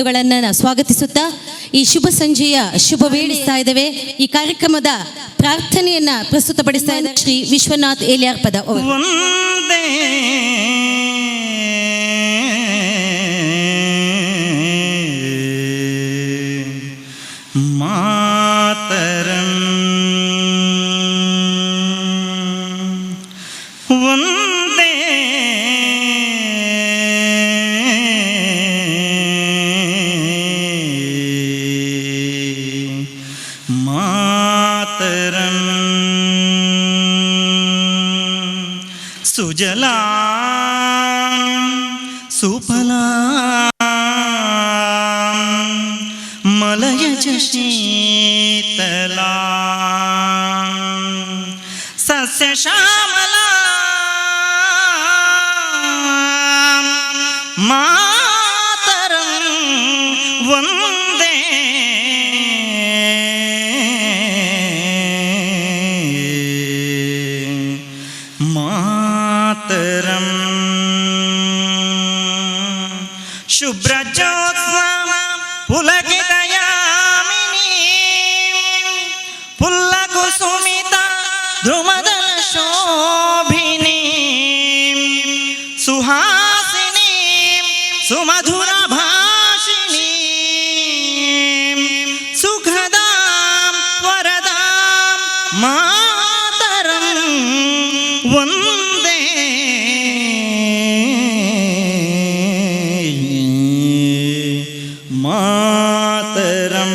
ಬಂಧುಗಳನ್ನ ಸ್ವಾಗತಿಸುತ್ತಾ ಈ ಶುಭ ಸಂಜೆಯ ಶುಭ ವೇಳಿಸ್ತಾ ಇದ್ದೇವೆ. ಈ ಕಾರ್ಯಕ್ರಮದ ಪ್ರಾರ್ಥನೆಯನ್ನ ಪ್ರಸ್ತುತಪಡಿಸ್ತಾ ಇದ್ದಾರೆ ಶ್ರೀ ವಿಶ್ವನಾಥ್ ಏಲಿಯಾರ್ ಪದ ಅವರು. ವಂದೇ ಮಾತರಂ, ವಂದೇ ಮಾತರಂ. ಸುಜಲಾ ಸುಫಲಾ ಮಲಯಜ ಶೀತಲಾ ಸಸ್ಯ ಶ್ಯಾಮಲಾ ಮಾತರಂ ವಂದೇ ಮಾತರಂ. ಶುಭ್ರಜ್ಯೋತ್ಸ್ನಾ ಪುಲಕಿತಯಾಮಿನಿ, ಪುಲ್ಲಕುಸುಮಿತ ದ್ರುಮದಲ ಶೋಭಿನಿ, ಸುಹಾಸಿನಿ ಸುಮಧುರ ಭಾಷಿಣಿ, ಸುಖದಾಂ ವರದಾಂ ಮಾತರಂ ವಂದೇ ಮಾತರಂ.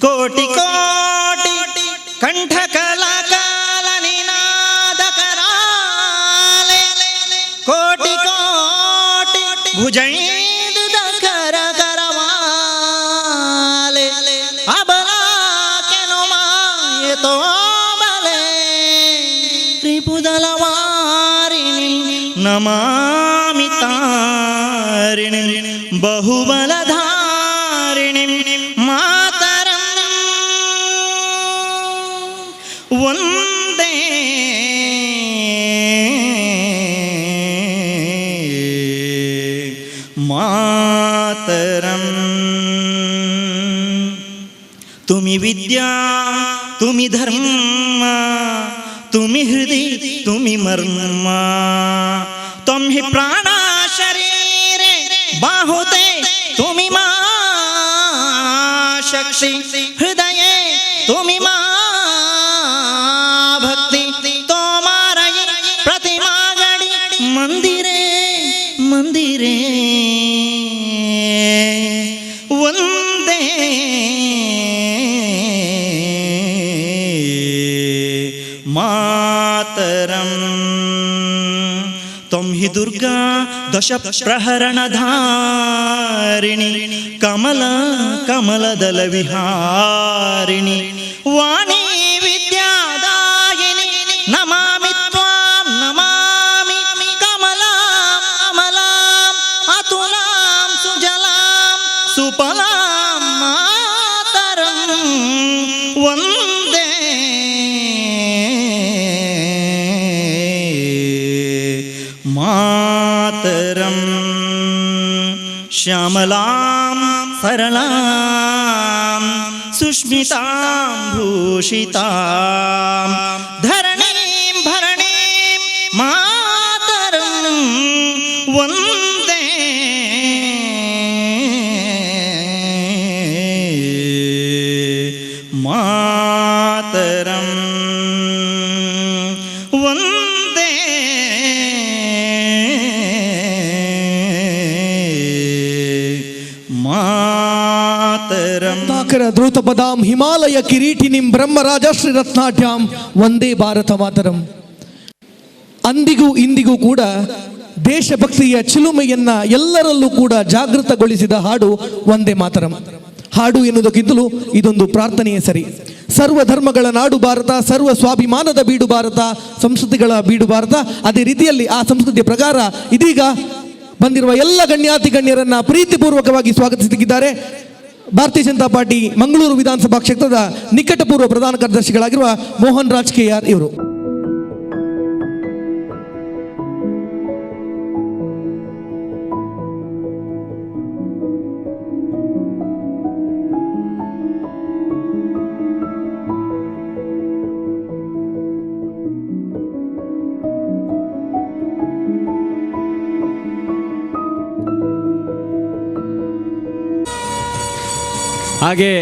ಕೋಟಿ ಕೋಟಿ ಕಂಠ ಕಲಾಕಾಲ ನಿನಾದ ಕರಾಲೆ, ಕೋಟಿ ಕೋಟಿ ಭುಜೈದ ಕರ ಕರಮಾಲೆ, ಅಬಲಾ ಕೆನು ಮಾಯೆ ತೋ ಬಲೆ, ತ್ರಿಪುದಲವಾರಿಣಿ ನಮಾಮಿ ತಾರಿಣಿ, ಬಹುಬಲಧಾರಿಣಿ ಮಾತರಂ ವಂದೇ ಮಾತರಂ. তুমি বিদ্যা, তুমি ধর্ম, তুমি হৃদয়, তুমি মর্ম, তুমি প্রাণ শরীরে বাহুতে, তুমি মা শক্তি, হৃদয়ে তুমি মা ভক্তি, তোমার প্রতিমা গড়ি মন্দিরে মন্দিরে, ವಂದೇ ಮಾತರಂ. ತ್ವಂ ಹಿ ದುರ್ಗಾ ದಶ ಪ್ರಹರಣಧಾರಿಣಿ, ಕಮಲ ಕಮಲದಲ ವಿಹಾರಿಣಿ, ವಾಣಿ ವಿದ್ಯಾದಾಯಿನಿ, ನಮಾಮಿ ತ್ವಾಂ ನಮಾಮಿ ಕಮಲಾಂ ಅಮಲಾಂ ಅತುಲಾಂ ಸುಜಲಾಂ ಸುಫಲಾಂ ಮಾತರಂ ವಂದೇ ಮಾತರಂ. ಶ್ಯಾಮಲಾಂ ಸರಳಾಂ ಸುಷ್ಮಿತಾಂ ಭೂಷಿತಾಂ, ಧರಣೀಂ ಭರಣೀಂ ಮಾತರಂ ವಂದೇ ಮಾತರಂ, ವಂದೇ ಮಾತರಂ. ರತ್ನಾಕರ ದ್ರುತಪದಾಂ ಹಿಮಾಲಯ ಕಿರೀಟಿನಿಂ ಬ್ರಹ್ಮರಾಜಶ್ರೀ ರತ್ನಾಢ್ಯಾಂ ವಂದೇ ಭಾರತ ಮಾತರಂ. ಅಂದಿಗೂ ಇಂದಿಗೂ ಕೂಡ ದೇಶಭಕ್ತಿಯ ಚಿಲುಮೆಯನ್ನ ಎಲ್ಲರಲ್ಲೂ ಕೂಡ ಜಾಗೃತಗೊಳಿಸಿದ ಹಾಡು ವಂದೇ ಮಾತರಂ. ಹಾಡು ಎನ್ನುವುದಕ್ಕಿಂತಲೂ ಇದೊಂದು ಪ್ರಾರ್ಥನೆಯೇ ಸರಿ. ಸರ್ವ ಧರ್ಮಗಳ ನಾಡು ಭಾರತ, ಸರ್ವ ಸ್ವಾಭಿಮಾನದ ಬೀಡು ಭಾರತ, ಸಂಸ್ಕೃತಿಗಳ ಬೀಡು ಭಾರತ. ಅದೇ ರೀತಿಯಲ್ಲಿ ಆ ಸಂಸ್ಕೃತಿಯ ಪ್ರಕಾರ ಇದೀಗ ಬಂದಿರುವ ಎಲ್ಲ ಗಣ್ಯಾತಿ ಗಣ್ಯರನ್ನ ಪ್ರೀತಿಪೂರ್ವಕವಾಗಿ ಸ್ವಾಗತಿಸುತ್ತಿದ್ದಾರೆ ಭಾರತೀಯ ಜನತಾ ಪಾರ್ಟಿ ಮಂಗಳೂರು ವಿಧಾನಸಭಾ ಕ್ಷೇತ್ರದ ನಿಕಟಪೂರ್ವ ಪ್ರಧಾನ ಕಾರ್ಯದರ್ಶಿಗಳಾಗಿರುವ ಮೋಹನ್ ರಾಜ್ ಕೆ ಆರ್ ಇವರು. ಹಾಗೆ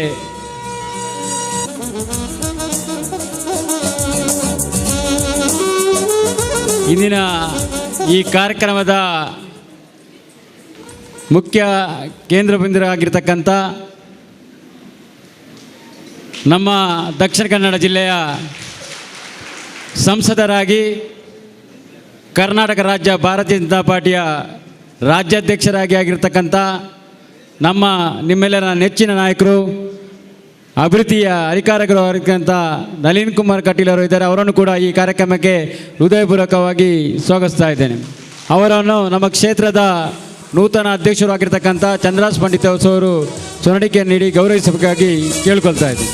ಇಂದಿನ ಈ ಕಾರ್ಯಕ್ರಮದ ಮುಖ್ಯ ಕೇಂದ್ರ ಬಿಂದುವಾಗಿರ್ತಕ್ಕಂಥ ನಮ್ಮ ದಕ್ಷಿಣ ಕನ್ನಡ ಜಿಲ್ಲೆಯ ಸಂಸದರಾಗಿ ಕರ್ನಾಟಕ ರಾಜ್ಯ ಭಾರತೀಯ ಜನತಾ ಪಾರ್ಟಿಯ ರಾಜ್ಯಾಧ್ಯಕ್ಷರಾಗಿ ಆಗಿರ್ತಕ್ಕಂಥ ನಮ್ಮ ನಿಮ್ಮೆಲ್ಲರ ನೆಚ್ಚಿನ ನಾಯಕರು, ಅಭಿವೃದ್ಧಿಯ ಅಧಿಕಾರಿಗಳು ಆಗಿರ್ತಕ್ಕಂಥ ನಳಿನ್ ಕುಮಾರ್ ಕಟೀಲ್ ಅವರು ಇದ್ದಾರೆ. ಅವರನ್ನು ಕೂಡ ಈ ಕಾರ್ಯಕ್ರಮಕ್ಕೆ ಹೃದಯಪೂರ್ವಕವಾಗಿ ಸ್ವಾಗತಿಸ್ತಾ ಇದ್ದೇನೆ. ಅವರನ್ನು ನಮ್ಮ ಕ್ಷೇತ್ರದ ನೂತನ ಅಧ್ಯಕ್ಷರು ಆಗಿರ್ತಕ್ಕಂಥ ಚಂದ್ರಾಸ್ ಪಂಡಿತ್ ಅವರು ಸೊನಡಿಕೆಯನ್ನು ನೀಡಿ ಗೌರವಿಸಬೇಕಾಗಿ ಕೇಳಿಕೊಳ್ತಾ ಇದ್ದೀನಿ.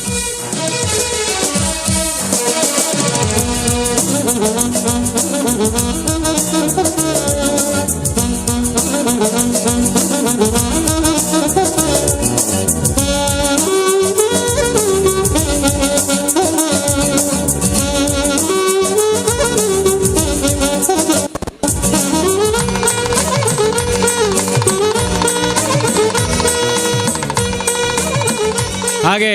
ಹಾಗೆ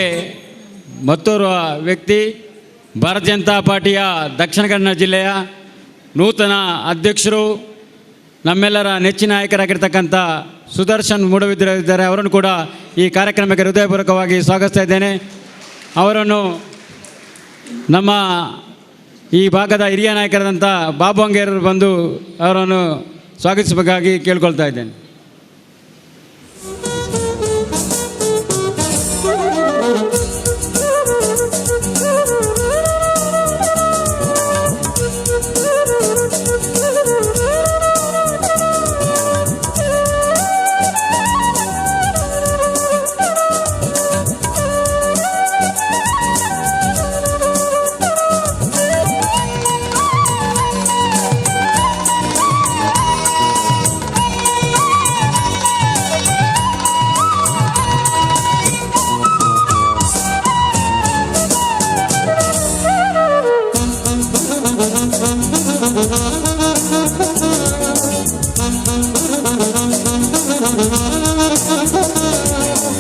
ಮತ್ತೋರ್ವ ವ್ಯಕ್ತಿ, ಭಾರತೀಯ ಜನತಾ ಪಾರ್ಟಿಯ ದಕ್ಷಿಣ ಕನ್ನಡ ಜಿಲ್ಲೆಯ ನೂತನ ಅಧ್ಯಕ್ಷರು, ನಮ್ಮೆಲ್ಲರ ನೆಚ್ಚಿನ ನಾಯಕರಾಗಿರ್ತಕ್ಕಂಥ ಸುದರ್ಶನ್ ಮೂಡಬಿದ್ರೆ ಇದ್ದಾರೆ. ಅವರನ್ನು ಕೂಡ ಈ ಕಾರ್ಯಕ್ರಮಕ್ಕೆ ಹೃದಯಪೂರ್ವಕವಾಗಿ ಸ್ವಾಗತಿಸ್ತಾ ಇದ್ದೇನೆ. ಅವರನ್ನು ನಮ್ಮ ಈ ಭಾಗದ ಹಿರಿಯ ನಾಯಕರಾದಂಥ ಬಾಬು ಅಂಗೇರರು ಬಂದು ಅವರನ್ನು ಸ್ವಾಗತಿಸಬೇಕಾಗಿ ಕೇಳ್ಕೊಳ್ತಾ ಇದ್ದೇನೆ.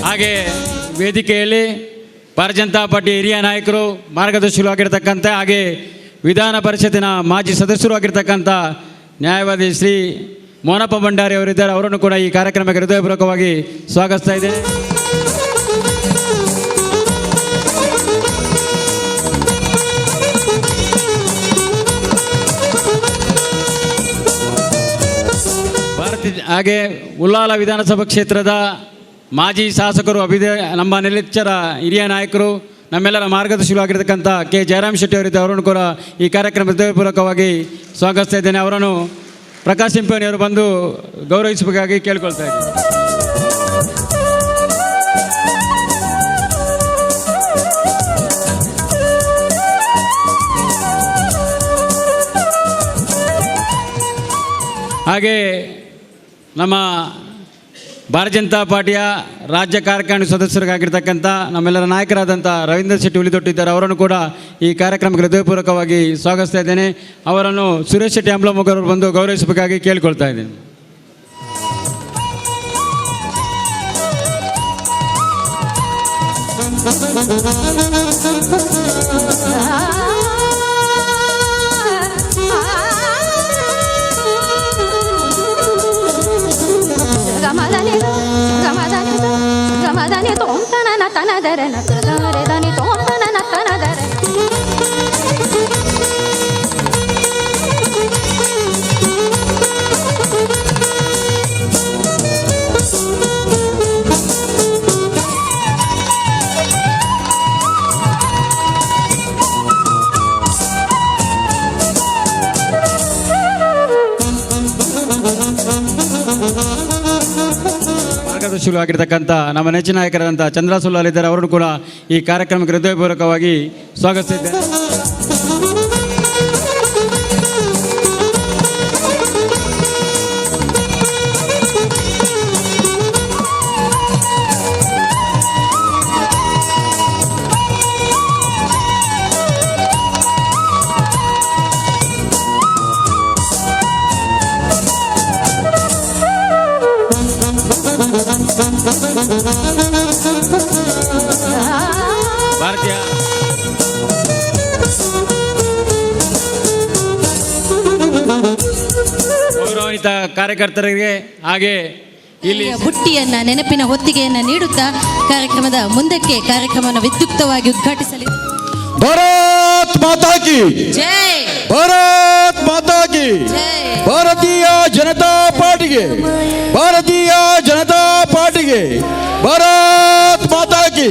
ಹಾಗೆ ವೇದಿಕೆಯಲ್ಲಿ ಭಾರತೀಯ ಜನತಾ ಪಾರ್ಟಿ ಹಿರಿಯ ನಾಯಕರು, ಮಾರ್ಗದರ್ಶಿಗಳು ಆಗಿರ್ತಕ್ಕಂಥ, ಹಾಗೆ ವಿಧಾನ ಪರಿಷತ್ತಿನ ಮಾಜಿ ಸದಸ್ಯರು ಆಗಿರ್ತಕ್ಕಂಥ ನ್ಯಾಯವಾದಿ ಶ್ರೀ ಮೋನಪ್ಪ ಭಂಡಾರಿ ಅವರಿದ್ದಾರೆ. ಅವರನ್ನು ಕೂಡ ಈ ಕಾರ್ಯಕ್ರಮಕ್ಕೆ ಹೃದಯಪೂರ್ವಕವಾಗಿ ಸ್ವಾಗತಿಸ್ತಾ ಇದ್ದೇನೆ. ಭಾರತೀಯ ಹಾಗೆ ಉಲ್ಲಾಲ ವಿಧಾನಸಭಾ ಕ್ಷೇತ್ರದ ಮಾಜಿ ಶಾಸಕರು, ನಮ್ಮ ನೆಲೆಚ್ಚರ ಹಿರಿಯ ನಾಯಕರು, ನಮ್ಮೆಲ್ಲರ ಮಾರ್ಗದರ್ಶಿಗಳು ಆಗಿರ್ತಕ್ಕಂಥ ಕೆ ಜಯರಾಮ್ ಶೆಟ್ಟಿ ಅವರಿದ್ದ ಅವರನ್ನು ಕೂಡ ಈ ಕಾರ್ಯಕ್ರಮ ಹೃದಯಪೂರ್ವಕವಾಗಿ ಸ್ವಾಗತಿಸ್ತಾ ಇದ್ದೇನೆ. ಅವರನ್ನು ಪ್ರಕಾಶ್ ಸಿಂಪಣಿಯವರು ಬಂದು ಗೌರವಿಸಬೇಕಾಗಿ ಕೇಳಿಕೊಳ್ತಾ ಇದ್ದೀನಿ. ಹಾಗೆ ನಮ್ಮ ಭಾರತೀಯ ಜನತಾ ಪಾರ್ಟಿಯ ರಾಜ್ಯ ಕಾರ್ಯಕಾರಿಣಿ ಸದಸ್ಯರಾಗಿರ್ತಕ್ಕಂಥ ನಮ್ಮೆಲ್ಲರ ನಾಯಕರಾದಂಥ ರವೀಂದ್ರ ಶೆಟ್ಟಿ ಹುಲಿದೊಟ್ಟಿದ್ದಾರೆ. ಅವರನ್ನು ಕೂಡ ಈ ಕಾರ್ಯಕ್ರಮಕ್ಕೆ ಹೃದಯಪೂರ್ವಕವಾಗಿ ಸ್ವಾಗತಿಸ್ತಾ ಇದ್ದೇನೆ. ಅವರನ್ನು ಸುರೇಶ್ ಶೆಟ್ಟಿ ಅಂಬ್ಲಮೊಗರವರು ಬಂದು ಗೌರವಿಸಬೇಕಾಗಿ ಕೇಳಿಕೊಳ್ತಾ ಇದ್ದೇನೆ. ಮಾರ್ಗದರ್ಶಿಗಳು ಆಗಿರ್ತಕ್ಕಂಥ ನಮ್ಮ ನೆಚ್ಚಿನ ನಾಯಕರಾದಂಥ ಚಂದ್ರ ಸುಲ್ಲಾಲ್ ಇದ್ದಾರೆ. ಅವರನ್ನು ಕೂಡ ಈ ಕಾರ್ಯಕ್ರಮಕ್ಕೆ ಹೃದಯಪೂರ್ವಕವಾಗಿ ಸ್ವಾಗತಿಸಿದ್ದೇನೆ. ಭಾರತೀಯ ಗೌರವಾನ್ವಿತ ಕಾರ್ಯಕರ್ತರಿಗೆ ಹಾಗೆ ಇಲ್ಲಿ ಬುಟ್ಟಿಯನ್ನ, ನೆನಪಿನ ಹೊತ್ತಿಗೆಯನ್ನ ನೀಡುತ್ತಾ ಕಾರ್ಯಕ್ರಮದ ಮುಂದಕ್ಕೆ ಕಾರ್ಯಕ್ರಮವನ್ನು ವಿದ್ಯುಕ್ತವಾಗಿ ಉದ್ಘಾಟಿಸಲಿ. ಭಾರತ್ ಮಾತಾ ಕಿ! ಜೈ! ಭಾರತ್ ಮಾತಾ ಕಿ! ಜೈ! ಭಾರತೀಯ ಜನತಾ ಪಾರ್ಟಿಗೆ! ಭಾರತೀಯ ಜನತಾ ಪಾರ್ಟಿಗೆ! ಭಾರತ್ ಮಾತಾ ಕಿ!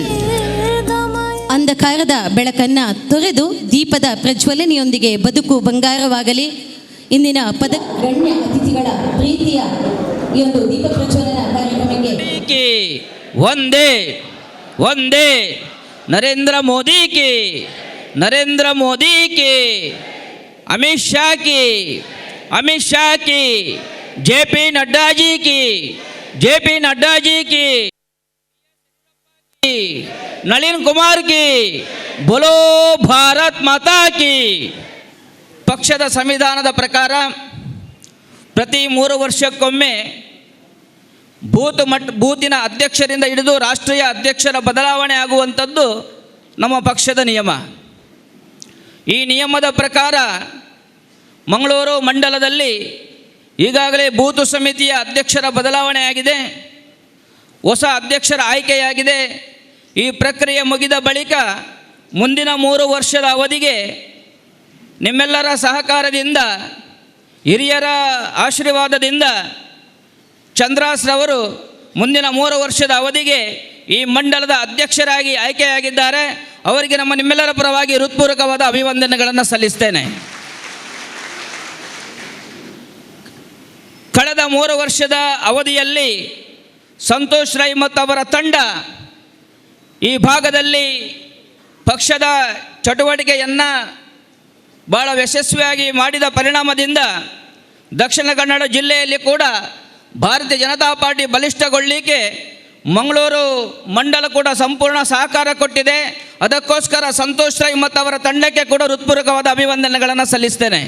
ಅಂಧಕಾರದ ಬೆಳಕನ್ನ ತೊರೆದು ದೀಪದ ಪ್ರಜ್ವಲನೆಯೊಂದಿಗೆ ಬದುಕು ಬಂಗಾರವಾಗಲಿ. ಇಂದಿನ ಪದ ಗಣ್ಯ ಅತಿಥಿಗಳ ಪ್ರೀತಿಯ ಈ ಒಂದು ದೀಪ ಪ್ರಜ್ವಲನ ಕಾರ್ಯಕ್ರಮಕ್ಕೆ की वंदे वंदे, नरेंद्र मोदी की, नरेंद्र मोदी की, अमित शाह की, अमित शाह की, जे पी नड्डा जी की, जे पी नड्डा जी की, नलिन कुमार की, बोलो भारत माता की. ಪಕ್ಷದ ಸಂವಿಧಾನದ ಪ್ರಕಾರ ಪ್ರತಿ 3 ವರ್ಷಕ್ಕೊಮ್ಮೆ ಬೂತಿನ ಅಧ್ಯಕ್ಷರಿಂದ ಹಿಡಿದು ರಾಷ್ಟ್ರೀಯ ಅಧ್ಯಕ್ಷರ ಬದಲಾವಣೆ ಆಗುವಂಥದ್ದು ನಮ್ಮ ಪಕ್ಷದ ನಿಯಮ. ಈ ನಿಯಮದ ಪ್ರಕಾರ ಮಂಗಳೂರು ಮಂಡಲದಲ್ಲಿ ಈಗಾಗಲೇ ಬೂತು ಸಮಿತಿಯ ಅಧ್ಯಕ್ಷರ ಬದಲಾವಣೆ ಆಗಿದೆ, ಹೊಸ ಅಧ್ಯಕ್ಷರ ಆಯ್ಕೆಯಾಗಿದೆ. ಈ ಪ್ರಕ್ರಿಯೆ ಮುಗಿದ ಬಳಿಕ ಮುಂದಿನ 3 ವರ್ಷದ ಅವಧಿಗೆ ನಿಮ್ಮೆಲ್ಲರ ಸಹಕಾರದಿಂದ, ಹಿರಿಯರ ಆಶೀರ್ವಾದದಿಂದ ಚಂದ್ರಾಸ್ರವರು ಮುಂದಿನ 3 ವರ್ಷದ ಅವಧಿಗೆ ಈ ಮಂಡಲದ ಅಧ್ಯಕ್ಷರಾಗಿ ಆಯ್ಕೆಯಾಗಿದ್ದಾರೆ. ಅವರಿಗೆ ನಮ್ಮ ನಿಮ್ಮೆಲ್ಲರ ಪರವಾಗಿ ಹೃತ್ಪೂರ್ವಕವಾದ ಅಭಿವಂದನೆಗಳನ್ನು ಸಲ್ಲಿಸ್ತೇನೆ. ಕಳೆದ 3 ವರ್ಷದ ಅವಧಿಯಲ್ಲಿ ಸಂತೋಷ್ ರೈ ಮತ್ತು ಅವರ ತಂಡ ಈ ಭಾಗದಲ್ಲಿ ಪಕ್ಷದ ಚಟುವಟಿಕೆಯನ್ನು ಭಾಳ ಯಶಸ್ವಿಯಾಗಿ ಮಾಡಿದ ಪರಿಣಾಮದಿಂದ ದಕ್ಷಿಣ ಕನ್ನಡ ಜಿಲ್ಲೆಯಲ್ಲಿ ಕೂಡ ಭಾರತೀಯ ಜನತಾ ಪಾರ್ಟಿ ಬಲಿಷ್ಠಗೊಳ್ಳಲಿಕ್ಕೆ ಮಂಗಳೂರು ಮಂಡಲ ಕೂಡ ಸಂಪೂರ್ಣ ಸಹಕಾರ ಕೊಟ್ಟಿದೆ. ಅದಕ್ಕೋಸ್ಕರ ಸಂತೋಷ್ ರೈ ಮತ್ತು ಅವರ ತಂಡಕ್ಕೆ ಕೂಡ ಹೃತ್ಪೂರ್ವಕವಾದ ಅಭಿವಂದನೆಗಳನ್ನು ಸಲ್ಲಿಸ್ತೇನೆ.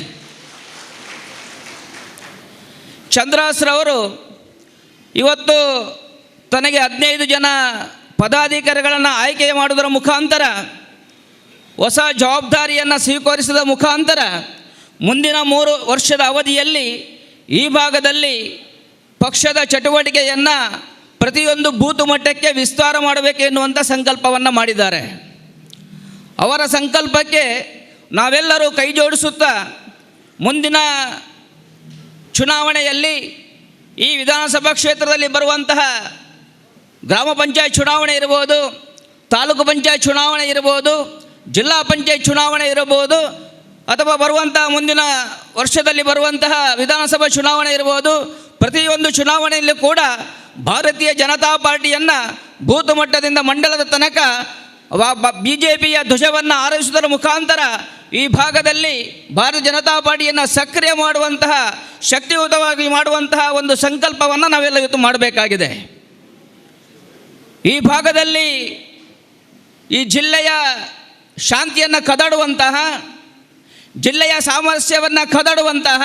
ಚಂದ್ರಾಸ್ರವರು ಇವತ್ತು ತನಗೆ 15 ಜನ ಪದಾಧಿಕಾರಿಗಳನ್ನು ಆಯ್ಕೆ ಮಾಡುವುದರ ಮುಖಾಂತರ, ಹೊಸ ಜವಾಬ್ದಾರಿಯನ್ನು ಸ್ವೀಕರಿಸಿದ ಮುಖಾಂತರ ಮುಂದಿನ 3 ವರ್ಷದ ಅವಧಿಯಲ್ಲಿ ಈ ಭಾಗದಲ್ಲಿ ಪಕ್ಷದ ಚಟುವಟಿಕೆಯನ್ನು ಪ್ರತಿಯೊಂದು ಬೂತು ಮಟ್ಟಕ್ಕೆ ವಿಸ್ತಾರ ಮಾಡಬೇಕು ಎನ್ನುವಂಥ ಸಂಕಲ್ಪವನ್ನು ಮಾಡಿದ್ದಾರೆ. ಅವರ ಸಂಕಲ್ಪಕ್ಕೆ ನಾವೆಲ್ಲರೂ ಕೈ ಜೋಡಿಸುತ್ತಾ ಮುಂದಿನ ಚುನಾವಣೆಯಲ್ಲಿ ಈ ವಿಧಾನಸಭಾ ಕ್ಷೇತ್ರದಲ್ಲಿ ಬರುವಂತಹ ಗ್ರಾಮ ಪಂಚಾಯತ್ ಚುನಾವಣೆ ಇರ್ಬೋದು, ತಾಲೂಕು ಪಂಚಾಯತ್ ಚುನಾವಣೆ ಇರ್ಬೋದು, ಜಿಲ್ಲಾ ಪಂಚಾಯತ್ ಚುನಾವಣೆ ಇರಬಹುದು, ಅಥವಾ ಬರುವಂತಹ ಮುಂದಿನ ವರ್ಷದಲ್ಲಿ ಬರುವಂತಹ ವಿಧಾನಸಭಾ ಚುನಾವಣೆ ಇರ್ಬೋದು, ಪ್ರತಿಯೊಂದು ಚುನಾವಣೆಯಲ್ಲಿ ಕೂಡ ಭಾರತೀಯ ಜನತಾ ಪಾರ್ಟಿಯನ್ನು ಬೂತು ಮಟ್ಟದಿಂದ ಮಂಡಲದ ತನಕ ಬಿಜೆಪಿಯ ಧ್ವಜವನ್ನು ಆರಿಸುವುದರ ಮುಖಾಂತರ ಈ ಭಾಗದಲ್ಲಿ ಭಾರತೀಯ ಜನತಾ ಪಾರ್ಟಿಯನ್ನು ಸಕ್ರಿಯ ಮಾಡುವಂತಹ, ಶಕ್ತಿಯುತವಾಗಿ ಮಾಡುವಂತಹ ಒಂದು ಸಂಕಲ್ಪವನ್ನು ನಾವೆಲ್ಲ ಇವತ್ತು ಮಾಡಬೇಕಾಗಿದೆ. ಈ ಭಾಗದಲ್ಲಿ ಈ ಜಿಲ್ಲೆಯ ಶಾಂತಿಯನ್ನು ಕದಡುವಂತಹ, ಜಿಲ್ಲೆಯ ಸಾಮರಸ್ಯವನ್ನು ಕದಡುವಂತಹ,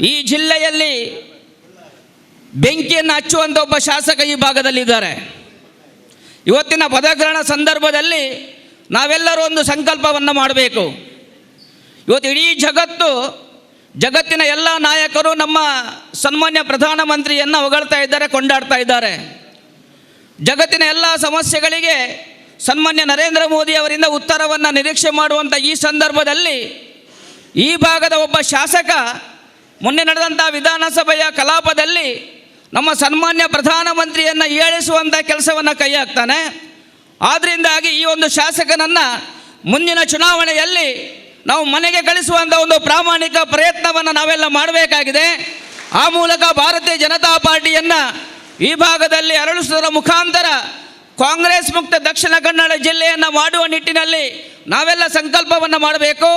ಈ ಜಿಲ್ಲೆಯಲ್ಲಿ ಬೆಂಕಿಯನ್ನು ಹಚ್ಚುವಂಥ ಒಬ್ಬ ಶಾಸಕ ಈ ಭಾಗದಲ್ಲಿದ್ದಾರೆ. ಇವತ್ತಿನ ಪದಗ್ರಹಣ ಸಂದರ್ಭದಲ್ಲಿ ನಾವೆಲ್ಲರೂ ಒಂದು ಸಂಕಲ್ಪವನ್ನು ಮಾಡಬೇಕು. ಇವತ್ತು ಇಡೀ ಜಗತ್ತಿನ ಎಲ್ಲ ನಾಯಕರು ನಮ್ಮ ಸನ್ಮಾನ್ಯ ಪ್ರಧಾನಮಂತ್ರಿಯನ್ನು ಹೊಗಳ್ತಾ ಇದ್ದಾರೆ, ಕೊಂಡಾಡ್ತಾ ಇದ್ದಾರೆ. ಜಗತ್ತಿನ ಎಲ್ಲ ಸಮಸ್ಯೆಗಳಿಗೆ ಸನ್ಮಾನ್ಯ ನರೇಂದ್ರ ಮೋದಿ ಅವರಿಂದ ಉತ್ತರವನ್ನು ನಿರೀಕ್ಷೆ ಮಾಡುವಂಥ ಈ ಸಂದರ್ಭದಲ್ಲಿ ಈ ಭಾಗದ ಒಬ್ಬ ಶಾಸಕ ಮೊನ್ನೆ ನಡೆದಂಥ ವಿಧಾನಸಭೆಯ ಕಲಾಪದಲ್ಲಿ ನಮ್ಮ ಸನ್ಮಾನ್ಯ ಪ್ರಧಾನಮಂತ್ರಿಯನ್ನು ಏಳಿಸುವಂಥ ಕೆಲಸವನ್ನು ಕೈ ಹಾಕ್ತಾನೆ. ಆದ್ರಿಂದಾಗಿ ಈ ಒಂದು ಶಾಸಕನನ್ನು ಮುಂದಿನ ಚುನಾವಣೆಯಲ್ಲಿ ನಾವು ಮನೆಗೆ ಕಳಿಸುವಂಥ ಒಂದು ಪ್ರಾಮಾಣಿಕ ಪ್ರಯತ್ನವನ್ನು ನಾವೆಲ್ಲ ಮಾಡಬೇಕಾಗಿದೆ. ಆ ಮೂಲಕ ಭಾರತೀಯ ಜನತಾ ಪಾರ್ಟಿಯನ್ನು ಈ ಭಾಗದಲ್ಲಿ ಅರಳಿಸುವುದರ ಮುಖಾಂತರ ಕಾಂಗ್ರೆಸ್ ಮುಕ್ತ ದಕ್ಷಿಣ ಕನ್ನಡ ಜಿಲ್ಲೆಯನ್ನು ಮಾಡುವ ನಿಟ್ಟಿನಲ್ಲಿ ನಾವೆಲ್ಲ ಸಂಕಲ್ಪವನ್ನು ಮಾಡಬೇಕು.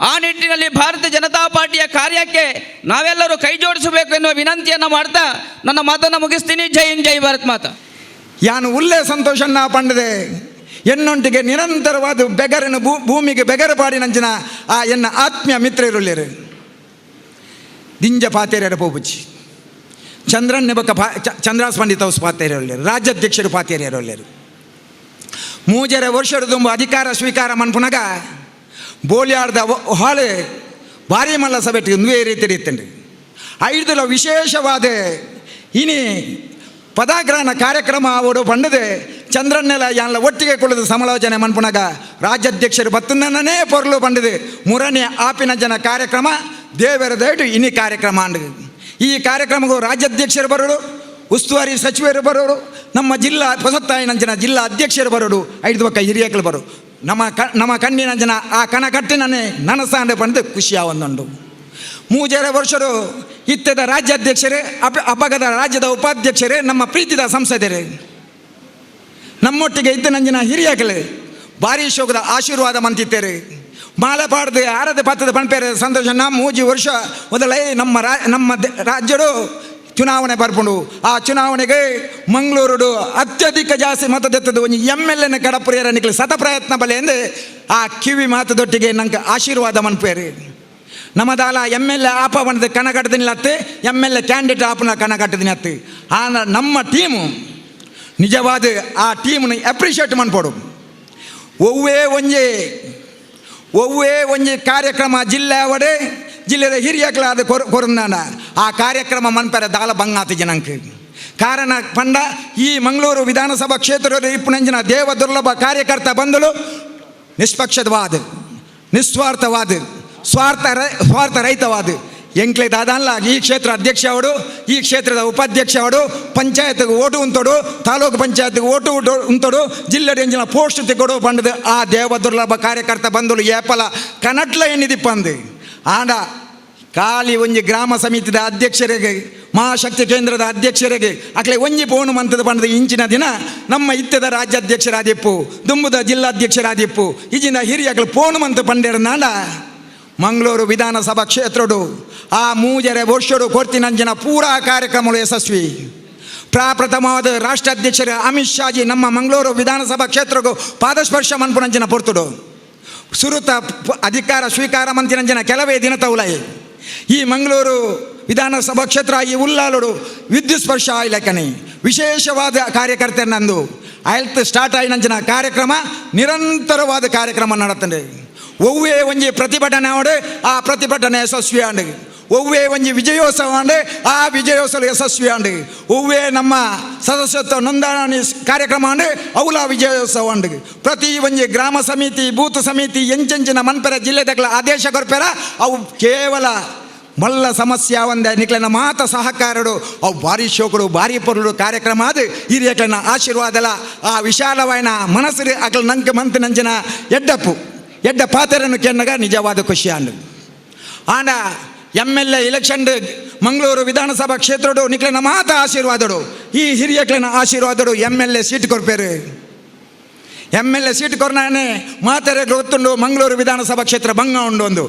ಆ ನಿಟ್ಟಿನಲ್ಲಿ ಭಾರತೀಯ ಜನತಾ ಪಾರ್ಟಿಯ ಕಾರ್ಯಕ್ಕೆ ನಾವೆಲ್ಲರೂ ಕೈ ಜೋಡಿಸಬೇಕು ಎನ್ನುವ ವಿನಂತಿಯನ್ನು ಮಾಡ್ತಾ ನನ್ನ ಮಾತನ್ನು ಮುಗಿಸ್ತೀನಿ. ಜೈ ಹಿಂದ್, ಜೈ ಭಾರತ್ ಮಾತಾ. ಯಾನು ಉಲ್ಲೆ ಸಂತೋಷನ್ನ ಪಂಡದೆ ಎನ್ನೊಂಟಿಗೆ ನಿರಂತರವಾದ ಬೆಗರನ್ನು ಭೂಮಿಗೆ ಬೆಗರ ಪಾಡಿನಂಚಿನ ಆ ಎನ್ನ ಆತ್ಮೀಯ ಮಿತ್ರರುಳ್ಳೇರು ದಿಂಜ ಪಾತೇರ್ಯರ ಪೋಪುಚಿ ಚಂದ್ರನ್ ನೆಬಕ ಚಂದ್ರಾಸ್ ಪಂಡಿತ ಹೌಸ್ ಪಾತೇರಿಯೊಲ್ಲೇರು, ರಾಜ್ಯಾಧ್ಯಕ್ಷರು ಪಾತೇರಿಯರೊಲ್ಲೇರು. ಮೂಜರೆ ವರ್ಷದ ದುಂಬು ಅಧಿಕಾರ ಸ್ವೀಕಾರ ಮನ್ಪುನಗ ಬೋಲಿಯಾರ್ದ ಹಾಳು ಭಾರಿ ಮಲ್ಲ ಸಭೆಟ್ ಒಂದುವೇ ರೀತಿ ಇತ್ತಂಡು. ಐದುಲ ವಿಶೇಷವಾದ ಇನಿ ಪದಾಗ್ರಹಣ ಕಾರ್ಯಕ್ರಮ ಅವರು ಪಂಡದೆ ಚಂದ್ರನ್ನೆಲ್ಲ ಯಾನ್ಲ ಒಟ್ಟಿಗೆ ಕುಳಿತು ಸಮಾಲೋಚನೆ ಮನ್ಪುನಗ ರಾಜ್ಯಾಧ್ಯಕ್ಷರು ಬತ್ತುನನ್ನೇ ಪೊರ್ಲು ಪಂಡದೆ ಮುರನೇ ಆಪಿನ ಜನ ಕಾರ್ಯಕ್ರಮ ದೇವರ ದಯಟು ಇನಿ ಕಾರ್ಯಕ್ರಮ ಅಂಡು. ಈ ಕಾರ್ಯಕ್ರಮಕ್ಕೂ ರಾಜ್ಯಾಧ್ಯಕ್ಷರು ಬರೋರು, ಉಸ್ತುವಾರಿ ಸಚಿವರು ಬರೋರು, ನಮ್ಮ ಜಿಲ್ಲಾ ಹೊಸತಾಯಿನಂಚಿನ ಜಿಲ್ಲಾ ಅಧ್ಯಕ್ಷರು ಬರೋರು, ಐದು ಪಕ್ಕ ಹಿರಿಯಕಲು ಬರೋ ನಮ್ಮ ಕಣ್ಣಿನ ಜನ ಆ ಕಣ ಕಟ್ಟಿನನ್ನೇ ನನಸಾಂಡೆ ಪಂದು ಖುಷಿಯ ಒಂದುಂಡು. ಮೂಜರೆ ವರ್ಷರು ಇತ್ತದ ರಾಜ್ಯಾಧ್ಯಕ್ಷರೇ, ಅಪಗದ ರಾಜ್ಯದ ಉಪಾಧ್ಯಕ್ಷರೇ, ನಮ್ಮ ಪ್ರೀತಿದ ಸಂಸದರೇ, ನಮ್ಮೊಟ್ಟಿಗೆ ಇದ್ದ ನಂಜಿನ ಹಿರಿಯಕಲು ಭಾರಿ ಶೋಕದ ಆಶೀರ್ವಾದ ಮಂತಿತ್ತೇರೆ. ಮಾಲೆ ಪಾಡ್ದು ಆರದ ಪತ್ತದ ಪಣಪೇರೆ ಸಂತೋಷ. ನಮ್ಮ ಮೂಜಿ ವರ್ಷ ಮೊದಲೇ ನಮ್ಮ ರಾಜ್ಯಡು ಚುನಾವಣೆ ಬರ್ಪುಂಡು. ಆ ಚುನಾವಣೆಗೆ ಮಂಗಳೂರುಡು ಅತ್ಯಧಿಕ ಜಾಸ್ತಿ ಮತದೆತ್ತದು ಒಂಜಿ ಎಮ್ ಎಲ್ ಎನ್ ಕಡಪುರಿಯರ ನಿಕ್ಲು ಸತ ಪ್ರಯತ್ನ ಬಲೆ ಎಂದು ಆ ಕಿವಿ ಮಾತದೊಟ್ಟಿಗೆ ನಂಗೆ ಆಶೀರ್ವಾದ ಮನ್ಪೇರು. ನಮ್ಮದಾಲ ಎಮ್ ಎಲ್ ಎ ಆಪ ಬಂದ ಕಣ ಕಟ್ಟದಿನತ್ತು, ಎಮ್ ಎಲ್ ಎ ಕ್ಯಾಂಡಿಡೇಟ್ ಆಪನ ಕಣ ಕಟ್ಟದಿನತ್ತು. ಆ ನಮ್ಮ ಟೀಮು ನಿಜವಾದ ಆ ಟೀಮ್ನ ಅಪ್ರಿಷಿಯೇಟ್ ಮನ್ಪೋಡು. ಒವ್ವೇ ಒಂಜಿ ಒವ್ವೇ ಒಂಜಿ ಕಾರ್ಯಕ್ರಮ ಜಿಲ್ಲೆ ಅವಡೆ ಜಿಲ್ಲೆದ ಹಿರಿಯಕ್ಲಾದ ಕೊರಂದಾನ ಆ ಕಾರ್ಯಕ್ರಮ ಮನ್ಪೆರೆ ದಾಲ ಬಂಗಾತಿ ಜನಂಕ್ ಕಾರಣ ಪಂಡ ಈ ಮಂಗಳೂರು ವಿಧಾನಸಭಾ ಕ್ಷೇತ್ರದ ಇಪ್ಪುನಂಜಿನ ದೇವ ದುರ್ಲಭ ಕಾರ್ಯಕರ್ತ ಬಂದಳು ನಿಷ್ಪಕ್ಷವಾದ ನಿಸ್ವಾರ್ಥವಾದ ಸ್ವಾರ್ಥ ರಹಿತವಾದ ಎಂಕ್ಲೆ ದಾದಾನ್ಲ ಈ ಕ್ಷೇತ್ರ ಅಧ್ಯಕ್ಷ ಅವಡು, ಈ ಕ್ಷೇತ್ರದ ಉಪಾಧ್ಯಕ್ಷ ಅವಡು, ಪಂಚಾಯತ್ಗೆ ಓಟು ಉಂತೋಡು, ತಾಲೂಕು ಪಂಚಾಯತ್ಗೆ ಓಟು ಉಂತೋಡು, ಜಿಲ್ಲೆ ಎಂಜಿನ ಪೋಸ್ಟ್ ತಿಕ್ಕೊಡು ಪಂಡದು ಆ ದೇವ ದುರ್ಲಭ ಕಾರ್ಯಕರ್ತ ಬಂದಳು ಏಪಲ ಕನಟ್ಲ ಎನ್ನಿದಿಪ್ಪಂದು. ಆಂಡ ಖಾಲಿ ಒಂಜಿ ಗ್ರಾಮ ಸಮಿತಿದ ಅಧ್ಯಕ್ಷರಿಗೆ, ಮಹಾಶಕ್ತಿ ಕೇಂದ್ರದ ಅಧ್ಯಕ್ಷರಿಗೆ ಅಕ್ಲೆ ಒಂಜಿ ಪೋನು ಮಂತದ ಪಂಡದ ಇಂಚಿನ ದಿನ ನಮ್ಮ ಇತ್ತದ ರಾಜ್ಯಾಧ್ಯಕ್ಷರಾದಿಪ್ಪು, ದುಂಬುದ ಜಿಲ್ಲಾಧ್ಯಕ್ಷರಾದಿಪ್ಪು, ಇಜಿನ ಹಿರಿಯಕ್ಲು ಪೋನು ಮಂತ ಪಂಡೆರ್ನಾಂಡ ಮಂಗಳೂರು ವಿಧಾನಸಭಾ ಕ್ಷೇತ್ರಡು ಆ ಮೂಜರೆ ವರ್ಷಡು ಕೊರ್ತಿನಂಜಿನ ಪೂರಾ ಕಾರ್ಯಕ್ರಮಗಳು ಯಶಸ್ವಿ. ಪ್ರಾಪ್ರಥಮವಾದ ರಾಷ್ಟ್ರಾಧ್ಯಕ್ಷರು ಅಮಿತ್ ಶಾಜಿ ನಮ್ಮ ಮಂಗಳೂರು ವಿಧಾನಸಭಾ ಕ್ಷೇತ್ರಕ್ಕೂ ಪಾದಸ್ಪರ್ಶ ಮನ್ಪುನಂಚಿನ ಪೊರ್ತುಡು ಸುರುತ ಅಧಿಕಾರ ಸ್ವೀಕಾರ ಮಂತಿನಂಚಿನ ಕೆಲವೇ ದಿನ ತೌಲಾಯಿ ಈ ಮಂಗಳೂರು ವಿಧಾನಸಭಾ ಕ್ಷೇತ್ರ ಈ ಉಲ್ಲಾಲುಡು ವಿದ್ಯುತ್ ಸ್ಪರ್ಶ ಆಯ್ಲಕ್ಕನೆ ವಿಶೇಷವಾದ ಕಾರ್ಯಕರ್ತರು ನಂದು ಐಲ್ತ್ ಸ್ಟಾರ್ಟ್ ಆಯಿನಂಚಿನ ಕಾರ್ಯಕ್ರಮ ನಿರಂತರವಾದ ಕಾರ್ಯಕ್ರಮ ನಡತಂಡೆ. ಒವ್ವೇ ಒಂಜಿ ಪ್ರತಿಭಟನೆ ಆವಡು ಆ ಪ್ರತಿಭಟನೆ ಯಶಸ್ವಿ ಆಂಡು, ಒವ್ವೇ ಒಂಜಿ ವಿಜಯೋತ್ಸವ ಆಂಡು ಆ ವಿಜಯೋತ್ಸವ ಯಶಸ್ವಿ ಆಂಡು, ಒವ್ವೇ ನಮ್ಮ ಸದಸ್ಯತ್ವ ನೋಂದಣಿ ಕಾರ್ಯಕ್ರಮ ಆಂಡು ಅವುಲ ವಿಜಯೋತ್ಸವ ಆಂಡು. ಪ್ರತಿ ಒಂಜಿ ಗ್ರಾಮ ಸಮಿತಿ, ಬೂತ್ ಸಮಿತಿ ಎಂಚೆಂಚಿನ ಮನ್ಪೆರ ಜಿಲ್ಲೆದಕ್ಲ ಆದೇಶ ಕೊರ್ಪೆರ ಅವು ಕೇವಲ ಮಲ್ಲ ಸಮಸ್ಯೆ ಒಂದೆ ನಿಕ್ಲೆನ ಮಾತ ಸಹಕಾರಡು ಅವು ಭಾರಿ ಶೋಕಡು ಭಾರಿ ಪೊರುಡು ಕಾರ್ಯಕ್ರಮ ಅದು ಹಿರಿಯಕ್ಲೆನ ಆಶೀರ್ವಾದಲ ಆ ವಿಶಾಲವಾಯಿನ ಮನಸ್ಸು ಅಕ್ಲ ನಂಕ ಮಂತ್ ನಂಚಿನ ಎಡ್ಡಪ್ಪು ಎಡ್ಡ ಪಾತ್ರನ್ನು ಕೆನ್ನಗ ನಿಜವಾದ ಖುಷಿ ಆಂಡು. ಆಂಡ ಎಮ್ ಎಲ್ ಎ ಇಲೆಕ್ಷನ್ ಮಂಗಳೂರು ವಿಧಾನಸಭಾ ಕ್ಷೇತ್ರಡು ನಿಕ್ಲೆನ ಮಾತ ಆಶೀರ್ವಾದಡು ಈ ಹಿರಿಯಕ್ಲೆನ ಆಶೀರ್ವಾದಡು ಎಮ್ ಎಲ್ ಎ ಸೀಟ್ ಕೊರ್ಪೇರು. ಎಮ್ ಎಲ್ ಎ ಸೀಟ್ ಕೊರ್ನಾನೆ ಮಾತರೆ ಗೊತ್ತುಂಡು ಮಂಗಳೂರು ವಿಧಾನಸಭಾ ಕ್ಷೇತ್ರ ಭಂಗ ಉಂಡು ಒಂದು.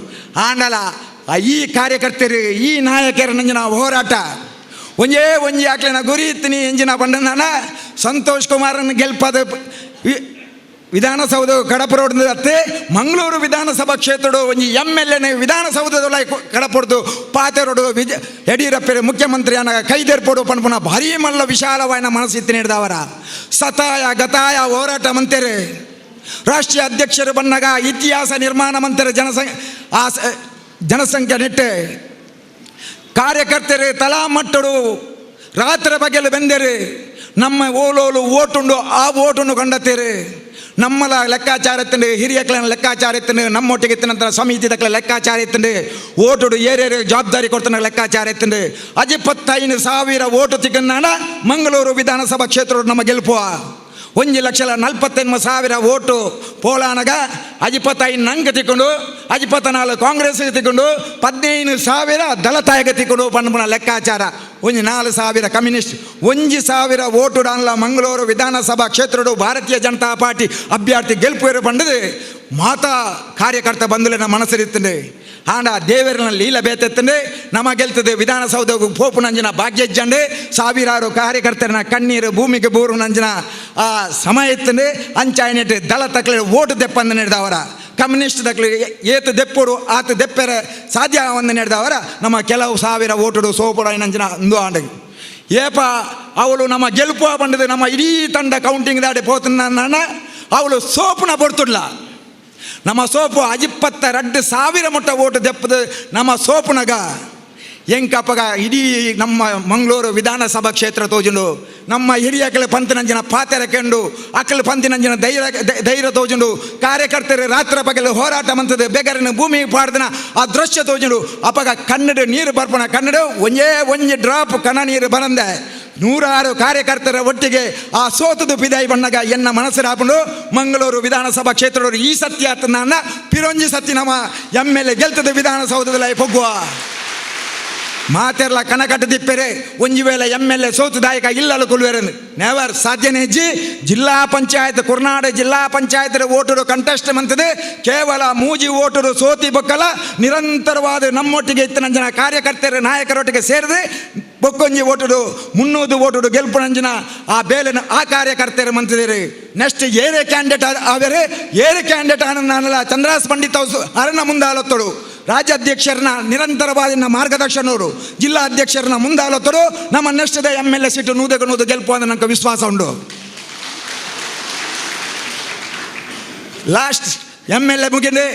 ಆಂಡಲ ಈ ಕಾರ್ಯಕರ್ತರು ಈ ನಾಯಕರ ನಂಜಿನ ಹೋರಾಟ ಒಂಜೇ ಒಂಜಿ ಆಕ್ಲೆನ ಗುರಿ ಇತ್ತಿನಿ ಎಂಜಿನ ಪಂಡನಾನ ಸಂತೋಷ್ ಕುಮಾರನ್ ಗೆಲ್ಪದ ವಿಧಾನಸೌಧ ಕಡಪರೋಡ್ ಅತ್ತೆ ಮಂಗಳೂರು ವಿಧಾನಸಭಾ ಕ್ಷೇತ್ರಡು ಒಂಜಿ ಎಮ್ ಎಲ್ ಎನ್ ವಿಧಾನಸೌಧದೊಳ ಕಡಪೊಡ್ದು ಪಾತೆರೊಡು ವಿಜ ಯಡಿಯೂರಪ್ಪ ಮುಖ್ಯಮಂತ್ರಿ ಅನ್ನ ಕೈದೆರ್ಪೊಡು ಪನ್ಪುನ ಭಾರೀ ಮಲ್ಲ ವಿಶಾಲವಾಯಿನ ಮನಸ್ಸಿತ್ತು ನೀಡಿದವರ ಸತಾಯ ಗತಾಯ ಹೋರಾಟ ಮಂತೆರೆ. ರಾಷ್ಟ್ರೀಯ ಅಧ್ಯಕ್ಷರು ಬನ್ನಗ ಇತಿಹಾಸ ನಿರ್ಮಾಣ ಮಂತೆರೆ. ಆ ಜನಸಂಖ್ಯೆ ನೆಟ್ಟೆ ಕಾರ್ಯಕರ್ತರು ತಲಾ ಮಟ್ಟಡು ರಾತ್ರಿ ಬಗೆಲು ಬೆಂದರೆ ನಮ್ಮ ಓಲೋಲು ಓಟುಂಡು ಆ ಓಟುಂಡು ಕಂಡತ್ತೀರಿ. ನಮ್ಮಲ ಲೆಕ್ಕಾಚಾರ ಇತ್ತಂಡು, ಹಿರಿಯಕ್ಲನ ಲೆಕ್ಕಾಚಾರ ಇತ್ತಂಡು, ನಮ್ಮೊಟ್ಟಿಗೆ ಇತ್ತಿನಂತರ ಸಮಿತಿ ದಕ್ಲ ಲೆಕ್ಕಾಚಾರ ಇತ್ತಂಡು, ಓಟುಡು ಏರೇರು ಜವಾಬ್ದಾರಿ ಕೊಡ್ತಾನ ಲೆಕ್ಕಾಚಾರ ಇತ್ತಂಡು. 25,000 ಓಟು ತಿಕ್ಕನ್ನಾನ ಮಂಗಳೂರು ವಿಧಾನಸಭಾ ಕ್ಷೇತ್ರ ನಮ್ಮ ಗೆಲ್ಪುವ. 1,49,000 ಓಟು ಪೋಲಾನಗ ಅಜಿಪತ್ತೈದು ನಂಗೆ ತಿಕ್ಕೊಂಡು, ಅಜಿಪತ್ತ ನಾಲ್ಕು ಕಾಂಗ್ರೆಸ್ ತಿಕ್ಕೊಂಡು, 15,000 ದళತಾಯಗ ತಿಕ್ಕೊಂಡು ಪನ್ಪುನ ಲೆಕ್ಕಾಚಾರ. ಒಂಜಿ 4,000 ಕಮ್ಯುನಿಸ್ಟ್, 1,000 ಓಟು ಡಾನ್ಲ ಮಂಗಳೂರು ವಿಧಾನಸಭಾ ಕ್ಷೇತ್ರಡು ಭಾರತೀಯ ಜನತಾ ಪಾರ್ಟಿ ಅಭ್ಯರ್ಥಿ ಗೆಲ್ಪುವರು ಪಂಡದು ಮಾತಾ ಕಾರ್ಯಕರ್ತ ಬಂಧುಲೆನ ಮನಸ್ಸಿರುತ್ತಂಡೆ. ಆಂಡ ದೇವರನ ಲೀಲ ಬೇತೆತ್ತಂಡೆ ನಮ ಗೆಲ್ತದೆ ವಿಧಾನಸೌಧ ಪೋಪು ನಂಜಿನ ಭಾಗ್ಯಜ್ಜಂಡೆ. ಸಾವಿರಾರು ಕಾರ್ಯಕರ್ತರನ ಕಣ್ಣೀರು ಭೂಮಿಗೆ ಬೂರು ನಂಜಿನ ಆ ಸಮಯ ಇತ್ತಂಡೆ. ಅಂಚಾಯನೆಟ್ ದಳ ತಕ್ಲೆ ಓಟು ದೆಪ್ಪಂದ ನಡೆದವರ, ಕಮ್ಯುನಿಸ್ಟ್ ದಕ್ಲೆ ಏತು ದೆಪ್ಪುಡು ಆತ ದೆಪ್ಪೆರೆ ಸಾಧ್ಯ ಒಂದು ನಡೆದವರ ನಮ್ಮ ಕೆಲವು ಸಾವಿರ ಓಟುಡು ಸೋಪುಡ ನಂಜಿನ ಅಂದು ಆಂಡ. ಏಪ ಅವಳು ನಮ್ಮ ಗೆಲುಪು ಬಂದது ನಮ್ಮ ಇಡೀ ತಂಡ ಕೌಂಟಿಂಗ್ ದಾಡೆ ಪೋತನ್ನ. ಅವಳು ಸೋಪುನ ಬೊಡ್ತುಡ್ಲ. ನಮ್ಮ ಸೋಪು 52,000 ಮುಟ್ಟ ಓಟು ದೆಪ್ಪದ ನಮ್ಮ ಸೋಪುನಗ ಎಂಕಪ್ಪಗ ಇಡೀ ನಮ್ಮ ಮಂಗಳೂರು ವಿಧಾನಸಭಾ ಕ್ಷೇತ್ರ ತೋಜುಂಡು. ನಮ್ಮ ಹಿರಿಯಕಲ ಪಂತಿನಂಜಿನ ಪಾತೆರ ಕೆಂಡು ಅಕ್ಕಲ ಪಂತಿನಂಜಿನ ಧೈರ್ಯ ಧೈರ್ಯ ತೋಜುಂಡು. ಕಾರ್ಯಕರ್ತರು ರಾತ್ರಿ ಪಗಲು ಹೋರಾಟ ಮಂತದ ಬೆಗರಿನ ಭೂಮಿ ಪಾಡ್ದನ ಆ ದೃಶ್ಯ ತೋಜುಂಡು. ಅಪಗ ಕನ್ನಡ ನೀರು ಬರ್ಪಣ, ಕನ್ನಡ ಒಂಜೇ ಒಂಜಿ ಡ್ರಾಪ್ ಕಣ ನೀರು ಬರಂದೆ ನೂರಾರು ಕಾರ್ಯಕರ್ತರ ಒಟ್ಟಿಗೆ ಆ ಸೋತದು ಪಿದಾಯಿ ಬಣ್ಣಗ ಎನ್ನ ಮನಸ್ಸಿರಾಪುಂಡು. ಮಂಗಳೂರು ವಿಧಾನಸಭಾ ಕ್ಷೇತ್ರದವರು ಈ ಸತ್ಯ ನನ್ನ ಪಿರೊಂಜಿ ಸತ್ಯ ನಮ್ಮ M L A ಗೆಲ್ತದ ವಿಧಾನಸೌಧದಲ್ಲಿ ಪೊಗ್ಗುವ ಮಾತೆರ್ಲ ಕನಕಟ್ಟ ದಿಪ್ಪೆರೆ. ಒಂಜಿ ವೇಳೆ M L A ಸೋತುದಾಯಕ ಇಲ್ಲಲು ಕುಲ್ವೇರನ್ ನೆವರ್ ಸಾಧ್ಯನೇ ಹೆಜ್ಜಿ. ಜಿಲ್ಲಾ ಪಂಚಾಯತ್, ಕುರ್ನಾಡ ಜಿಲ್ಲಾ ಪಂಚಾಯತ್ ಓಟರು ಕಂಟೆಸ್ಟ್ ಮಂತದೆ ಕೇವಲ ಮೂಜಿ ಓಟರು ಸೋತಿ ಬೊಕ್ಕಲ ನಿರಂತರವಾದ ನಮ್ಮೊಟ್ಟಿಗೆ ಇತ್ತಿನ ಜನ ಕಾರ್ಯಕರ್ತರ ನಾಯಕರೊಟ್ಟಿಗೆ ಸೇರಿದೆ ಬೊಕ್ಕೊಂಜಿ ಓಟುಡು 300 ಓಟುಡು ಗೆಲ್ಪುನಂಜಿನ ಆ ಬೇಲೆನ ಆ ಕಾರ್ಯಕರ್ತರು ಮಂತಿದ್ದೀರಿ. ನೆಕ್ಸ್ಟ್ ಏರೇ ಕ್ಯಾಂಡಿಡೇಟ್ ಆವೇರೆ, ಏರೇ ಕ್ಯಾಂಡಿಡೇಟ್ ಆನಂದ ಚಂದ್ರಾಸ್ ಪಂಡಿತ್ ಅರಣ ಮುಂದಾಲೊತ್ತಡು, ರಾಜ್ಯಾಧ್ಯಕ್ಷರನ್ನ ನಿರಂತರವಾದ ಮಾರ್ಗದರ್ಶನವರು, ಜಿಲ್ಲಾ ಅಧ್ಯಕ್ಷರನ್ನ ಮುಂದಾಲೊತ್ತಡು. ನಮ್ಮ next M L A seat 100ಕ್ಕೆ 100 ಗೆಲ್ಪು ಅಂತ ನನಗೆ ವಿಶ್ವಾಸ ಉಂಟು. Last M L A ಮುಗಿಂದೆ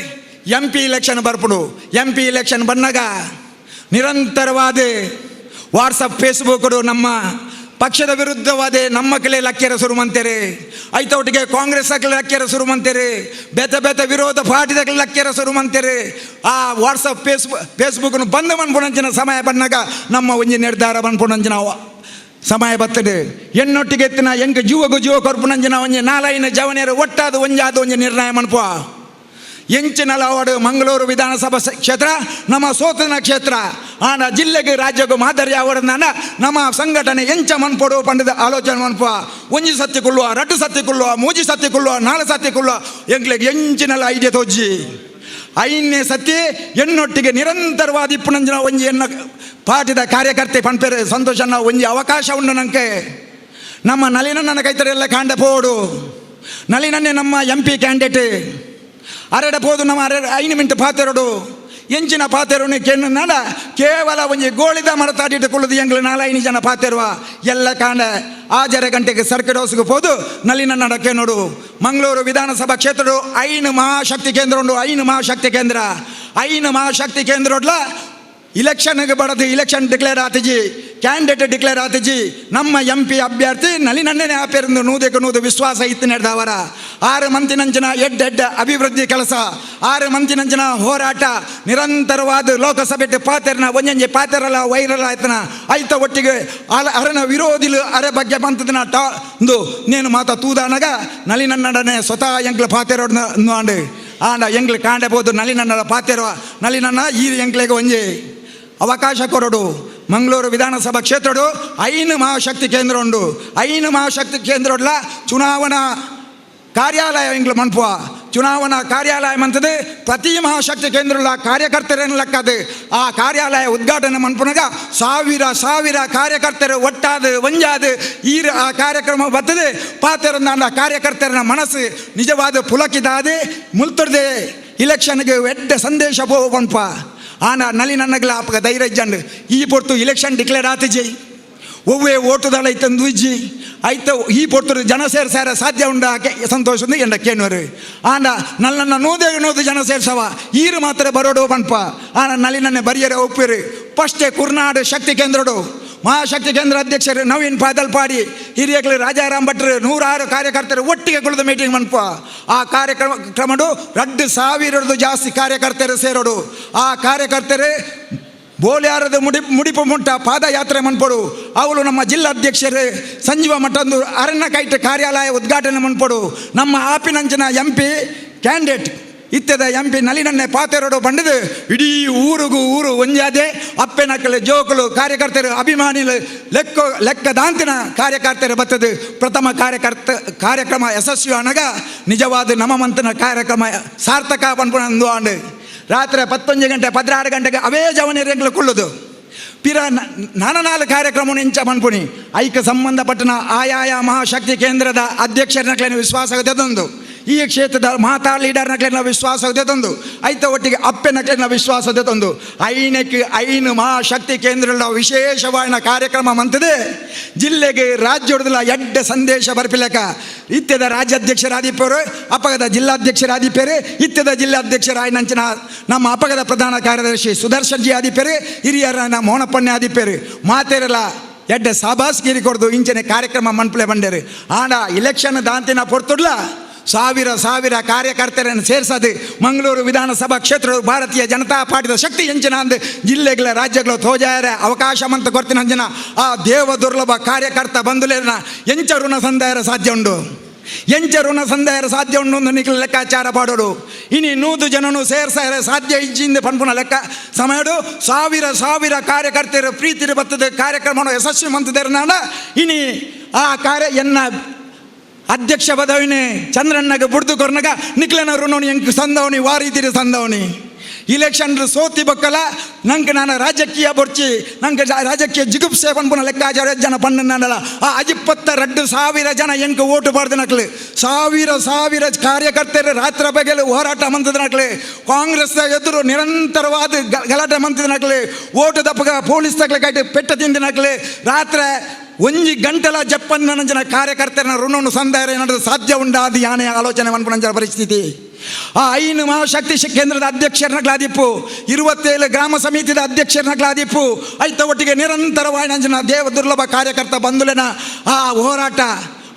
M P election ಬರ್ಪುಡು. M P election ಬಂದಾಗ ನಿರಂತರವಾದ ವಾಟ್ಸಪ್ ಫೇಸ್ಬುಕ್ ನಮ್ಮ ಪಕ್ಷದ ವಿರುದ್ಧವಾದ ನಮ್ಮ ಕಲೆ ಲಕ್ಕೆರ ಶುರು ಮಂತೇರಿ, ಐತೊಟ್ಟಿಗೆ ಕಾಂಗ್ರೆಸ್ ಅಕಲೆ ಲಕ್ಕೆರ ಶುರು ಮಂತೇರಿ, ಬೇತೆ ಬೇತೆ ವಿರೋಧ ಪಾರ್ಟಿದ ಲಕ್ಕೆರ ಶುರು ಮಂತೇರಿ. ಆ ವಾಟ್ಸಪ್ ಫೇಸ್ಬುಕ್ ಬಂದ್ ಮನ್ಪುನಂಚಿನ ಸಮಯ ಬಂದಾಗ ನಮ್ಮ ಒಂಜಿ ನಿರ್ಧಾರ ಮನ್ಪುನಂಚಿನ ಸಮಯ ಬರ್ತದೆ. ಎನ್ನೊಟ್ಟಿಗೆ ಎತ್ತಿನ ಎಂಕ್ ಜೀವಗೂ ಜೀವ ಕೊರ್ಪುನಂಚಿನ ಒಂಜಿ ನಾಲೈನ ಜವನಿಯರು ಒಟ್ಟಾದ ಒಂಜಾದ ಒಂಜಿ ನಿರ್ಣಯ ಮನ್ಪುವ. ಎಂಚಿನ ಅವಾರ್ಡ್ ಮಂಗಳೂರು ವಿಧಾನಸಭಾ ಕ್ಷೇತ್ರ ನಮ್ಮ ಸೋತನ ಕ್ಷೇತ್ರ ಆನ ಜಿಲ್ಲೆಗೆ ರಾಜ್ಯಕ್ಕೂ ಮಾದರಿ ಅವರನ್ನ ನಮ್ಮ ಸಂಘಟನೆ ಎಂಚ ಮನ್ಪೊಡು ಪಂಡದ ಆಲೋಚನೆ ಮನ್ಪುವ. ಒಂಜಿ ಸತ್ತಿ ಕೊಳ್ಳುವ, ರಡ್ಡು ಸತ್ತಿ ಕೊಳ್ಳುವ, ಮೂಜಿ ಸತ್ತಿ ಕೊಳ್ಳುವ, ನಾಲು ಸತ್ತಿ ಕೊಳ್ಳುವ, ಎಂಕ್ಲೆಗ್ ಎಂಚಿನಲ್ಲ ಐಡಿಯಾ ತೋಜಿ. ಐನೇ ಸತ್ತಿ ಎನ್ನೊಟ್ಟಿಗೆ ನಿರಂತರವಾದ ಇಪ್ಪುನಂಜಿನ ಒಂಜಿ ಎನ್ನ ಪಾಠದ ಕಾರ್ಯಕರ್ತೆ ಪನ್ಪೇರೆ, ಸಂತೋಷನ ಒಂಜಿ ಅವಕಾಶ ಉಂಡು ನಂಗೆ. ನಮ್ಮ ನಲಿನನ್ನ ಕೈತರೆಲ್ಲ ಕಾಂಡ ಪೋಡು, ನಲಿನನ್ನೇ ನಮ್ಮ M P candidate ಅರೆಡ ಪೋದು ನಮ್ಮ ಅರೆ ಐನು ಮಿಂಟ್ ಪಾತೆರಡು ಎಂಚಿನ ಪಾತೆರುನಿ ಕೆಣ್ಣು ಕೇವಲ ಒಂಜಿ ಗೋಳಿದ ಮರತಾಡಿಟ್ಟುಕೊಳ್ಳುದು. ಎಂಗ್ಲು ನಾಲೈನು ಜನ ಪಾತೆರುವ ಎಲ್ಲ ಕಾಂಡ ಆಜರೆ ಗಂಟೆಗೆ ಸರ್ಕಿಟ್ ಹೌಸ್ಗೆ ಪೋದು ನಲಿನ ನಡಕೆ ನೋಡು. ಮಂಗಳೂರು ವಿಧಾನಸಭಾ ಕ್ಷೇತ್ರದ ಐನು ಮಹಾಶಕ್ತಿ ಕೇಂದ್ರ ಉಂಡು. ಐನು ಮಹಾಶಕ್ತಿ ಕೇಂದ್ರ, ಐನು ಮಹಾಶಕ್ತಿ ಕೇಂದ್ರ ಇಲೆಕ್ಷನ್ಗೆ ಬಡದು ಇಲೆಕ್ಷನ್ ಡಿಕ್ಲೇರ್ ಆತಿಜಿ, ಕ್ಯಾಂಡಿಡೇಟ್ ಡಿಕ್ಲೇರ್ ಆತಿಜಿ. ನಮ್ಮ ಎಂ ಪಿ ಅಭ್ಯರ್ಥಿ ನಲಿನನ್ನೇ ಆಪೇರಿಂದ 100ಕ್ಕೆ 100 ವಿಶ್ವಾಸ ಇತ್ತು ನಡೆದವರ. 6 ಮಂತಿನಂಚಿನ ಎಡ್ಡ ಎಡ್ಡ ಅಭಿವೃದ್ಧಿ ಕೆಲಸ, 6 ಮಂತಿನಂಚಿನ ಹೋರಾಟ ನಿರಂತರವಾದ ಲೋಕಸಭೆ ಪಾತೆರ್ನ ಒಂಜೊಂಜಿ ಪಾತೆರಲ್ಲ ವೈರಲ್ ಆಯ್ತನ ಐತ ಒಟ್ಟಿಗೆ ಅಲ ಅರನ ವಿರೋಧಿಲು ಅರೆ ಬಗ್ಗೆ ಬಂತದನ ಟಾ ಒಂದು ನೇನು ಮಾತ ತೂದಾನಗ ನಲಿನನ್ನಡನೆ ಸ್ವತಃ ಎಂಕ್ಲ ಪಾತೆರೋಡ್ ಆಂಡ್ ಆಂಡ ಎಂಗ್ಲು ಕಾಂಡೆ ನಲಿನನ್ನಡ ಪಾತೆರುವ ನಲಿನನ್ನ ಈ ಎಂಕ್ಲೆಗೆ ಒಂಜಿ ಅವಕಾಶ ಕೊರಡು. ಮಂಗಳೂರು ವಿಧಾನಸಭಾ ಕ್ಷೇತ್ರಡು ಐನು ಮಹಾಶಕ್ತಿ ಕೇಂದ್ರ ಉಂಡು. ಐನು ಮಹಾಶಕ್ತಿ ಕೇಂದ್ರ ಚುನಾವಣಾ ಕಾರ್ಯಾಲಯ ಎಂಗ್ಲು ಮನ್ಪುವ. ಚುನಾವಣಾ ಕಾರ್ಯಾಲಯ ಮಂತದೆ ಪ್ರತಿ ಮಹಾಶಕ್ತಿ ಕೇಂದ್ರ ಕಾರ್ಯಕರ್ತರೇನು ಲೆಕ್ಕದು. ಆ ಕಾರ್ಯಾಲಯ ಉದ್ಘಾಟನೆ ಮನ್ಪುನಗ ಸಾವಿರ ಸಾವಿರ ಕಾರ್ಯಕರ್ತರು ಒಟ್ಟಾದ ಒಂಜಾದ ಈ ಆ ಕಾರ್ಯಕ್ರಮ ಬರ್ತದೆ. ಪಾತೆರಂದ ಕಾರ್ಯಕರ್ತರ ಮನಸ್ಸು ನಿಜವಾದ ಪುಲಕಿದಾದೆ ಮುಲ್ತರ್ದೆ ಇಲೆಕ್ಷನ್ಗೆ ಎಡ್ಡೆ ಸಂದೇಶ ಪೋಪನ್ಪ. ಆನ ನಲಿ ನನ್ನಗ್ಲ ಆಪಗ ಧೈರ್ಯ ಇಜ್ಜಂಡು. ಈ ಪೊರ್ತು ಇಲೆಕ್ಷನ್ ಡಿಕ್ಲೇರ್ ಆತಿಜಿ, ಒವ್ವೇ ಓಟುದಳ ಐತಂದು ಇಜ್ಜಿ ಐತ. ಈ ಪೊರ್ತುಡು ಜನ ಸೇರ್ಸಾರ ಸಾಧ್ಯ ಉಂಡ ಸಂತೋಷ ಎಂಡ ಕೇನುವರು. ಆಂಡ ನಲ್ಲನ್ನ 100ಕ್ಕೆ 100 ಜನ ಸೇರ್ಸವ, ಈರು ಮಾತ್ರ ಬರೋಡು ಪನ್ಪ. ಆನ ನಲಿನನ್ನೇ ಬರಿಯರೆ ಒಪ್ಪಿರು. ಫಸ್ಟೇ ಕುರ್ನಾಡು ಶಕ್ತಿ ಕೇಂದ್ರಡು ಮಹಾಶಕ್ತಿ ಕೇಂದ್ರ ಅಧ್ಯಕ್ಷರು ನವೀನ್ ಪಾದಲ್ಪಾಡಿ, ಹಿರಿಯಕಲು ರಾಜಾರಾಮ್ ಭಟ್ರು, ನೂರಾರು ಕಾರ್ಯಕರ್ತರು ಒಟ್ಟಿಗೆ ಕುಳಿತು ಮೀಟಿಂಗ್ ಮನ್ಪ. ಆ ಕಾರ್ಯಕ್ರಮ ಕ್ರಮಡು 2000 ಜಾಸ್ತಿ ಕಾರ್ಯಕರ್ತರು ಸೇರೋಡು. ಆ ಕಾರ್ಯಕರ್ತರು ಬೋಲ್ಯಾರದ ಮುಡಿಪು ಮುಟ್ಟ ಪಾದಯಾತ್ರೆ ಮನ್ಪಡು. ಅವಳು ನಮ್ಮ ಜಿಲ್ಲಾಧ್ಯಕ್ಷರು ಸಂಜೀವ ಮಠಂದು ಅರಣ್ಯ ಕೈಟ್ ಕಾರ್ಯಾಲಯ ಉದ್ಘಾಟನೆ ಮನ್ಪಡು. ನಮ್ಮ ಆಪಿನಂಚಿನ M P candidate ಇತ್ತದ M P ನಲಿನನ್ನೆ ಪಾತೆರಡು ಬಂಡದು ಇಡೀ ಊರಿಗೂ ಊರು ಒಂಜಾದೆ. ಅಪ್ಪೆನಕ್ಕಲು ಜೋಕುಲು ಕಾರ್ಯಕರ್ತರು ಅಭಿಮಾನಿಲು ಲೆಕ್ಕ ಲೆಕ್ಕದಾಂತಿನ ಕಾರ್ಯಕರ್ತರು ಬರ್ತದೆ. ಪ್ರಥಮ ಕಾರ್ಯಕರ್ತ ಕಾರ್ಯಕ್ರಮ ಯಶಸ್ವಿ ಅನಗ ನಿಜವಾದ ನಮ್ಮ ಮಂತನ ಕಾರ್ಯಕ್ರಮ ಸಾರ್ಥಕ ಪನ್ಪುನಂದು ಆಂಡು. ರಾತ್ರಿ 11 ಗಂಟೆ 16 ಗಂಟೆಗೆ ಅವೇ ಜವನಿಯರು ಕುಳ್ಳುದು ಪಿರ ನಾನನಾಲು ಕಾರ್ಯಕ್ರಮ ಇಂಚ ಮನ್ಪುನಿ. ಐಕ ಸಂಬಂಧಪಟ್ಟನ ಆಯಾಯ ಮಹಾಶಕ್ತಿ ಕೇಂದ್ರದ ಅಧ್ಯಕ್ಷರನ್ನ ವಿಶ್ವಾಸ ತೆದೊಂದು ಈ ಕ್ಷೇತ್ರದ ಮಾತಾ ಲೀಡರ್ನಕ್ಲೆನ ವಿಶ್ವಾಸ ತಂದು ಐತ ಒಟ್ಟಿಗೆ ಅಪ್ಪೆನಕ್ಲೆನ ವಿಶ್ವಾಸ ತಂದು ಐನಕ್ಕೆ ಐನು ಮಹಾಶಕ್ತಿ ಕೇಂದ್ರ ವಿಶೇಷವಾದ ಕಾರ್ಯಕ್ರಮ ಮಂತದೆ ಜಿಲ್ಲೆಗೆ ರಾಜ್ಯದ ಎಡ್ಡೆ ಸಂದೇಶ ಬರ್ಪಿಲಕ ಇತ್ಯದ ರಾಜ್ಯಾಧ್ಯಕ್ಷರಾದಿಪ್ಪರು ಅಪಗದ ಜಿಲ್ಲಾಧ್ಯಕ್ಷರಾದಿಪ್ಪೇರು ಇತ್ಯದ ಜಿಲ್ಲಾಧ್ಯಕ್ಷರಾಯನಂಚಿನ ನಮ್ಮ ಅಪಗದ ಪ್ರಧಾನ ಕಾರ್ಯದರ್ಶಿ ಸುದರ್ಶನ್ ಜಿ ಆದಿಪ್ಪೇರು ಹಿರಿಯರ ಮೋನಪ್ಪಣ್ಣ ಆದಿಪ್ಪೇರು ಮಾತೇರಲ್ಲ ಎಡ್ಡೆ ಸಾಬಾಸ್ಗಿರಿ ಕೊಡ್ದು ಇಂಚಿನ ಕಾರ್ಯಕ್ರಮ ಮನ್ಪಲೆ ಬಂಡೇರು. ಆಂಡ ಇಲೆಕ್ಷನ್ ದಾಂತಿನ ಪೊರ್ತುಡ್ಲ ಸಾವಿರ ಸಾವಿರ ಕಾರ್ಯಕರ್ತರನ್ನು ಸೇರ್ಸದು ಮಂಗಳೂರು ವಿಧಾನಸಭಾ ಕ್ಷೇತ್ರ ಭಾರತೀಯ ಜನತಾ ಪಾರ್ಟಿದ ಶಕ್ತಿ ಎಂಚಿನ ಅಂದು ಜಿಲ್ಲೆಗಳ ರಾಜ್ಯಗಳ ತೋಜಾಯರ ಅವಕಾಶ ಮಂತ ಕೊರ್ತಿನ ಅಂಜನ ಆ ದೇವ ದುರ್ಲಭ ಕಾರ್ಯಕರ್ತ ಬಂಧುಲೇನ ಎಂಚ ಋಣ ಸಂದಾಯರ ಸಾಧ್ಯ ಉಂಡು, ಎಂಚ ಋಣ ಸಂದಾಯರ ಸಾಧ್ಯ ಉಂಡು ಒಂದು ನಿಖಲ ಲೆಕ್ಕಾಚಾರ ಪಾಡೋಡು. ಇನಿ 100 ಜನನು ಸೇರ್ಸಾಯರ ಸಾಧ್ಯ ಇಜ್ಜಿಂದ ಪನ್ಪುನ ಲೆಕ್ಕ ಸಮಯಡು ಸಾವಿರ ಸಾವಿರ ಕಾರ್ಯಕರ್ತರ ಪ್ರೀತಿ ಬರ್ತದೆ ಕಾರ್ಯಕ್ರಮ ಯಶಸ್ವಿ ಮಂತದೇರ. ಇನಿ ಆ ಕಾರ್ಯ ಎನ್ನ ಅಧ್ಯಕ್ಷ ಪದವಿನೇ ಚಂದ್ರಣ್ಣಗೆ ಬುಡ್ದು ಕೊರ್ನಗ ನಿಕ್ಲನ ಋಣೋನಿ ಎಂಕ್ ಸಂದವನಿ ವಾರೀತಿರಿ ಸಂದವನಿ ಇಲೆಕ್ಷನ್ ಸೋತಿ ಬಕ್ಕಲ ನಂಗೆ ನಾನು ರಾಜಕೀಯ ಬೊರ್ಚಿ ನಂಗೆ ರಾಜಕೀಯ ಜಿಗುಪ್ಸೆ ಪನ್ಪುನ ಲೆಕ್ಕಾಚಾರ ಜನ ಪಣ್ಣಲ್ಲ. ಆ 22,000 ಜನ ಎಂಕ್ ಓಟು ಪಾಡ್ದು ನಕ್ಲು, ಸಾವಿರ ಸಾವಿರ ಕಾರ್ಯಕರ್ತರು ರಾತ್ರಿ ಬಗೆಲು ಹೋರಾಟ ಮಂತದ ನಕ್ಲು, ಕಾಂಗ್ರೆಸ್ ಎದುರು ನಿರಂತರವಾದ ಗಲಾಟೆ ಮಂತದ ನಕ್ಲು, ಓಟು ದಪ್ಪಗ ಪೊಲೀಸ್ ತಕ್ಲೆ ಕೈಟ್ ಪೆಟ್ಟ ತಿಂದ ನಕ್ಲು, ರಾತ್ರಿ ಒಂಜಿ ಗಂಟೆಲ ಜಪ್ಪನ್ನ ಜನ ಕಾರ್ಯಕರ್ತರ ಋಣವನ್ನು ಸಂದಾಯ ಏನಾದರೂ ಸಾಧ್ಯ ಉಂಡಾದ ಯಾನೆ ಆಲೋಚನೆ ಮನ್ಪುನಂಜನ ಪರಿಸ್ಥಿತಿ. ಆ 5 ಮಹಾಶಕ್ತಿ ಕೇಂದ್ರದ ಅಧ್ಯಕ್ಷರನಗ್ಲಾದಿಪ್ಪು, 27 ಗ್ರಾಮ ಸಮಿತಿದ ಅಧ್ಯಕ್ಷರನಗ್ಲಾದಿಪ್ಪು, ಐತ ಒಟ್ಟಿಗೆ ನಿರಂತರವಾಯಿನಂಜನ ದೇವ ದುರ್ಲಭ ಕಾರ್ಯಕರ್ತ ಬಂಧುಲೆನ ಆ ಹೋರಾಟ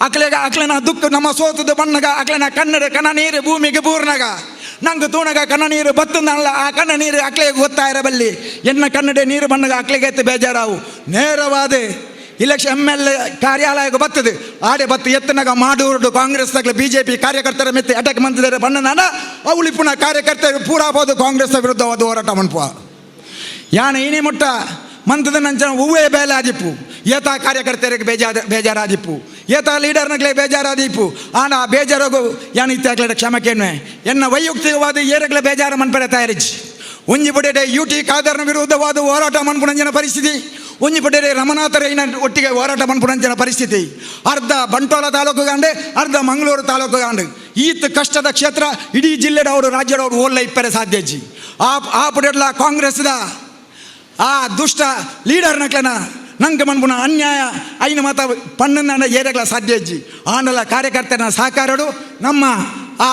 ಅಕ್ಲೆಗ ಅಕ್ಲೆನ ದುಃಖ ನಮ್ಮ ಸೋತದ ಬಣ್ಣಗ ಅಕ್ಲೆನ ಕನ್ನಡ ಕಣ ನೀರು ಭೂಮಿಗೆ ಬೂರ್ನಗ ನಂಗೆ ತೂಣಗ ಕಣ್ಣ ನೀರು ಬತ್ತಂದಲ್ಲ ಆ ಕಣ್ಣ ನೀರು ಅಕ್ಲೆಗೆ ಗೊತ್ತಾಯಿರಬಲ್ಲಿ ಎನ್ನ ಕನ್ನಡ ನೀರು ಬಣ್ಣಗ ಅಕ್ಲೆಗೆ ಎತ್ತು ಬೇಜಾರಾವು. ನೇರವಾದ ಇಲೆಕ್ಷನ್ ಎಮ್ ಎಲ್ ಎ ಕಾರ್ಯಾಲಯಕ್ಕೆ ಬರ್ತದೆ ಆಡೆ ಬತ್ತು ಎತ್ತನಾಗ ಮಾಡೂರು ಕಾಂಗ್ರೆಸ್ ತಗ್ಲ ಬಿ ಜೆ ಪಿ ಕಾರ್ಯಕರ್ತರ ಮೆತ್ತೆ ಅಟ್ಯಾಕ್ ಮಂತಿದ್ದಾರೆ ಬಣ್ಣನಾನ ಅವಳಿಪುನ ಕಾರ್ಯಕರ್ತರು ಪೂರಾ ಬೋದು ಕಾಂಗ್ರೆಸ್ ವಿರುದ್ಧವಾದ ಹೋರಾಟ ಮನ್ಪುವ. ಯಾನ ಏನೇ ಮುಟ್ಟ ಮಂತದ ನಂಚನ ಹೂವೇ ಬೇಲೆ ಆದಿಪ್ಪು ಏತ ಕಾರ್ಯಕರ್ತರಿಗೆ ಬೇಜಾರಾದಿಪ್ಪು ಏತ ಲೀಡರ್ನಗ್ಲೇ ಬೇಜಾರಾದಿಪ್ಪು. ಆನ ಆ ಬೇಜಾರೋಗು ಯಾನ ಇತ್ತಾಗ್ಲೇ ಕ್ಷಮಕೇನು ಎನ್ನ ವೈಯಕ್ತಿಕವಾದ ಏರಗ್ಲೆ ಬೇಜಾರು ಮನ್ಪಡೆ ತಯಾರಿಸಿ ಒಂಜಿ ಪಡೆಡೆ ಯು ಟಿ ಖಾದರ್ನ ವಿರುದ್ಧವಾದ ಹೋರಾಟ ಮನ್ಪುನಂಜನ ಪರಿಸ್ಥಿತಿ, ಒಂಜಿ ಪಡೆಡೆ ರಮನಾಥರೈನ ಒಟ್ಟಿಗೆ ಹೋರಾಟ ಮನ್ಪುನಂಜನ ಪರಿಸ್ಥಿತಿ, ಅರ್ಧ ಬಂಟ್ವಾಳ ತಾಲೂಕು ಗಾಂಡೆ ಅರ್ಧ ಮಂಗಳೂರು ತಾಲೂಕು ಗಾಂಡೆ ಈತ ಕಷ್ಟದ ಕ್ಷೇತ್ರ ಇಡೀ ಜಿಲ್ಲೆಡವರು ರಾಜ್ಯದವರು ಓಲ್ಲ ಇಪ್ಪರೆ ಸಾಧ್ಯಜ್ಜಿ. ಆ ಪಡೆಡ್ಲ ಕಾಂಗ್ರೆಸ್ದ ಆ ದುಷ್ಟ ಲೀಡರ್ನಕ್ಲೆನ ನಂಗೆ ಮನ್ಪುನ ಅನ್ಯಾಯ ಐನ ಮಾತ ಪಣ್ಣನ ಏರಗ್ಲ ಸಾಧ್ಯ ಅಜ್ಜಿ. ಆಂಡಲ ಕಾರ್ಯಕರ್ತನ ಸಹಕಾರಡು ನಮ್ಮ ಆ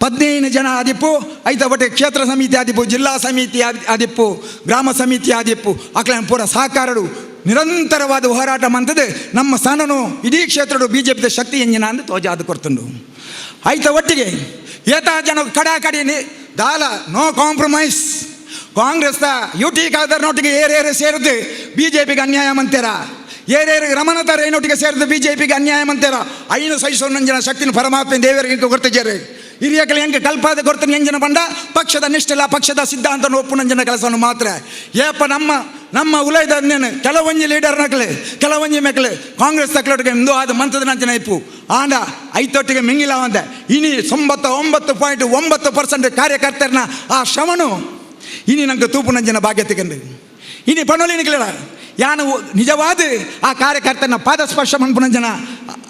15 ಜನ ಆದಿಪ್ಪು ಐತ ಒಟ್ಟೆ ಕ್ಷೇತ್ರ ಸಮಿತಿ ಆದಿಪ್ಪು ಜಿಲ್ಲಾ ಸಮಿತಿ ಆದಿಪ್ಪು ಗ್ರಾಮ ಸಮಿತಿ ಆದಿಪ್ಪು ಅಕ್ಲ ಪೂರ ಸಹಕಾರಡು ನಿರಂತರವಾದ ಹೋರಾಟ ಮಂತದೆ ನಮ್ಮ ಸ್ಥಾನನು ಇಡೀ ಕ್ಷೇತ್ರಡು ಬಿ ಜೆ ಪಿದ ಶಕ್ತಿ ಎಂಜಿನ ಅಂದು ತೋಜಾದ ಕೊಡ್ತುಂಡು. ಐತ ಒಟ್ಟಿಗೆ ಏತಾ ಜನ ಕಡಾಕಡಿ ದಾಲ no compromise Congress U T ಖಾದರ್ನೊಟ್ಟಿಗೆ ಏರೇರು ಸೇರಿದ್ದು ಬಿ ಜೆ ಪಿಗೆ ಅನ್ಯಾಯ ಮಂತೀರ, ಏರೇರು ರಮಣತಾರ ಏನೊಟ್ಟಿಗೆ ಸೇರಿದ್ದು ಬಿ ಜೆ ಪಿಗೆ ಅನ್ಯಾಯ ಮಂತೀರ, ಐನು ಸಹಿಸೋ ನಂಜನ ಶಕ್ತಿನ ಪರಮಾತ್ಮ ದೇವರಿಗೆ ಕೊಡ್ತಿದ್ದಾರೆ. ಹಿರಿಯಕಲಿ ಹೆಂಗೆ ಕಲ್ಪಾದ ಕೊಡ್ತಾನೆ ಎಂಜನ ಬಂಡ ಪಕ್ಷದ ನಿಷ್ಠೆಲ್ಲ ಪಕ್ಷದ ಸಿದ್ಧಾಂತ ಒಪ್ಪು ನಂಜನ ಕೆಲಸವನ್ನು ಮಾತ್ರ. ಏಪ ನಮ್ಮ ನಮ್ಮ ಉಲೈದ ಕೆಲವೊಂಜಿ ಲೀಡರ್ ನಕಲೆ ಕೆಲವೊಂಜಿ ಮೆಕ್ಲೆ ಕಾಂಗ್ರೆಸ್ ತಕ್ಲೊಟ್ಟಿಗೆ ಇಂದು ಆದ ಮಂತದ ನಂಚನ ಇಪ್ಪು ಆಂಡ ಐತೊಟ್ಟಿಗೆ ಮಿಂಗಿಲ್ಲ ಅಂದೆ. ಇನಿ 99.9% ಕಾರ್ಯಕರ್ತರನ್ನ ಆ ಶ್ರಮನು ಇನಿ ನಂಗೆ ತೂಪು ನಂಜನ ಭಾಗ್ಯ ತಿಕಂಡು ಇನಿ ಪಣೋಲಿ ನಿಕ್ಲೇಳ ಯಾನು ನಿಜವಾದ ಆ ಕಾರ್ಯಕರ್ತನ ಪಾದಸ್ಪರ್ಶ ಮನ್ಪುನಂಜನ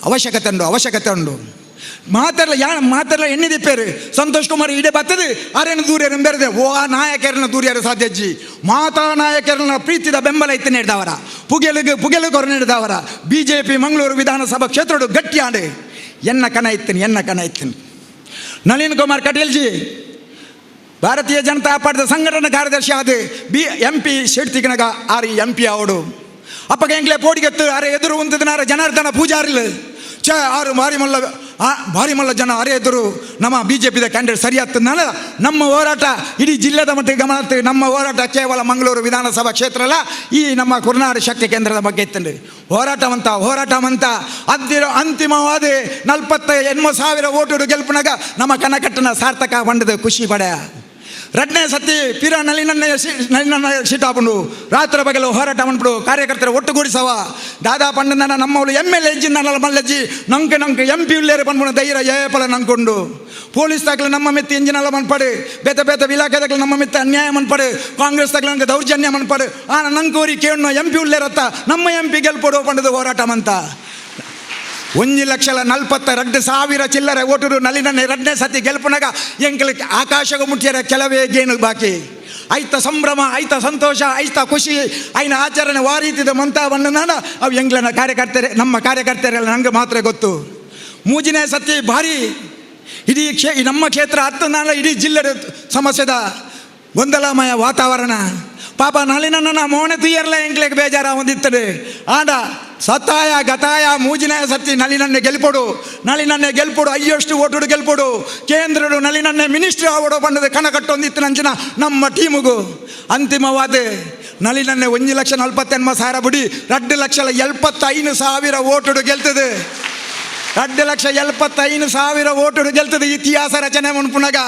ಅವಶ್ಯಕತೆ ಉಂಡು, ಅವಶ್ಯಕತೆ ಉಂಡು. ಮಾತಾಡಲ ಯಾ ಮಾತಾಡಲ ಎಣ್ಣಿದಿಪ್ಪೇರು ಸಂತೋಷ್ ಕುಮಾರ್ ಇಡೆ ಬರ್ತದೆ ಅರೇನು ದೂರ್ಯರು ಬೆರೆದೆ ಓ ಆ ನಾಯಕರನ್ನ ದೂರ್ಯರು ಸಾಧ್ಯಜ್ಜಿ ಮಾತಾ ನಾಯಕರನ್ನ ಪ್ರೀತಿದ ಬೆಂಬಲ ಇತ್ತು ನೀಡಿದವರ ಪುಗೆಲಿಗೆ ಪುಗೆಲು ಕೊರ ನೀಡಿದವರ ಬಿ ಜೆ ಪಿ ಮಂಗಳೂರು ವಿಧಾನಸಭಾ ಕ್ಷೇತ್ರಡು ಗಟ್ಟಿಯಾಡೆ ಎನ್ನ ಕಣ ಇತ್ತೇನೆ ಎನ್ನ ಕಣ ಇತ್ತೇನೆ. ನಳಿನ್ ಕುಮಾರ್ ಕಟೀಲ್ಜಿ ಭಾರತೀಯ ಜನತಾ ಪಾರ್ಟಿದ ಸಂಘಟನಾ ಕಾರ್ಯದರ್ಶಿ ಆದ ಬಿ ಎಂ ಪಿ ಶೆಡ್ತಿಗನಗ ಆರು ಎಂ ಪಿ ಅವಡು ಅಪ್ಪಗ ಎಂಗ್ಲೆ ಪೋಡಿಗೆತ್ತು ಅರೆ ಎದುರು ಉಂತದನಾರ ಜನಾರ್ದನ ಪೂಜಾರಿಲ್ ಚ ಆರು ಭಾರಿ ಮಲ್ಲ ಆ ಭಾರಿ ಮಲ್ಲ ಜನ ಅರೆ ಎದುರು ನಮ್ಮ ಬಿ ಜೆ ಪಿದ ಕ್ಯಾಂಡಿಡೇಟ್ ಸರಿಯಾಗ್ತದನಾಲ ನಮ್ಮ ಹೋರಾಟ ಇಡೀ ಜಿಲ್ಲೆದ ಮಟ್ಟಿಗೆ ಗಮನ ಹರಿತು. ನಮ್ಮ ಹೋರಾಟ ಕೇವಲ ಮಂಗಳೂರು ವಿಧಾನಸಭಾ ಕ್ಷೇತ್ರ ಅಲ್ಲ, ಈ ನಮ್ಮ ಕುರ್ನಾಡು ಶಕ್ತಿ ಕೇಂದ್ರದ ಬಗ್ಗೆ ಇತ್ತಂడి ಹೋರಾಟವಂತ ಹೋರಾಟವಂತ ಅಂತಿರ ಅಂತಿಮವಾದ 48,000 ಓಟು ಗೆಲ್ಪನಾಗ ನಮ್ಮ ಕನಕಟ್ಟನ ಸಾರ್ಥಕ ಬಂಡದ ಖುಷಿ ಪಡೆ. ರಡ್ನೇ ಸತಿ ಪಿರ ನಳಿನನ್ನ ನಳಿನನ್ನ ಸೀಟಾಪುಂಡು ರಾತ್ರಿ ಬಗಲು ಹೋರಾಟ ಮಾಡ್ಬಿಡು ಕಾರ್ಯಕರ್ತರ ಒಟ್ಟುಗೂಡಿಸವ ದಾದಾ ಪಂಡನ ನಮ್ಮವಳು ಎಮ್ ಎಲ್ ಎಜ್ಜಿ ನನ್ನ ಮಲ್ಲಜ್ಜಿ ನಂಗೆ ನಂಗೆ ಎಂ ಪಿ ಉಳ್ಳೇರು ಪನ್ಪುಣ ಧೈರ್ಯ ಏಪಲ ನಂಕೊಂಡು ಪೊಲೀಸ್ ದಾಖಲೆ ನಮ್ಮ ಮೆತ್ತಿ ಇಂಜಿನಲ್ಲ ಮನ್ಪಡು ಬೇತ ಬೇತ ಇಲಾಖೆ ದಾಖಲೆ ನಮ್ಮ ಮೆತ್ತ ಅನ್ಯಾಯ ಮನ್ಪಡು ಕಾಂಗ್ರೆಸ್ ದಾಖಲೆ ನಂಗೆ ದೌರ್ಜನ್ಯ ಮನ್ಪಡು ಆ ನಂಕೋರಿ ಕೇಳೋ ಎಂ ಪಿ ಉಳ್ಳೇರತ್ತ ನಮ್ಮ ಎಂ ಪಿ ಗೆಲ್ಪಡು ಪಂಡದು ಹೋರಾಟ ಮಂತ. 1,42,000 ಚಿಲ್ಲರೆ ಓಟುಡು ನಲಿನನ್ನೇ ಎರಡನೇ ಸತಿ ಗೆಲ್ಪುನಗ ಎಂಕಲಿಗೆ ಆಕಾಶಗ ಮುಟ್ಟಿಯರ ಕೆಲವೇ ಗೇಣು ಬಾಕಿ. ಐತ ಸಂಭ್ರಮ, ಐತ ಸಂತೋಷ, ಐತ ಖುಷಿ, ಐನ ಆಚರಣೆ ವಾರೀತಿದ ಮಂತಾವನ್ನ ಅವು ಎಂಗ್ಲನ ಕಾರ್ಯಕರ್ತರೆ, ನಮ್ಮ ಕಾರ್ಯಕರ್ತರೆಲ್ಲ ನಂಗೆ ಮಾತ್ರ ಗೊತ್ತು. ಮೂಜಿನೇ ಸತಿ ಭಾರಿ ಇಡೀ ನಮ್ಮ ಕ್ಷೇತ್ರ ಹತ್ತು ನಾಳ ಇಡೀ ಜಿಲ್ಲೆಯ ಸಮಸ್ಯೆದ ಗೊಂದಲಮಯ ವಾತಾವರಣ. ಪಾಪ ನಳಿನನ್ನ ಮೋನೆ ತುಯ್ಯರ್ಲ ಎಂಕ್ಲೆಗ್ ಬೇಜಾರ ಹೊಂದಿತ್ತದೆ. ಆಂಡ ಸತ್ತಾಯ ಗತಾಯ ಮೂಜಿನ ಸತ್ತಿ ನಳಿನನ್ನೇ ಗೆಲ್ಪೊಡು, ನಳಿನನ್ನೇ ಗೆಲ್ಪೊಡು, ಅಯ್ಯಷ್ಟು ಓಟುಡು ಗೆಲ್ಪೊಡು, ಕೇಂದ್ರಡು ನಳಿನನ್ನೇ ಮಿನಿಸ್ಟ್ರಿ ಆವಡೋ ಬಣ್ಣದ ಕಣ ಕಟ್ಟೊಂದಿತ್ತು ನಂಚಿನ ನಮ್ಮ ಟೀಮುಗು. ಅಂತಿಮವಾದ ನಳಿನನ್ನೇ 1,49,000 ಬುಡಿ 2,75,000 ಓಟುಡು ಗೆಲ್ತದೆ. 2,75,000 ಓಟುಡು ಗೆಲ್ತದೆ. ಇತಿಹಾಸ ರಚನೆ ಮನ್ಪುನಗ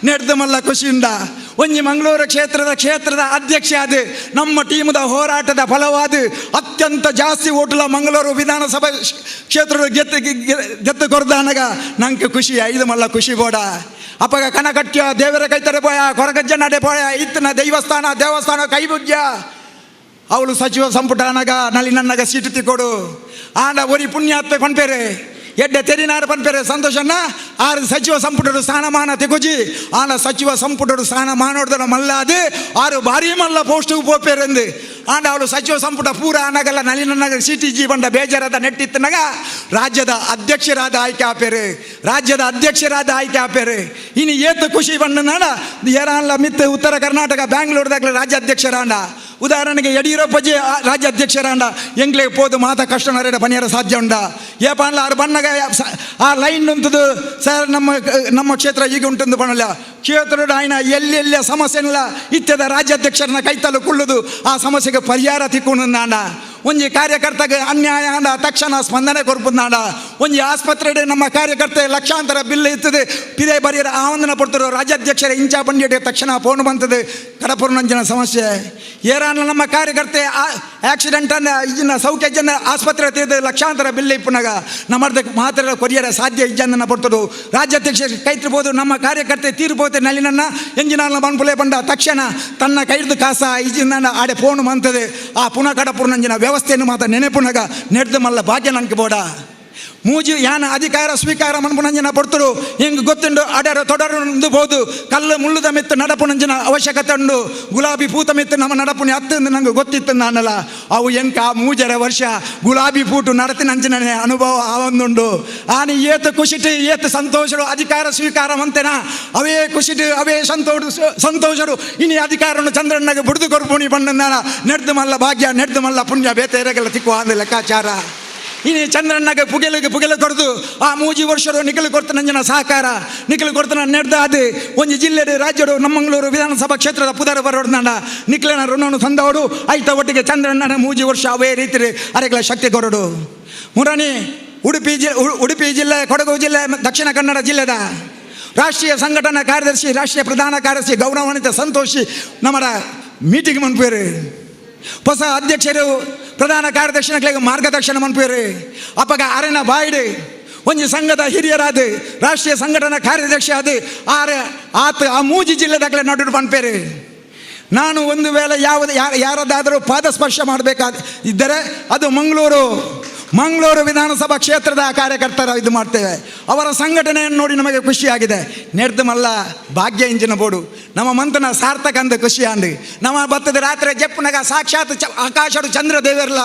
ನೆಡ್ದು ಮಲ್ಲ ಖುಷಿಯಿಂದ ಒಂಜಿ ಮಂಗಳೂರು ಕ್ಷೇತ್ರದ ಅಧ್ಯಕ್ಷ ಅದು ನಮ್ಮ ಟೀಮದ ಹೋರಾಟದ ಫಲವಾದ ಅತ್ಯಂತ ಜಾಸ್ತಿ ಓಟುಲ ಮಂಗಳೂರು ವಿಧಾನಸಭೆ ಕ್ಷೇತ್ರದ ಗೆತ್ತು ಗೆತ್ತು ಕೊರ್ದಾನಗ ನಂಗೆ ಖುಷಿ, ಐದು ಮಲ್ಲ ಖುಷಿ ಬೋಡ. ಅಪ್ಪಗ ಕನಕಟ್ಯ ದೇವರ ಕೈತರೆ ಪೋಯ, ಕೊರಗಜ್ಜ ನಡೆ ಪೋಯ, ಇತ್ತನ ದೇವಸ್ಥಾನ ಕೈಬುಗ್ಯ ಅವಳು ಸಚಿವ ಸಂಪುಟ ಅನಗ ನಲ್ಲಿ ನನ್ನಗ ಸೀಟು ತಿಕ್ಕೊಡು. ಆಂಡ ಒರಿ ಪುಣ್ಯಾತ್ಮ ಪನ್ಪೇರೆ ಎಡ್ಡೆ ತೆರಿನಾರು ಪನ್ಪೇರೆ ಸಂತೋಷನ್ನ ಆರು ಸಚಿವ ಸಂಪುಟಡು ಸ್ಥಾನಮಾನ ತಿಗುಜಿ ಆನ ಸಚಿವ ಸಂಪುಟಡು ಸ್ಥಾನಮಾನೋಡ್ದನ ಮಲ್ಲಾದು ಆರು ಭಾರಿ ಮಲ್ಲ ಪೋಸ್ಟಿಗೆ ಪೋಪೇರೆಂದು. ಆಂಡ ಅವಳು ಸಚಿವ ಸಂಪುಟ ಪೂರ ಅನಗಲ್ಲ ನಲಿನನ್ನಗ ಸಿಟಿ ಜಿ ಬಂಡ ಬೇಜಾರದ ನೆಟ್ಟಿತ್ತನಗ ರಾಜ್ಯದ ಅಧ್ಯಕ್ಷರಾದ ಆಯ್ಕೆ ಆಪೇರು, ರಾಜ್ಯದ ಅಧ್ಯಕ್ಷರಾದ ಆಯ್ಕೆ ಆಪೇರು. ಇನ್ನು ಏತು ಖುಷಿ ಬಂಡನಾಡ ಏರಾನ್ಲ ಮಿತ್ತು ಉತ್ತರ ಕರ್ನಾಟಕ ಬ್ಯಾಂಗ್ಳೂರ್ದಾಗಲೇ ರಾಜ್ಯಾಧ್ಯಕ್ಷರಾಂಡ. ಉದಾಹರಣೆಗೆ ಯಡಿಯೂರಪ್ಪಜಿ ರಾಜ್ಯಾಧ್ಯಕ್ಷರಾಂಡ ಎಂಗ್ಲೆ ಪೋದು ಮಾತ ಕಷ್ಟ ನರೇಡ ಪನಿಯರ ಸಾಧ್ಯ ಉಂಡ. ಏಪಾನ್ಲ ಆರು ಬಣ್ಣಗ ಆ ಲೈನ್ ಉಂಟುದು ಸರ್ ನಮ್ಮ ನಮ್ಮ ಕ್ಷೇತ್ರ ಈಗ ಉಂಟಂದು ಪಣಲ್ಲ. ಕ್ಷೇತ್ರದ ಆಯ್ನ ಎಲ್ಲೆಲ್ಲ ಸಮಸ್ಯೆನಿಲ್ಲ ಇತ್ಯದ ರಾಜ್ಯಾಧ್ಯಕ್ಷರನ್ನ ಕೈತಲು ಕುಳ್ಳುದು ಆ ಸಮಸ್ಯೆಗೆ ಪರಿಹಾರ ತಿಕ್ಕೊಂಡು ನಾಂಡ. ಒಂಜಿ ಕಾರ್ಯಕರ್ತಗೆ ಅನ್ಯಾಯ ಅಂಡ ತಕ್ಷಣ ಸ್ಪಂದನೆ ಕೊರ್ಪುನಾಂಡ. ಒಂಜಿ ಆಸ್ಪತ್ರೆ ನಮ್ಮ ಕಾರ್ಯಕರ್ತೆ ಲಕ್ಷಾಂತರ ಬಿಲ್ ಇರ್ತದೆ ಪಿದೆ ಬರಿಯರ ಆವಂದನ ಪಡ್ತರು ರಾಜ್ಯಾಧ್ಯಕ್ಷರ ಇಂಚಾ ಬಂಡಿ ತಕ್ಷಣ ಫೋನ್ ಬಂತದೆ ಕಡಪುರನಂಚಿನ ಸಮಸ್ಯೆ. ಏರಾನ ನಮ್ಮ ಕಾರ್ಯಕರ್ತೆ ಆಕ್ಸಿಡೆಂಟ್ ಅನ್ನ ಇಜ್ಜಿನ ಸೌಖ್ಯ ಜನ ಆಸ್ಪತ್ರೆ ತೆಗೆದು ಲಕ್ಷಾಂತರ ಬಿಲ್ ಇಪ್ಪುನಾಗ ನಮ್ಮರ್ದಕ್ಕೆ ಮಾತ್ರ ಕೊರಿಯರ ಸಾಧ್ಯ ಇಜ್ಜನ್ನ ಪಡ್ತರು ರಾಜ್ಯಾಧ್ಯಕ್ಷ ಕೈತಿರ್ಬೋದು ನಮ್ಮ ಕಾರ್ಯಕರ್ತೆ ತೀರ್ಬೋತೆ ನಲಿನನ್ನ ಎಂಜಿನ ಬನ್ಪುಲೆ ಬಂಡ ತಕ್ಷಣ ತನ್ನ ಕೈರ್ದು ಕಾಸ ಇಜ್ಜಿನ ಆಡೆ ಫೋನ್ ಬಂತದೆ ಆ ಪುನಃ ಕಡಪುರನಂಜಿನ ವ್ಯವಸ್ಥೆಯನ್ನು ಮಾತ್ರ ನೆನಪುನಗ ನೆಡ್ದು ಮಲ್ಲ ಭಾಗ್ಯ ನಂಗೆ ಬೋಡ. ಮೂಜಿ ಯಾನ ಅಧಿಕಾರ ಸ್ವೀಕಾರ ಮನ್ಪುನಂಜಿನ ಪಡ್ತರು ಹಿಂಗೆ ಗೊತ್ತುಂಡು ಅಡರ ತೊಡರು ಬೋದು ಕಲ್ಲು ಮುಳ್ಳುದ ಮಿತ್ತು ನಡಪುನಂಜಿನ ಅವಶ್ಯಕತೆ ಉಂಡು ಗುಲಾಬಿ ಪೂತ ಮಿತ್ತು ನಮ್ಮ ನಡಪುನಿ ಹತ್ತು ನಂಗೆ ಗೊತ್ತಿತ್ತು ನಾನಲ್ಲ. ಅವು ಎಂಕ ಆ ಮೂಜರ ವರ್ಷ ಗುಲಾಬಿ ಪೂಟು ನಡತಿನಂಚಿನ ಅನುಭವ ಆವೊಂದುಂಡು. ಆನಿ ಏತು ಖುಷಿಟು ಏತು ಸಂತೋಷರು ಅಧಿಕಾರ ಸ್ವೀಕಾರ ಮಂತೆನ ಅವೇ ಖುಷಿಟು ಅವೇ ಸಂತೋಷರು ಇನಿ ಅಧಿಕಾರವನ್ನು ಚಂದ್ರಣ್ಣಗೆ ಬುಡ್ದು ಕೊರ್ಪುಣಿ ಬಣ್ಣ ನೆಡ್ದು ಮಲ್ಲ ಭಾಗ್ಯ ನೆಡ್ದು ಮಲ್ಲ ಪುಣ್ಯ ಬೇತೆರೆಗೆಲ್ಲ ತಿಕ್ಕುವ ಅಂದ ಲೆಕ್ಕಾಚಾರ. ಇನಿ ಚಂದ್ರಣ್ಣಗೆ ಪುಗೆಲಿಗೆ ಪುಗೆಲು ಕೊಡ್ದು ಆ ಮೂಜಿ ವರ್ಷರು ನಿಖಲು ಕೊಡ್ತ ನಂಜನ ಸಹಕಾರ ನಿಖಲು ಕೊಡ್ತನ ನೆಡ್ದ ಅದು ಒಂಜಿ ಜಿಲ್ಲೆ ರಾಜ್ಯಡು ನಮ್ಮಂಗಳೂರು ವಿಧಾನಸಭಾ ಕ್ಷೇತ್ರದ ಪುದರ ಬರೋಡ್ನಂಡ ನಿಖಲನ ಋಣವನ್ನು ತಂದವರು ಐತ ಒಟ್ಟಿಗೆ ಚಂದ್ರಣ್ಣನ ಮೂಜಿ ವರ್ಷ ಅವೇ ರೀತಿ ಅರೆಗಳ ಶಕ್ತಿ ಕೊರಡು. ಮುರಣಿ ಉಡುಪಿ ಜಿಲ್ಲೆ, ಕೊಡಗು ಜಿಲ್ಲೆ, ದಕ್ಷಿಣ ಕನ್ನಡ ಜಿಲ್ಲೆದ ರಾಷ್ಟ್ರೀಯ ಸಂಘಟನಾ ಕಾರ್ಯದರ್ಶಿ, ರಾಷ್ಟ್ರೀಯ ಪ್ರಧಾನ ಕಾರ್ಯದರ್ಶಿ ಗೌರವಾನ್ವಿತ ಸಂತೋಷಿ ನಮ್ಮರ ಮೀಟಿಂಗ್ ಮನ್ಪೇರು. ಹೊಸ ಅಧ್ಯಕ್ಷರು ಪ್ರಧಾನ ಕಾರ್ಯದರ್ಶಿಗಳಿಗೆ ಮಾರ್ಗದರ್ಶನ ಮನ್ಪೇರು. ಅಪ್ಪಗ ಅರೆನ ಬಾಯ್ಡು ಒಂಜಿ ಸಂಘದ ಹಿರಿಯರಾದ ರಾಷ್ಟ್ರೀಯ ಸಂಘಟನಾ ಕಾರ್ಯದರ್ಶಿ ಅದು ಆರ ಆತ ಆ ಮೂಜಿ ಜಿಲ್ಲೆದಾಗಲೇ ನಡು ಪನ್ಪೇರು. ನಾನು ಒಂದು ವೇಳೆ ಯಾವುದು ಯಾರದಾದರೂ ಪಾದಸ್ಪರ್ಶ ಮಾಡಬೇಕಾದ ಇದ್ದರೆ ಅದು ಮಂಗಳೂರು ವಿಧಾನಸಭಾ ಕ್ಷೇತ್ರದ ಕಾರ್ಯಕರ್ತರ ಇದು ಮಾಡ್ತೇವೆ. ಅವರ ಸಂಘಟನೆಯನ್ನು ನೋಡಿ ನಮಗೆ ಖುಷಿಯಾಗಿದೆ. ನೆಡ್ದು ಮಲ್ಲ ಭಾಗ್ಯ ಇಂಜಿನ ಬೋರ್ಡು ನಮ್ಮ ಮಂತನ ಸಾರ್ಥಕ ಅಂದ ಖುಷಿ ಅಂದು. ನಮ್ಮ ಬತ್ತದ ರಾತ್ರಿ ಜಪ್ಪುನಗ ಸಾಕ್ಷಾತ್ ಆಕಾಶಡು ಚಂದ್ರ ದೇವರ್ಲ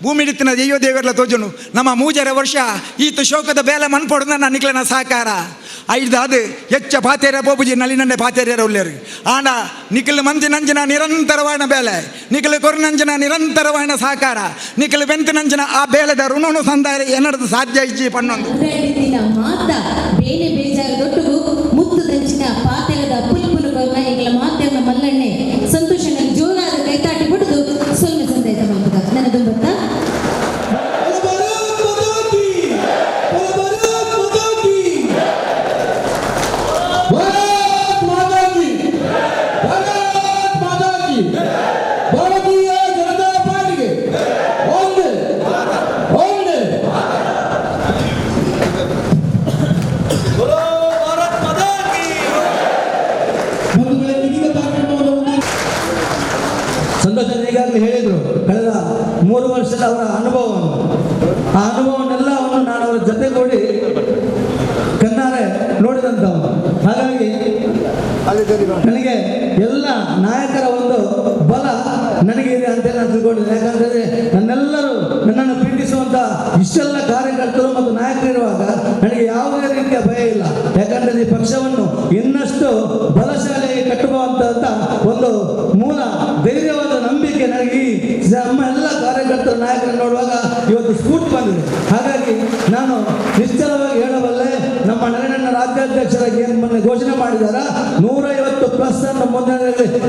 ಭೂಮಿ ಹಿಡಿತಿನ ದೈವ ದೇವರ್ಲ ತೋಜನು ನಮ್ಮ ಮೂಜರ ವರ್ಷ ಈತ ಶೋಕದ ಬೇಲೆ ಮನ್ಪೊಡ್ದ ನನ್ನ ನಿಕ್ಲನ ಸಹಕಾರ ಐದಾದು ಹೆಚ್ಚ ಪಾತೇರ ಪೋಪುಜಿ ನಲಿನನ್ನೆ ಪಾತೇರ್ಯರ ಉಲ್ಲೇರು. ಆಂಡ ನಿಖಲ್ ಮಂತಿನಂಚಿನ ನಿರಂತರವಾದ ಬೇಲೆ ನಿಖಲ್ ಕೊರ್ನಂಚಿನ ನಿರಂತರವಾದ ಸಹಕಾರ ನಿಖಲ್ ಬೆಂತಿನಂಚಿನ ಆ ಬೇಲೆದ ಋಣನು ಸಂದಾಯ ಏನದು ಸಾಧ್ಯ ಇಜ್ಜಿ ಪಣ್ಣೊಂದು. ಮಾತ ಬೇನೆ ಬೇಜಾರು ದೊಡ್ಡಗು ಮುತ್ತು ದಂಚಿನ ಪಾತೆರದ ಪುಲ್ಪುಲು ಕೊರ್ನ ಎಂಗಳ ಮಾತೆರ್ನ ಮಲ್ಲಣ್ಣೆ ಸಂತೋಷನ ಜೋರಾದ ಕೈತಾಟಿ ಬಿಡುದು ಸೊಲ್ಮೆ ಸಂದಾಯ್ತ ಮಲ್ಪದ ನನ್ನ ದುಂಬತ್ತ. ಭಾರತೀಯ ಜನತಾ ಪಾರ್ಟಿಗೆ ಒಂದು ಒಂದು ಸಂತೋಷ ಈಗಾಗಲೇ ಹೇಳಿದರು ಕಳೆದ 3 ವರ್ಷದ ಅವರ ಅನುಭವವನ್ನು, ಆ ಅನುಭವನ್ನೆಲ್ಲವನ್ನು ನಾನು ಅವರಿಗೆ ಅವರ ಜೊತೆಗೂಡಿ ಕಣ್ಣಾರೆ ನೋಡಿದಂಥವನು. ಹಾಗಾಗಿ ನನಗೆ ಎಲ್ಲ ನಾಯಕರ ಒಂದು ಬಲ ನನಗೆ ಇದೆ ಅಂತೇಳಿ ನಾನು ತಿಳ್ಕೊಂಡಿದ್ದೇನೆ. ಯಾಕಂತಂದರೆ ನನ್ನೆಲ್ಲರೂ ನನ್ನನ್ನು ಪ್ರೀತಿಸುವಂಥ ಇಷ್ಟೆಲ್ಲ ಕಾರ್ಯಕರ್ತರು ಮತ್ತು ನಾಯಕರಿರುವಾಗ ನನಗೆ ಯಾವುದೇ ರೀತಿಯ ಭಯ ಇಲ್ಲ. ಯಾಕಂದರೆ ಈ ಪಕ್ಷವನ್ನು ಇನ್ನಷ್ಟು ಬಲಶಾಲಿಯಾಗಿ ಕಟ್ಟುವಂಥ ಒಂದು ಮೂಲ ಧೈರ್ಯವಾದ ನಂಬಿಕೆ ನನಗೆ ಈ ನಮ್ಮ ಎಲ್ಲ ಕಾರ್ಯಕರ್ತರ ನಾಯಕರನ್ನು ನೋಡುವಾಗ ಇವತ್ತು ಸ್ಫೂರ್ತಿ ಬಂದಿದೆ. ಹಾಗಾಗಿ ನಾನು ನಿಶ್ಚಲವಾಗಿ ಹೇಳಬಲ್ಲೆ, ನಮ್ಮ ನರೇಂದ್ರ ರಾಜ್ಯಾಧ್ಯಕ್ಷರಾಗಿ ಏನು ಮೊನ್ನೆ ಘೋಷಣೆ ಮಾಡಿದಾರ 150+ ಅನ್ನು ಮುಂದಿನ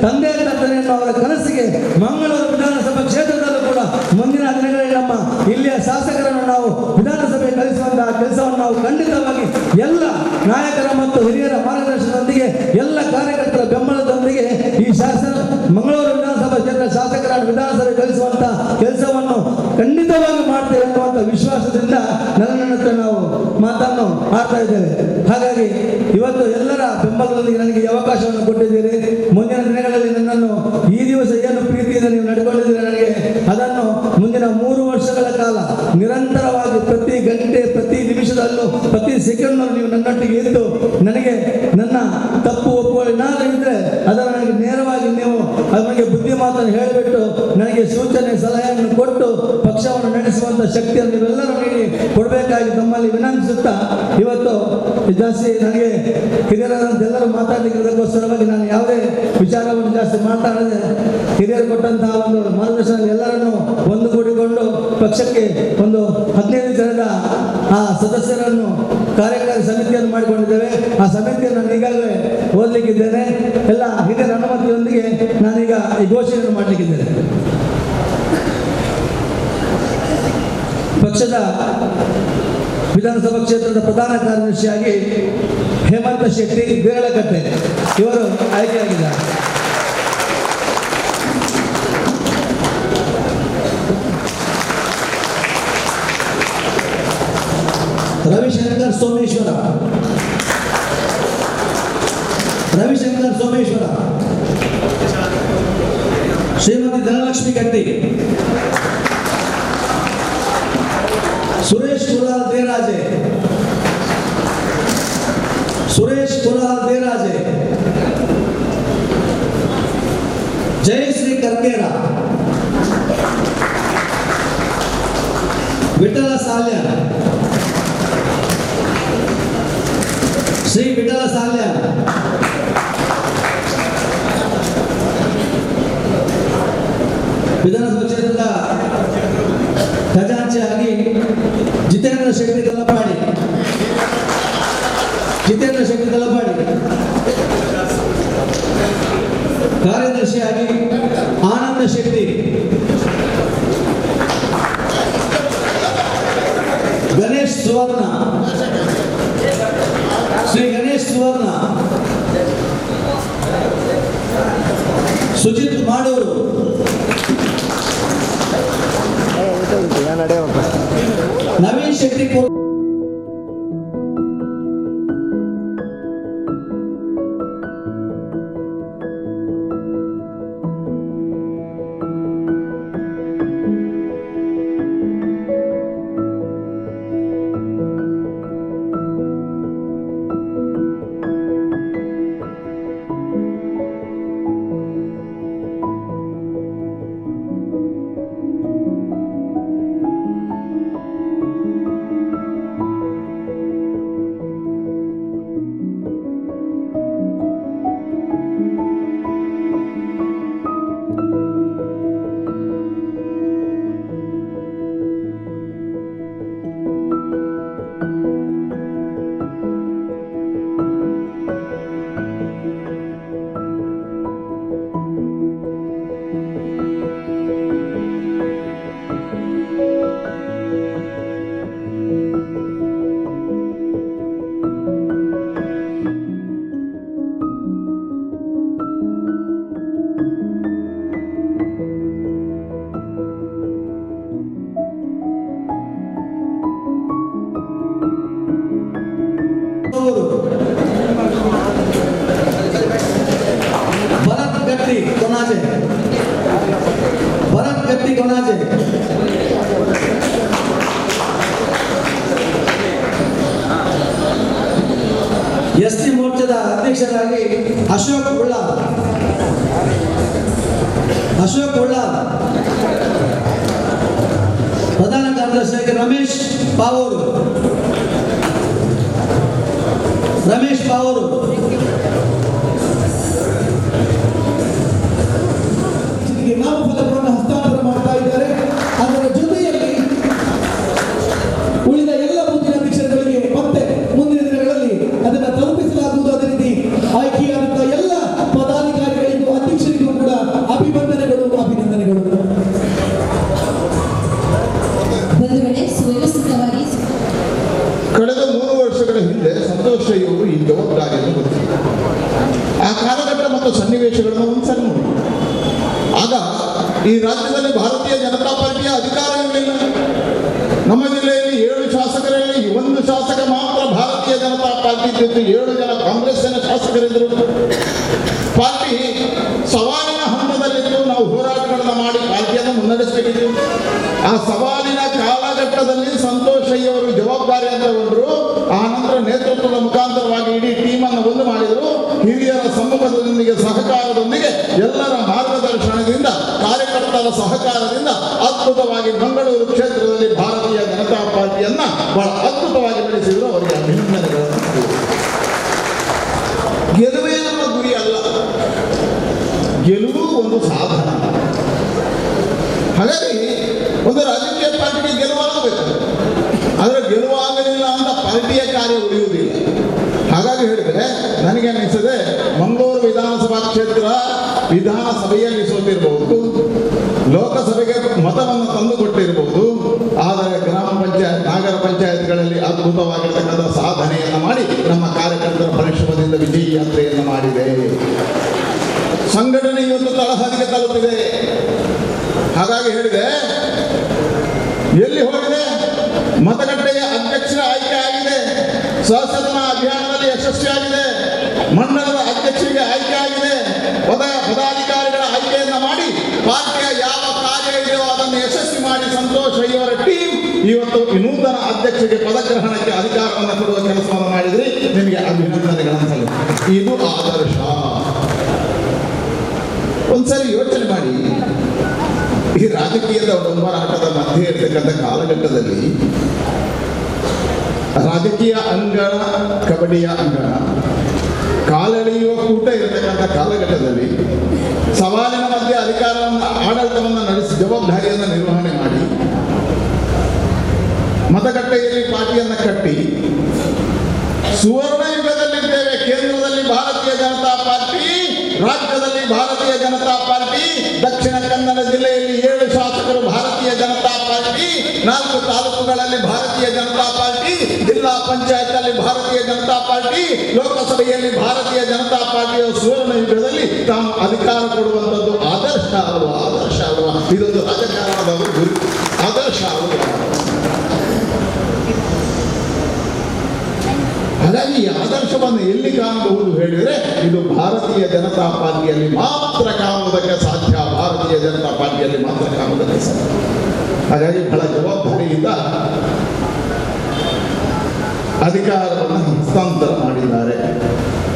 ತಂದೆ ತಂದೆ ಅವರ ಕನಸಿಗೆ ಮಂಗಳೂರು ವಿಧಾನಸಭಾ ಕ್ಷೇತ್ರದಲ್ಲೂ ಕೂಡ ಮುಂದಿನ ದಿನಗಳಲ್ಲಿ ನಮ್ಮ ಇಲ್ಲಿಯ ಶಾಸಕರನ್ನು ನಾವು ವಿಧಾನಸಭೆ ಕಳಿಸುವಂತಹ ಕೆಲಸವನ್ನು ನಾವು ಖಂಡಿತವಾಗಿ ಎಲ್ಲ ನಾಯಕರ ಮತ್ತು ಹಿರಿಯರ ಮಾರ್ಗದರ್ಶನದೊಂದಿಗೆ, ಎಲ್ಲ ಕಾರ್ಯಕರ್ತರ ಬೆಂಬಲದೊಂದಿಗೆ ಈ ಶಾಸನ ಮಂಗಳೂರು ವಿಧಾನಸಭಾ ಕ್ಷೇತ್ರ ಶಾಸಕರನ್ನು ವಿಧಾನಸಭೆ ಕಳಿಸುವಂತಹ ಕೆಲಸವನ್ನು ಖಂಡಿತವಾಗಿ ಮಾಡ್ತೇವೆ ಅನ್ನುವಂಥ ವಿಶ್ವಾಸದಿಂದ ನನ್ನ ಹತ್ರ ನಾವು ಮಾತನ್ನು ಆಡ್ತಾ ಇದ್ದೇವೆ. ಹಾಗಾಗಿ ಇವತ್ತು ಎಲ್ಲರ ಬೆಂಬಲದೊಂದಿಗೆ ನನಗೆ ಈ ಅವಕಾಶವನ್ನು ಕೊಟ್ಟಿದ್ದೀರಿ. ಮುಂದಿನ ದಿನಗಳಲ್ಲಿ ನನ್ನನ್ನು ಈ ದಿವಸ ಏನು ಪ್ರೀತಿಯಿಂದ ನೀವು ನಡ್ಕೊಂಡಿದ್ದೀರಿ ನನಗೆ, ಅದನ್ನು ಮುಂದಿನ 3 ವರ್ಷಗಳ ಕಾಲ ನಿರಂತರವಾಗಿ ಪ್ರತಿ ಗಂಟೆ, ಪ್ರತಿ ನಿಮಿಷದಲ್ಲೂ, ಪ್ರತಿ ಸೆಕೆಂಡ್ನಲ್ಲೂ ನೀವು ನನ್ನೊಟ್ಟಿಗೆ ಇದ್ದು ನನಗೆ ನನ್ನ ತಪ್ಪು ಒಪ್ಪುಗಳೇನಾದರೂ ಇದ್ದರೆ ಅದನ್ನು ನನಗೆ ನೇರವಾಗಿ ನೀವು ನನಗೆ ಬುದ್ಧಿ ಮಾತನ್ನು ಹೇಳಿಬಿಟ್ಟು ನನಗೆ ಸೂಚನೆ ಸಲಹೆಯನ್ನು ಕೊಟ್ಟು ಪಕ್ಷವನ್ನು ನಡೆಸುವಂಥ ಶಕ್ತಿಯನ್ನು ನೀವೆಲ್ಲರೂ ನೀಡಿ ಕೊಡಬೇಕಾಗಿ ತಮ್ಮಲ್ಲಿ ವಿನಂತಿಸುತ್ತಾ, ಇವತ್ತು ಜಾಸ್ತಿ ನನಗೆ ಹಿರಿಯರಾದಂಥ ಎಲ್ಲರೂ ಮಾತಾಡಲಿಕ್ಕೋಸ್ಕರವಾಗಿ ನಾನು ಯಾವುದೇ ವಿಚಾರವನ್ನು ಜಾಸ್ತಿ ಮಾತಾಡದೆ ಹಿರಿಯರು ಕೊಟ್ಟಂತಹ ಒಂದು ಮಾರ್ಗದರ್ಶನ ಎಲ್ಲರನ್ನೂ ಒಂದುಗೂಡಿಕೊಂಡು ಪಕ್ಷಕ್ಕೆ ಒಂದು 15 ಜನದ ಆ ಸದಸ್ಯರನ್ನು ಕಾರ್ಯಕಾರಿ ಸಮಿತಿಯನ್ನು ಮಾಡಿಕೊಂಡಿದ್ದೇವೆ. ಆ ಸಮಿತಿಯನ್ನು ನಾನು ಈಗಾಗಲೇ ಓದಲಿಕ್ಕಿದ್ದೇನೆ. ಎಲ್ಲ ಹಿರಿಯರ ಅನುಮತಿಯೊಂದಿಗೆ ನಾನೀಗ ಈ ಘೋಷಣೆಯನ್ನು ಮಾಡಲಿಕ್ಕಿದ್ದೇನೆ. ಪಕ್ಷದ ವಿಧಾನಸಭಾ ಕ್ಷೇತ್ರದ ಪ್ರಧಾನ ಕಾರ್ಯದರ್ಶಿಯಾಗಿ ಹೇಮಂತ ಶೆಟ್ಟಿ ದೇರಳಕಟ್ಟೆ ಇವರು ಆಯ್ಕೆಯಾಗಿದ್ದಾರೆ. ರವಿಶಂಕರ್ ಸೋಮೇಶ್ವರ, ರವಿಶಂಕರ್ ಸೋಮೇಶ್ವರ, ಶ್ರೀಮತಿ ಧನಲಕ್ಷ್ಮಿ ಕಟ್ಟಿ, ಸುರೇಶ್ ಕುಲಾಲ್ ದೇರಾಜೆ, ಸುರೇಶ್ ಕುಲಾಲ್ ದೇರಾಜೆ, ಜಯಶ್ರೀ ಕರ್ಕೇರ, ವಿಠಲ ಸಾಲ್ಯಾನ್, ಶ್ರೀ ವಿಠಲ ಸಾಲ್ಯಾನ್, ವಿಧಾನಸಭಾ ಕ್ಷೇತ್ರದ ಖಜಾಂಚಿಯಾಗಿ ಜಿತೇಂದ್ರ ಶೆಟ್ಟಿ ತಲಪಾಡಿ, ಜಿತೇಂದ್ರ ಶೆಟ್ಟಿ ತಲಪಾಡಿ, ಕಾರ್ಯದರ್ಶಿಯಾಗಿ ಆನಂದ ಶೆಟ್ಟಿ, ಗಣೇಶ್ ಸುವರ್ಣ, ಶ್ರೀ ಗಣೇಶ್ ಸುವರ್ಣ, ಸುಜಿತ್ ಮಾಡೂರು, ನವೀನ್ ಶೆಟ್ಟಿ. ಮೋರ್ಚಾದ ಅಧ್ಯಕ್ಷರಾಗಿ ಅಶೋಕ್ ಉಳ್ಳಾಲ್, ಅಶೋಕ್ ಉಳ್ಳಾಲ್. ಪ್ರಧಾನ ಕಾರ್ಯದರ್ಶಿಯಾಗಿ ರಮೇಶ್ ಪಾವೂರು, ರಮೇಶ್ ಪಾವೂರು. ನಾಮಫಲಕವನ್ನು ಹಸ್ತಾಂತರ ಮಾಡ್ತಾ ಇದ್ದಾರೆ. ಅದರ ಜೊತೆಯಲ್ಲಿ ಉಳಿದ ಎಲ್ಲ ಬೂತಿನ ಅಧ್ಯಕ್ಷರುಗಳಿಗೆ ಮತ್ತೆ ಮುಂದಿನ ದಿನಗಳಲ್ಲಿ ಅದನ್ನು ತಲುಪಿಸಲಾಗುವುದು. ಅದೇ ರೀತಿ ಆಯ್ಕೆಯಾದಂತಹ ಎಲ್ಲ ಪದಾಧಿಕಾರಿಗಳಿಗೂ ಅಧ್ಯಕ್ಷರಿಗೂ ಕೂಡ ಅಭಿವಂದನೆಗಳು, ಅಭಿನಂದನೆಗಳು. ಬಂಧುಗಳೇ, ಸುವ್ಯವಸ್ಥಿತವಾಗಿ ಕಳೆದ 3 ವರ್ಷಗಳ ಹಿಂದೆ ಸಂತೋಷ್ ರೈ ಅವರು ಈ ಜವಾಬ್ದಾರಿಯನ್ನು ಹೊತ್ತಿದ್ದರು. ಆ ಕಾಲಘಟ್ಟ ಮತ್ತು ಸನ್ನಿವೇಶಗಳನ್ನು ಒಂದ್ಸರಿ ನೋಡಿ. ಆಗ ಈ ರಾಜ್ಯದಲ್ಲಿ ಭಾರತೀಯ ಜನತಾ ಪಾರ್ಟಿಯ ಅಧಿಕಾರ ಇರಲಿಲ್ಲ. ನಮ್ಮ ಜಿಲ್ಲೆಯಲ್ಲಿ 7 ಶಾಸಕರಲ್ಲಿ 1 ಶಾಸಕ ಮಾತ್ರ ಭಾರತೀಯ ಜನತಾ ಪಾರ್ಟಿ ಇದ್ದಿತ್ತು, 7 ಜನ ಕಾಂಗ್ರೆಸ್ಸಿನ ಶಾಸಕರಿದ್ದರು. ಪಾರ್ಟಿ ಸವಾಲಿನ ಹಂತದಲ್ಲಿದ್ದು ನಾವು ಹೋರಾಟಗಳನ್ನು ಮಾಡಿ ಪಾರ್ಟಿಯನ್ನು ಮುನ್ನಡೆಸಬೇಕಿತ್ತು. ಆ ಸವಾಲಿನ ಕಾಲಘಟ್ಟದಲ್ಲಿ ಸಂತೋಷ್ ರೈ ಅವರು ಜವಾಬ್ದಾರಿಯನ್ನು ತಗೊಂಡ್ರು. ಆ ನಂತರ ನೇತೃತ್ವದ ಮುಖಾಂತರವಾಗಿ ಇಡೀ ಟೀಮನ್ನು ಒಂದು ಮಾಡಿದರು. ಹಿರಿಯರ ಸಮ್ಮುಖದೊಂದಿಗೆ, ಸಹಕಾರದೊಂದಿಗೆ, ಎಲ್ಲರ ಮಾರ್ಗದರ್ಶನದಿಂದ, ಕಾರ್ಯಕರ್ತರ ಸಹಕಾರದಿಂದ ಅದ್ಭುತವಾಗಿ ಮಂಗಳೂರು ಕ್ಷೇತ್ರದಲ್ಲಿ ಭಾರತೀಯ ಜನತಾ ಪಾರ್ಟಿಯನ್ನ ಬಹಳ ಅದ್ಭುತವಾಗಿ ಬೆಳೆಸಿದರು. ಅವರಿಗೆ ಅಭಿನಂದನೆಗಳನ್ನು. ಗೆಲುವೇ ನಮ್ಮ ಗುರಿ ಅಲ್ಲ, ಗೆಲುವು ಒಂದು ಸಾಧನ. ಹಾಗಾಗಿ ಒಂದು ರಾಜಕೀಯ ಪಾರ್ಟಿಗೆ ಗೆಲುವಾಗಬೇಕು, ಆದರೆ ಗೆಲುವಾಗಲಿಲ್ಲ ಅಂತ ಪಾರ್ಟಿಯ ಕಾರ್ಯ ಉಳಿಯುವುದಿಲ್ಲ. ಹಾಗಾಗಿ ಹೇಳಿದರೆ ನನಗೆ ಅನ್ನಿಸ್ತದೆ, ಮಂಗಳೂರು ವಿಧಾನಸಭಾ ಕ್ಷೇತ್ರ ವಿಧಾನಸಭೆಯಲ್ಲಿ ಸೋತಿರಬಹುದು, ಲೋಕಸಭೆಗೆ ಮತವನ್ನು ತಂದುಕೊಟ್ಟಿರಬಹುದು, ಆದರೆ ಗ್ರಾಮ ಪಂಚಾಯತ್, ನಗರ ಪಂಚಾಯತ್ಗಳಲ್ಲಿ ಅದ್ಭುತವಾಗಿರ್ತಕ್ಕಂಥ ಸಾಧನೆಯನ್ನು ಮಾಡಿ ನಮ್ಮ ಕಾರ್ಯಕರ್ತರ ಪರಿಶ್ರಮದಿಂದ ವಿಜಯ ಯಾತ್ರೆಯನ್ನು ಮಾಡಿದೆ. ಸಂಘಟನೆ ಇವತ್ತು ತಳಹದಿಗೆ ತಲುಪಿದೆ. ಹಾಗಾಗಿ ಹೇಳಿದೆ, ಎಲ್ಲಿ ಹೋಗಿದೆ? ಮತಗಟ್ಟೆಯ ಅಧ್ಯಕ್ಷರ ಆಯ್ಕೆ ಆಗಿದೆ, ಸಹಸದನ ಅಭಿಯಾನದಲ್ಲಿ ಯಶಸ್ವಿಯಾಗಿದೆ, ಮಂಡಲದ ಅಧ್ಯಕ್ಷರಿಗೆ ಆಯ್ಕೆ ಆಗಿದೆ, ಪದಾಧಿಕಾರಿಗಳ ಆಯ್ಕೆಯನ್ನು ಮಾಡಿ ಪಾರ್ಟಿಯ ಯಾವ ಕಾರ್ಯ ಇದೆಯೋ ಅದನ್ನು ಯಶಸ್ವಿ ಮಾಡಿ ಸಂತೋಷ್ ರೈಯವರ ಟೀಮ್ ಇವತ್ತು ನೂತನ ಅಧ್ಯಕ್ಷರಿಗೆ ಪದಗ್ರಹಣಕ್ಕೆ ಅಧಿಕಾರವನ್ನು ಕೊಡುವ ಕೆಲಸವನ್ನು ಮಾಡಿದ್ರಿ. ನಿಮಗೆ ಅಭಿನಂದನೆಗಳನ್ನು ಸಲ್ಲಿಸಿ. ಇದು ಆದರ್ಶ. ಒಂದ್ಸರಿ ಯೋಚನೆ ಮಾಡಿ, ಈ ರಾಜಕೀಯದ ಡೊಂಬರಾಟದ ಮಧ್ಯೆ ಇರ್ತಕ್ಕಂಥ ಕಾಲಘಟ್ಟದಲ್ಲಿ ರಾಜಕೀಯ ಅಂಗಣ, ಕಬಡ್ಡಿಯ ಅಂಗಣ, ಕಾಲೆಳೆಯುವ ಕೂಟ ಇರತಕ್ಕಂಥ ಕಾಲಘಟ್ಟದಲ್ಲಿ ಸವಾಲಿನ ಮಧ್ಯೆ ಅಧಿಕಾರವನ್ನು, ಆಡಳಿತವನ್ನು ನಡೆಸಿ ಜವಾಬ್ದಾರಿಯನ್ನು ನಿರ್ವಹಣೆ ಮಾಡಿ ಮತಗಟ್ಟೆಯಲ್ಲಿ ಪಾರ್ಟಿಯನ್ನು ಕಟ್ಟಿ ಸುವರ್ಣ ಯುಗದಲ್ಲಿದ್ದೇವೆ. ಕೇಂದ್ರದಲ್ಲಿ ಭಾರತೀಯ ಜನತಾ ಪಾರ್ಟಿ, ರಾಜ್ಯದಲ್ಲಿ ಭಾರತೀಯ ಜನತಾ ಪಾರ್ಟಿ, ದಕ್ಷಿಣ ಕನ್ನಡ ಜಿಲ್ಲೆಯಲ್ಲಿ 7 ಶಾಸಕರು ಭಾರತೀಯ ಜನತಾ ಪಾರ್ಟಿ, 4 ತಾಲೂಕುಗಳಲ್ಲಿ ಭಾರತೀಯ ಜನತಾ ಪಾರ್ಟಿ, ಜಿಲ್ಲಾ ಪಂಚಾಯತ್ ಭಾರತೀಯ ಜನತಾ ಪಾರ್ಟಿ, ಲೋಕಸಭೆಯಲ್ಲಿ ಭಾರತೀಯ ಜನತಾ ಪಾರ್ಟಿಯ ಸುವರ್ಣ ಯುಗದಲ್ಲಿ ತಾವು ಅಧಿಕಾರ ಕೊಡುವಂಥದ್ದು ಆದರ್ಶ ಅಲ್ವಾ? ಆದರ್ಶ ಅಲ್ವಾ? ಇದೊಂದು ರಾಜಕಾರಣದ ಗುರಿ, ಆದರ್ಶ ಅಲ್ವಾ? ಹಾಗಾಗಿ ಈ ಆದರ್ಶವನ್ನು ಎಲ್ಲಿ ಕಾಣಬಹುದು ಹೇಳಿದರೆ ಇದು ಭಾರತೀಯ ಜನತಾ ಪಾರ್ಟಿಯಲ್ಲಿ ಮಾತ್ರ ಕಾಣುವುದಕ್ಕೆ ಸಾಧ್ಯ, ಭಾರತೀಯ ಜನತಾ ಪಾರ್ಟಿಯಲ್ಲಿ ಮಾತ್ರ ಕಾಣುವುದಕ್ಕೆ ಸಾಧ್ಯ. ಹಾಗಾಗಿ ಬಹಳ ಜವಾಬ್ದಾರಿಯಿಂದ ಅಧಿಕಾರವನ್ನು ಹಸ್ತಾಂತರ ಮಾಡಿದ್ದಾರೆ.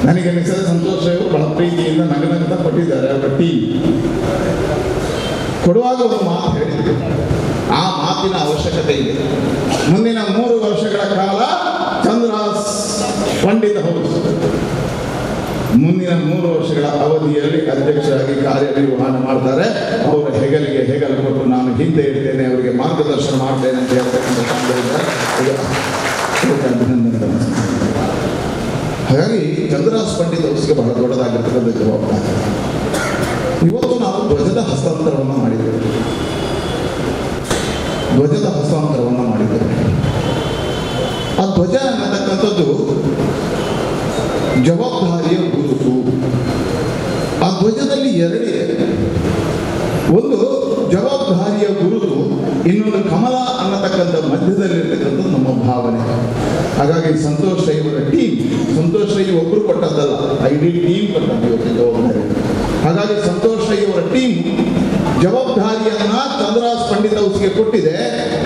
ನನಗೆ ಅನಿಸಿದ ಸಂತೋಷ್ ರೈ ಅವರು ಬಹಳ ಪ್ರೀತಿಯಿಂದ ನಗನಗತ ಕೊಟ್ಟಿದ್ದಾರೆ. ಅವರ ಟೀಮ್ ಕೊಡುವಾಗ ಒಂದು ಮಾತು ಹೇಳಿದರು, ಆ ಮಾತಿನ ಅವಶ್ಯಕತೆ ಇದೆ. ಮುಂದಿನ 3 ವರ್ಷಗಳ ಕಾಲ ಚಂದ್ರಹಾಸ್ ಪಂಡಿತ ಹೌಸ್ ಮುಂದಿನ 3 ವರ್ಷಗಳ ಅವಧಿಯಲ್ಲಿ ಅಧ್ಯಕ್ಷರಾಗಿ ಕಾರ್ಯನಿರ್ವಹಣೆ ಮಾಡ್ತಾರೆ. ಅವರ ಹೆಗಲಿಗೆ ಹೆಗಲು ಕೊಟ್ಟು ನಾನು ಹಿಂದೆ ಇರ್ತೇನೆ, ಅವರಿಗೆ ಮಾರ್ಗದರ್ಶನ ಮಾಡ್ತೇನೆ ಅಂತ ಹೇಳ್ತಕ್ಕಂಥ ಅಭಿನಂದನೆ. ಹಾಗಾಗಿ ಚಂದ್ರಹಾಸ್ ಪಂಡಿತ್ ಹೌಸ್ಗೆ ಬಹಳ ದೊಡ್ಡದಾಗಿರ್ತಕ್ಕಂಥ ಜವಾಬ್ದಾರಿ. ಇವತ್ತು ನಾವು ಧ್ವಜದ ಹಸ್ತಾಂತರವನ್ನು ಮಾಡಿದ್ದೇವೆ, ಧ್ವಜದ ಹಸ್ತಾಂತರವನ್ನು ಮಾಡಿದ್ದೇವೆ. ಆ ಧ್ವಜ ಅನ್ನತಕ್ಕಂಥದ್ದು ಜವಾಬ್ದಾರಿಯ ಗುರುತು. ಆ ಧ್ವಜದಲ್ಲಿ ಎರಡಿದೆ, ಒಂದು ಜವಾಬ್ದಾರಿಯ ಗುರುತು, ಇನ್ನೊಂದು ಕಮಲ ಅನ್ನತಕ್ಕಂಥ ಮಧ್ಯದಲ್ಲಿರ್ತಕ್ಕಂಥದ್ದು ನಮ್ಮ ಭಾವನೆ. ಹಾಗಾಗಿ ಸಂತೋಷ್ ರೈ ಅವರ ಟೀಮ್, ಸಂತೋಷ್ ರೈ ಒಬ್ಬರು ಕೊಟ್ಟದ್ದಲ್ಲ, ಇಡೀ ಟೀಮ್ ಕೊಟ್ಟದ್ದು ಇವತ್ತು ಜವಾಬ್ದಾರಿ. ಹಾಗಾಗಿ ಸಂತೋಷ್ ರೈ ಅವರ ಟೀಮ್ ಜವಾಬ್ದಾರಿಯನ್ನ ಚಂದ್ರಹಾಸ್ ಪಂಡಿತ್ ಹೌಸ್ಗೆ ಕೊಟ್ಟಿದೆ.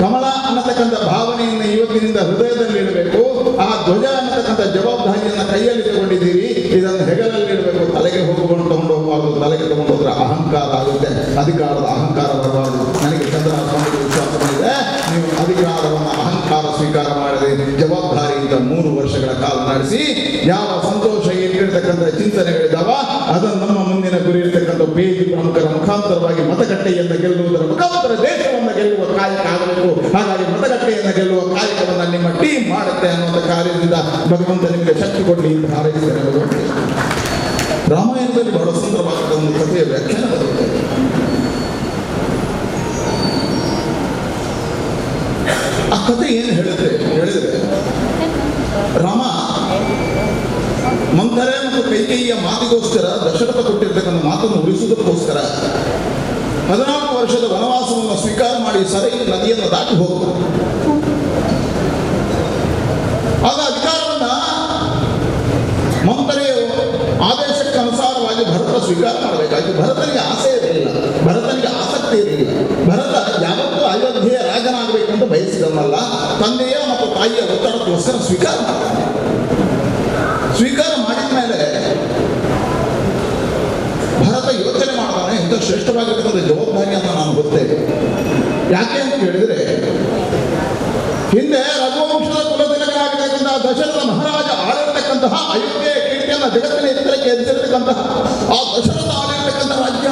ಕಮಲ ಅನ್ನತಕ್ಕಂಥ ಭಾವನೆಯನ್ನು ಇವತ್ತಿನಿಂದ ಹೃದಯದಲ್ಲಿ ಇಡಬೇಕು. ಆ ಧ್ವಜ ಅನ್ನತಕ್ಕಂಥ ಜವಾಬ್ದಾರಿಯನ್ನ ಕೈಯಲ್ಲಿ ತಗೊಂಡಿದ್ದೀರಿ. ಏನಿರ್ತಕ್ಕಂಥ ಚಿಂತನೆಗಳಿದ್ದಾವ ಅದನ್ನು ನಮ್ಮ ಮುಂದಿನ ಗುರಿ ಇರ್ತಕ್ಕಂಥ ಪೇಜ್ ಪ್ರಮುಖರ ಮುಖಾಂತರವಾಗಿ ಮತಗಟ್ಟೆಯನ್ನು ಗೆಲ್ಲುವುದರ ಮುಖಾಂತರ ದೇಶವನ್ನು ಗೆಲ್ಲುವ ಕಾಯಕ ಆಗಬೇಕು. ಹಾಗಾಗಿ ಮತಗಟ್ಟೆಯನ್ನು ಗೆಲ್ಲುವ ಕಾಯಕವನ್ನು ನಿಮ್ಮ ಟೀಮ್ ಮಾಡುತ್ತೆ ಅನ್ನುವಂಥ ಕಾರ್ಯದಿಂದ ಭಗವಂತ ನಿಮಗೆ ಶಕ್ತಿ ಕೊಡಲಿ ಅಂತ ಹಾರೈಸ್ತೇನೆ ಭಗವಂತ. ರಾಮಾಯಣದಲ್ಲಿ ಬಹಳ ಸುಂದರವಾದ ಒಂದು ಕಥೆಯ ವ್ಯಾಖ್ಯಾನ ಬರುತ್ತೆ. ಆ ಕಥೆ ಏನು ಹೇಳುತ್ತೆ ಹೇಳಿದ್ರೆ, ರಾಮ ಮಂಥರೆ ಮತ್ತು ಕೈಕೇಯಿಯ ಮಾತಿಗೋಸ್ಕರ ದಶರಥ ಕೊಟ್ಟಿರ್ತಕ್ಕಂಥ ಮಾತನ್ನು ಉಳಿಸುವುದಕ್ಕೋಸ್ಕರ 14 ವರ್ಷದ ವನವಾಸವನ್ನು ಸ್ವೀಕಾರ ಮಾಡಿ ಸರೈ ನದಿಯನ್ನು ದಾಟಿ ಹೋಗ್ತಾರೆ. ಆಗ ಅಧಿಕಾರವನ್ನ ಮಂಥರೆಯು ಆದೇಶಕ್ಕೆ ಅನುಸಾರವಾಗಿ ಭರತ ಸ್ವೀಕಾರ ಮಾಡಬೇಕಾಯ್ತು. ಭರತನಿಗೆ ಆಸೆ ಇರಲಿಲ್ಲ, ಭರತನಿಗೆ ಆಸಕ್ತಿ ಇರಲಿಲ್ಲ. ಭರತ ಯಾವತ್ತೂ ಅಯೋಧ್ಯೆಯ ರಾಜನಾಗಬೇಕು ಅಂತ ಬಯಸಿದನಲ್ಲ, ತಂದೆಯ ಮತ್ತು ತಾಯಿಯ ಒತ್ತಡಕ್ಕೋಸ್ಕರ ಸ್ವೀಕಾರ ಮಾಡ್ತಾನೆ. ಸ್ವೀಕಾರ ಮಾಡಿದ ಮೇಲೆ ಭರತ ಯೋಚನೆ ಮಾಡ್ತಾನೆ, ಇಂಥ ಶ್ರೇಷ್ಠವಾಗಿರ್ತಕ್ಕಂಥ ಜವಾಬ್ದಾರಿಯನ್ನು ನಾನು ಹೊತ್ತೇನೆ. ಯಾಕೆ ಅಂತ ಕೇಳಿದರೆ, ಹಿಂದೆ ರಘುವಂಶದ ಕುಲತಿಲಕನಾಗಿರ್ತಕ್ಕಂತಹ ದಶರಥ ಮಹಾರಾಜ ಆಳಿರ್ತಕ್ಕಂತಹ ಅಯೋಧ್ಯೆಯ ಕೀರ್ತಿಯನ್ನು ಜಗತ್ತಿನ ಎತ್ತರಕ್ಕೆ ಎತ್ತಿರತಕ್ಕಂತಹ ಆ ದಶರಥ ಆಳಿರ್ತಕ್ಕಂಥ ರಾಜ್ಯ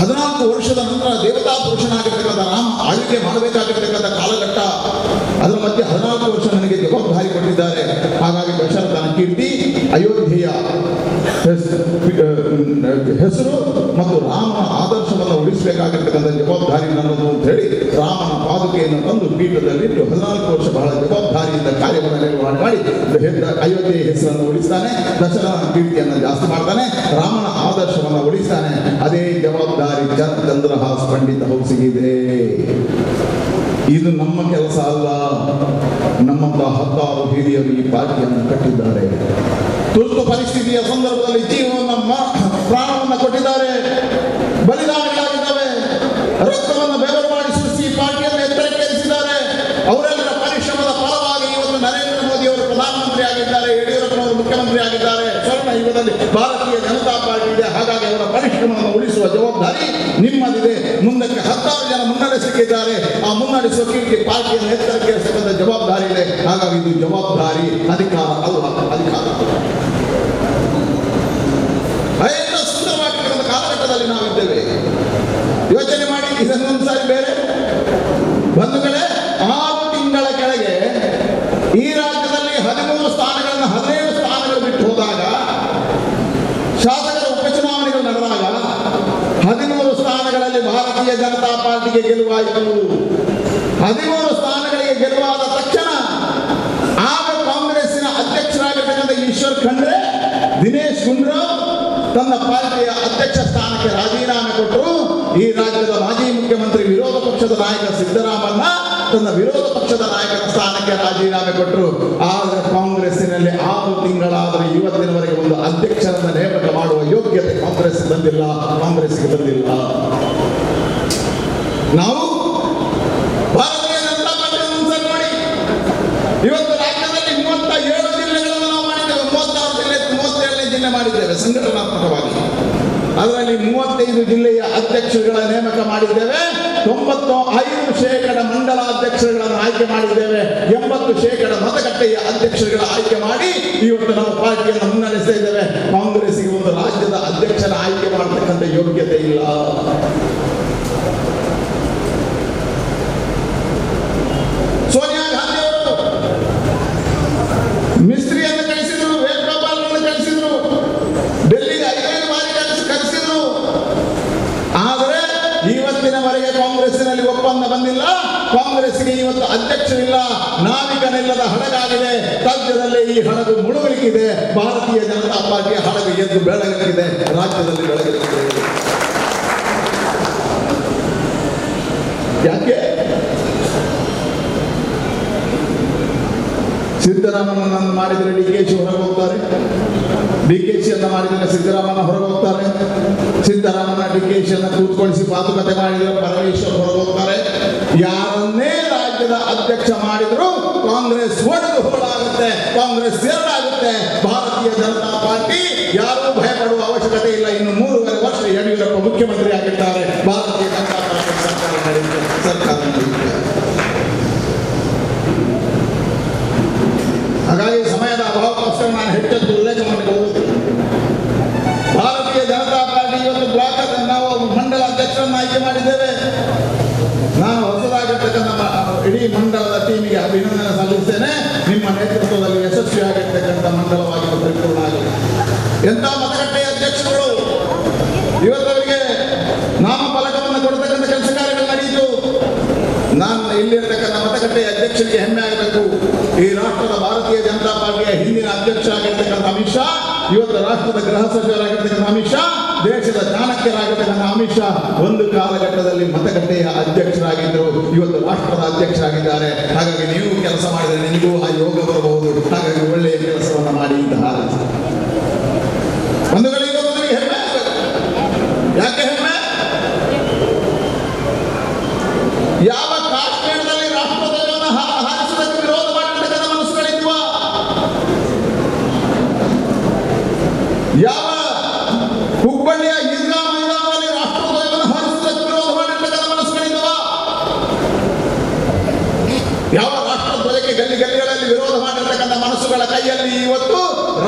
14 ವರ್ಷದ ನಂತರ ದೇವತಾ ಪುರುಷನಾಗಿರ್ತಕ್ಕಂಥ ರಾಮ ಆಳ್ವಿಕೆ ಮಾಡಬೇಕಾಗಿರ್ತಕ್ಕಂಥ ಕಾಲಘಟ್ಟ, ಅದರ ಮಧ್ಯೆ 14 ವರ್ಷ ನನಗೆ ಜವಾಬ್ದಾರಿ ಕೊಟ್ಟಿದ್ದಾರೆ. ಹಾಗಾಗಿ ದಶರಥನ ಕೀರ್ತಿ, ಅಯೋಧ್ಯೆಯ ಹೆಸರು ಮತ್ತು ರಾಮನ ಆದರ್ಶವನ್ನು ಉಳಿಸಬೇಕಾಗಿರ್ತಕ್ಕಂಥ ಜವಾಬ್ದಾರಿ ನನ್ನದು ಅಂತ ಹೇಳಿ ರಾಮನ ಪಾದುಕೆಯನ್ನು ತಂದು ಪೀಠದಲ್ಲಿಟ್ಟು 14 ವರ್ಷ ಬಹಳ ಜವಾಬ್ದಾರಿಯಿಂದ ಕಾರ್ಯವನ್ನು ನಿರ್ವಹಣೆ ಮಾಡಿ ಅಯೋಧ್ಯೆಯ ಹೆಸರನ್ನು ಉಳಿಸ್ತಾನೆ, ದಶರಥನ ಕೀರ್ತಿಯನ್ನು ಜಾಸ್ತಿ ಮಾಡ್ತಾನೆ, ರಾಮನ ಆದರ್ಶವನ್ನು ಉಳಿಸ್ತಾನೆ. ಅದೇ ಜವಾಬ್ದಾರಿ ಚಂದ್ರಹಾಸ್ ಪಂಡಿತ ಹೌಸಿಗಿದೆ. ಇದು ನಮ್ಮ ಕೆಲಸ ಅಲ್ಲ, ನಮ್ಮಂತ 16 ಹಿರಿಯರು ಈ ಪಾರ್ಟಿಯನ್ನು ಕಟ್ಟಿದ್ದಾರೆ. ತುರ್ತು ಪರಿಸ್ಥಿತಿಯ ಸಂದರ್ಭದಲ್ಲಿ ಜೀವವನ್ನು ಪ್ರಾಣವನ್ನು ಕೊಟ್ಟಿದ್ದಾರೆ, ಬಲಿದಾನಗಳಾಗಿದ್ದಾವೆ, ರಕ್ತವನ್ನು ಬೆವರು ಮಾಡಿ ಸುರಿಸಿ ಪಾರ್ಟಿಯನ್ನು ಎತ್ತರಕ್ಕೇರಿಸಿದ್ದಾರೆ. ಅವರೆಲ್ಲರ ಪರಿಶ್ರಮದ ಫಲವಾಗಿ ಇವತ್ತು ನರೇಂದ್ರ ಮೋದಿ ಅವರು ಪ್ರಧಾನಮಂತ್ರಿ ಆಗಿದ್ದಾರೆ, ಯಡಿಯೂರಪ್ಪನವರು ಮುಖ್ಯಮಂತ್ರಿ ಆಗಿದ್ದಾರೆ. ಸ್ವರ್ಣ ಯುಗದಲ್ಲಿ ಭಾರತೀಯ ಜನತಾ ಪಾರ್ಟಿ ಇದೆ. ಹಾಗಾಗಿ ಅವರ ಪರಿಶ್ರಮವನ್ನು ಉಳಿಸುವ ಜವಾಬ್ದಾರಿ ನಿಮ್ಮದಿದೆ. ಮುಂದಕ್ಕೆ 16 ಜನ ಮುನ್ನಡೆಸಲಿಕ್ಕಿದ್ದಾರೆ. ಆ ಮುನ್ನಡೆಸುವ ಕೀರ್ತಿ ಪಾರ್ಟಿಯನ್ನು ಎತ್ತರಕ್ಕೇರಿಸತಕ್ಕಂಥ ಜವಾಬ್ದಾರಿ ಇದೆ. ಹಾಗಾಗಿ ಇದು ಜವಾಬ್ದಾರಿ, ಅಧಿಕಾರ ಅಲ್ಲ, ಅಧಿಕಾರ ಅತ್ಯಂತ ಸುಂದರವಾಗಿರ್ತಕ್ಕಂಥ ಕಾಲಘಟ್ಟದಲ್ಲಿ ನಾವಿದ್ದೇವೆ. ಯೋಚನೆ ಮಾಡಿ ಇದನ್ನೊಂದ್ಸಾರಿ ಬೇರೆ. ಬಂಧುಗಳೇ, 6 ತಿಂಗಳ ಕೆಳಗೆ ಈ ರಾಜ್ಯದಲ್ಲಿ 13 ಸ್ಥಾನಗಳನ್ನು 17 ಸ್ಥಾನಗಳು ಬಿಟ್ಟು ಹೋದಾಗ, ಶಾಸಕರ ಉಪಚುನಾವಣೆಗಳು ನಡೆದಾಗ 13 ಸ್ಥಾನಗಳಲ್ಲಿ ಭಾರತೀಯ ಜನತಾ ಪಾರ್ಟಿಗೆ ಗೆಲುವಾಯಿತು. 13 ಸ್ಥಾನಗಳಿಗೆ ಗೆಲುವಾದ ತಕ್ಷಣ ಆಗ ಕಾಂಗ್ರೆಸ್ಸಿನ ಅಧ್ಯಕ್ಷರಾಗಿರ್ತಕ್ಕಂಥ ಈಶ್ವರ್ ಖಂಡ್ರೆ, ದಿನೇಶ್ ಗುಂಡೂರಾವ್ ತನ್ನ ಪಾರ್ಟಿಯ ಅಧ್ಯಕ್ಷ ಸ್ಥಾನಕ್ಕೆ ರಾಜೀನಾಮೆ ಕೊಟ್ಟರು. ಈ ರಾಜ್ಯದ ಮಾಜಿ ಮುಖ್ಯಮಂತ್ರಿ ವಿರೋಧ ಪಕ್ಷದ ನಾಯಕ ಸಿದ್ದರಾಮಣ್ಣ ತನ್ನ ವಿರೋಧ ಪಕ್ಷದ ನಾಯಕನ ಸ್ಥಾನಕ್ಕೆ ರಾಜೀನಾಮೆ ಕೊಟ್ಟರು. ಆದರೆ ಕಾಂಗ್ರೆಸ್ಸಿನಲ್ಲಿ 6 ತಿಂಗಳಾದರೆ ಇವತ್ತಿನವರೆಗೆ ಒಂದು ಅಧ್ಯಕ್ಷರನ್ನ ನೇಮಕ ಮಾಡುವ ಯೋಗ್ಯತೆ ಕಾಂಗ್ರೆಸ್ ಬಂದಿಲ್ಲ, ಕಾಂಗ್ರೆಸ್ಗೆ ಬಂದಿಲ್ಲ. ನಾವು ಭಾರತೀಯ ಜನತಾ ಪಾರ್ಟಿ ನೋಡಿ, ಇವತ್ತು ರಾಜ್ಯದಲ್ಲಿ 37 ಜಿಲ್ಲೆಗಳನ್ನು ನಾವು ಮಾಡಿದ್ದೇವೆ. 36 ಜಿಲ್ಲೆ, 37ನೇ ಜಿಲ್ಲೆ ಮಾಡಿದ್ದೇವೆ ಸಂಘಟನಾತ್ಮಕವಾಗಿ. ಅದರಲ್ಲಿ 35 ಜಿಲ್ಲೆಯ ಅಧ್ಯಕ್ಷರುಗಳ ನೇಮಕ ಮಾಡಿದ್ದೇವೆ. 95% ಮಂಡಲಾಧ್ಯಕ್ಷರುಗಳನ್ನು ಆಯ್ಕೆ ಮಾಡಿದ್ದೇವೆ. 80% ಮತಗಟ್ಟೆಯ ಅಧ್ಯಕ್ಷರುಗಳ ಆಯ್ಕೆ ಮಾಡಿ ಇವತ್ತು ನಾವು ಪಾರ್ಟಿಯನ್ನು ಮುನ್ನಡೆಸ್ತಾ ಇದ್ದೇವೆ. ಕಾಂಗ್ರೆಸ್ಸಿಗೆ ಒಂದು ರಾಜ್ಯದ ಅಧ್ಯಕ್ಷರ ಆಯ್ಕೆ ಮಾಡತಕ್ಕಂಥ ಯೋಗ್ಯತೆ ಇಲ್ಲ. ಸೋನಿಯಾ ಗಾಂಧಿ ಅವರು ಮಿಸ್ತ್ರಿಯನ್ನು ಕಳಿಸಿದ್ರು, ವೇಣುಗೋಪಾಲರನ್ನು ಕಳಿಸಿದ್ರು, ಡೆಲ್ಲಿಗೆ 5 ಬಾರಿ ಕಳಿಸಿದ್ರು. ಆದರೆ ಇವತ್ತಿನವರೆಗೆ ಕಾಂಗ್ರೆಸ್ಸಿನಲ್ಲಿ ಒಪ್ಪಂದ ಬಂದಿಲ್ಲ. ಕಾಂಗ್ರೆಸ್ಗೆ ಇವತ್ತು ಅಧ್ಯಕ್ಷರಿಲ್ಲ, ನಾವಿಕನಿಲ್ಲದ ಹಡಗಾಗಿದೆ. ರಾಜ್ಯದಲ್ಲಿ ಈ ಹಡಗು ಮುಳುಗಲಿಕ್ಕಿದೆ. ಭಾರತೀಯ ಜನತಾ ಪಾರ್ಟಿಯ ಹಡಗು ಎದ್ದು ಬೆಳಗಲಿಕ್ಕಿದೆ, ರಾಜ್ಯದಲ್ಲಿ ಬೆಳಗಲಿಕ್ಕಿದೆ. ಯಾಕೆ ಸಿದ್ದರಾಮಯ್ಯನನ್ನು ಮಾಡಿದರೆ ಡಿ ಕೆ she ಹೊರಗೆ ಹೋಗ್ತಾರೆ, ಡಿ ಕೆ ಶಿಯನ್ನು ಮಾಡಿದರೆ ಸಿದ್ದರಾಮಯ್ಯ ಹೊರಗೆ ಹೋಗ್ತಾರೆ, ಸಿದ್ದರಾಮಯ್ಯ ಡಿ ಕೆ ಶಿಯನ್ನು ಕೂತ್ಕೊಳಿಸಿ ಮಾತುಕತೆ ಮಾಡಿದರೆ ಪರಮೇಶ್ವರ್ ಹೊರಗೆ ಹೋಗ್ತಾರೆ. ಯಾರನ್ನೇ ರಾಜ್ಯದ ಅಧ್ಯಕ್ಷ ಮಾಡಿದ್ರು ಕಾಂಗ್ರೆಸ್ ಒಡೆದು ಹೋಳಾಗುತ್ತೆ, ಕಾಂಗ್ರೆಸ್ ಎರಡಾಗುತ್ತೆ. ಭಾರತೀಯ ಜನತಾ ಪಾರ್ಟಿ ಯಾರೂ ಭಯಪಡುವ ಅವಶ್ಯಕತೆ ಇಲ್ಲ. ಇನ್ನು 3.5 ವರ್ಷ ಯಡಿಯೂರಪ್ಪ ಮುಖ್ಯಮಂತ್ರಿ ಆಗಿದ್ದಾರೆ. ಭಾರತೀಯ ಜನತಾ ಪಾರ್ಟಿ ಸರ್ಕಾರ ನಡೆಯುತ್ತೆ, ಸರ್ಕಾರ ನಡೆಯುತ್ತೆ. ಹಾಗಾಗಿ ಸಮಯದ ಅಭಾವಕ್ಕೋಸ್ಕರ ನಾನು ಹೆಚ್ಚೆಚ್ಚು ಉಲ್ಲೇಖ ಮಾಡಲಿಕ್ಕೆ ಹೋಗುವುದಿಲ್ಲ. ಎಂಥ ಮತಗಟ್ಟೆಯ ಅಧ್ಯಕ್ಷರುಗಳು ಇವತ್ತವರಿಗೆ ನಾಮಫಲಕವನ್ನು ಕೊಡತಕ್ಕಂಥ ಕೆಲಸ ಕಾರ್ಯಗಳು ನಡೆಯಿತು. ನಾನು ಇಲ್ಲಿರ್ತಕ್ಕಂಥ ಮತಗಟ್ಟೆಯ ಅಧ್ಯಕ್ಷರಿಗೆ ಹೆಮ್ಮೆ ಆಗಬೇಕು. ಈ ರಾಷ್ಟ್ರದ ಭಾರತೀಯ ಜನತಾ ಪಾರ್ಟಿಯ ಹಿಂದಿನ ಅಧ್ಯಕ್ಷರಾಗಿರ್ತಕ್ಕಂಥ ಅಮಿತ್ ಶಾ, ಇವತ್ತು ರಾಷ್ಟ್ರದ ಗೃಹ ಸಚಿವರಾಗಿರ್ತಕ್ಕಂಥ ಅಮಿತ್ ಶಾ, ದೇಶದ ಚಾಣಕ್ಯರಾಗಿರ್ತಕ್ಕಂಥ ಅಮಿತ್ ಶಾ ಒಂದು ಕಾಲಘಟ್ಟದಲ್ಲಿ ಮತಗಟ್ಟೆಯ ಅಧ್ಯಕ್ಷರಾಗಿದ್ದರು, ಇವತ್ತು ರಾಷ್ಟ್ರದ ಅಧ್ಯಕ್ಷರಾಗಿದ್ದಾರೆ. ಹಾಗಾಗಿ ನೀವು ಕೆಲಸ ಮಾಡಿದರೆ ನಿಮಗೂ ಆ ಯೋಗ ಬರಬಹುದು. ಹಾಗಾಗಿ ಒಳ್ಳೆಯ ಕೆಲಸವನ್ನು ಮಾಡಿ ಅಂತ ಹಾರೈಸಿ. ಒಂದು ವೇಳೆ ಇವತ್ತು ನನಗೆ ಹೆಮ್ಮೆ ಆಗಬೇಕು. ಯಾಕೆ ಹೆಮ್ಮೆ? ಯಾವ ಕಾಶ್ಮೀರದಲ್ಲಿ ರಾಷ್ಟ್ರಧ್ವಜವನ್ನು ಹಾರಿಸುವುದಕ್ಕೆ ವಿರೋಧ ಮಾಡಿರ್ತಕ್ಕಂಥ ಮನಸ್ಸುಗಳಿದ್ವಾ? ಯಾವ ಹುಬ್ಬಳ್ಳಿಯ ಈದ್ಗಾ ಮೈದಾನದಲ್ಲಿ ರಾಷ್ಟ್ರಧ್ವಜವನ್ನು ಹಾರಿಸುವುದಕ್ಕೆ ವಿರೋಧ ಮಾಡಿರ್ತಕ್ಕಂಥ ಮನಸ್ಸುಗಳಿದ್ವಾ? ಯಾವ ರಾಷ್ಟ್ರಧ್ವಜಕ್ಕೆ ಗಲ್ಲಿ ಗಲ್ಲಿಗಳಲ್ಲಿ ವಿರೋಧ ಮಾಡಿರ್ತಕ್ಕಂಥ ಮನಸ್ಸುಗಳ ಕೈಯಲ್ಲಿ ಇವತ್ತು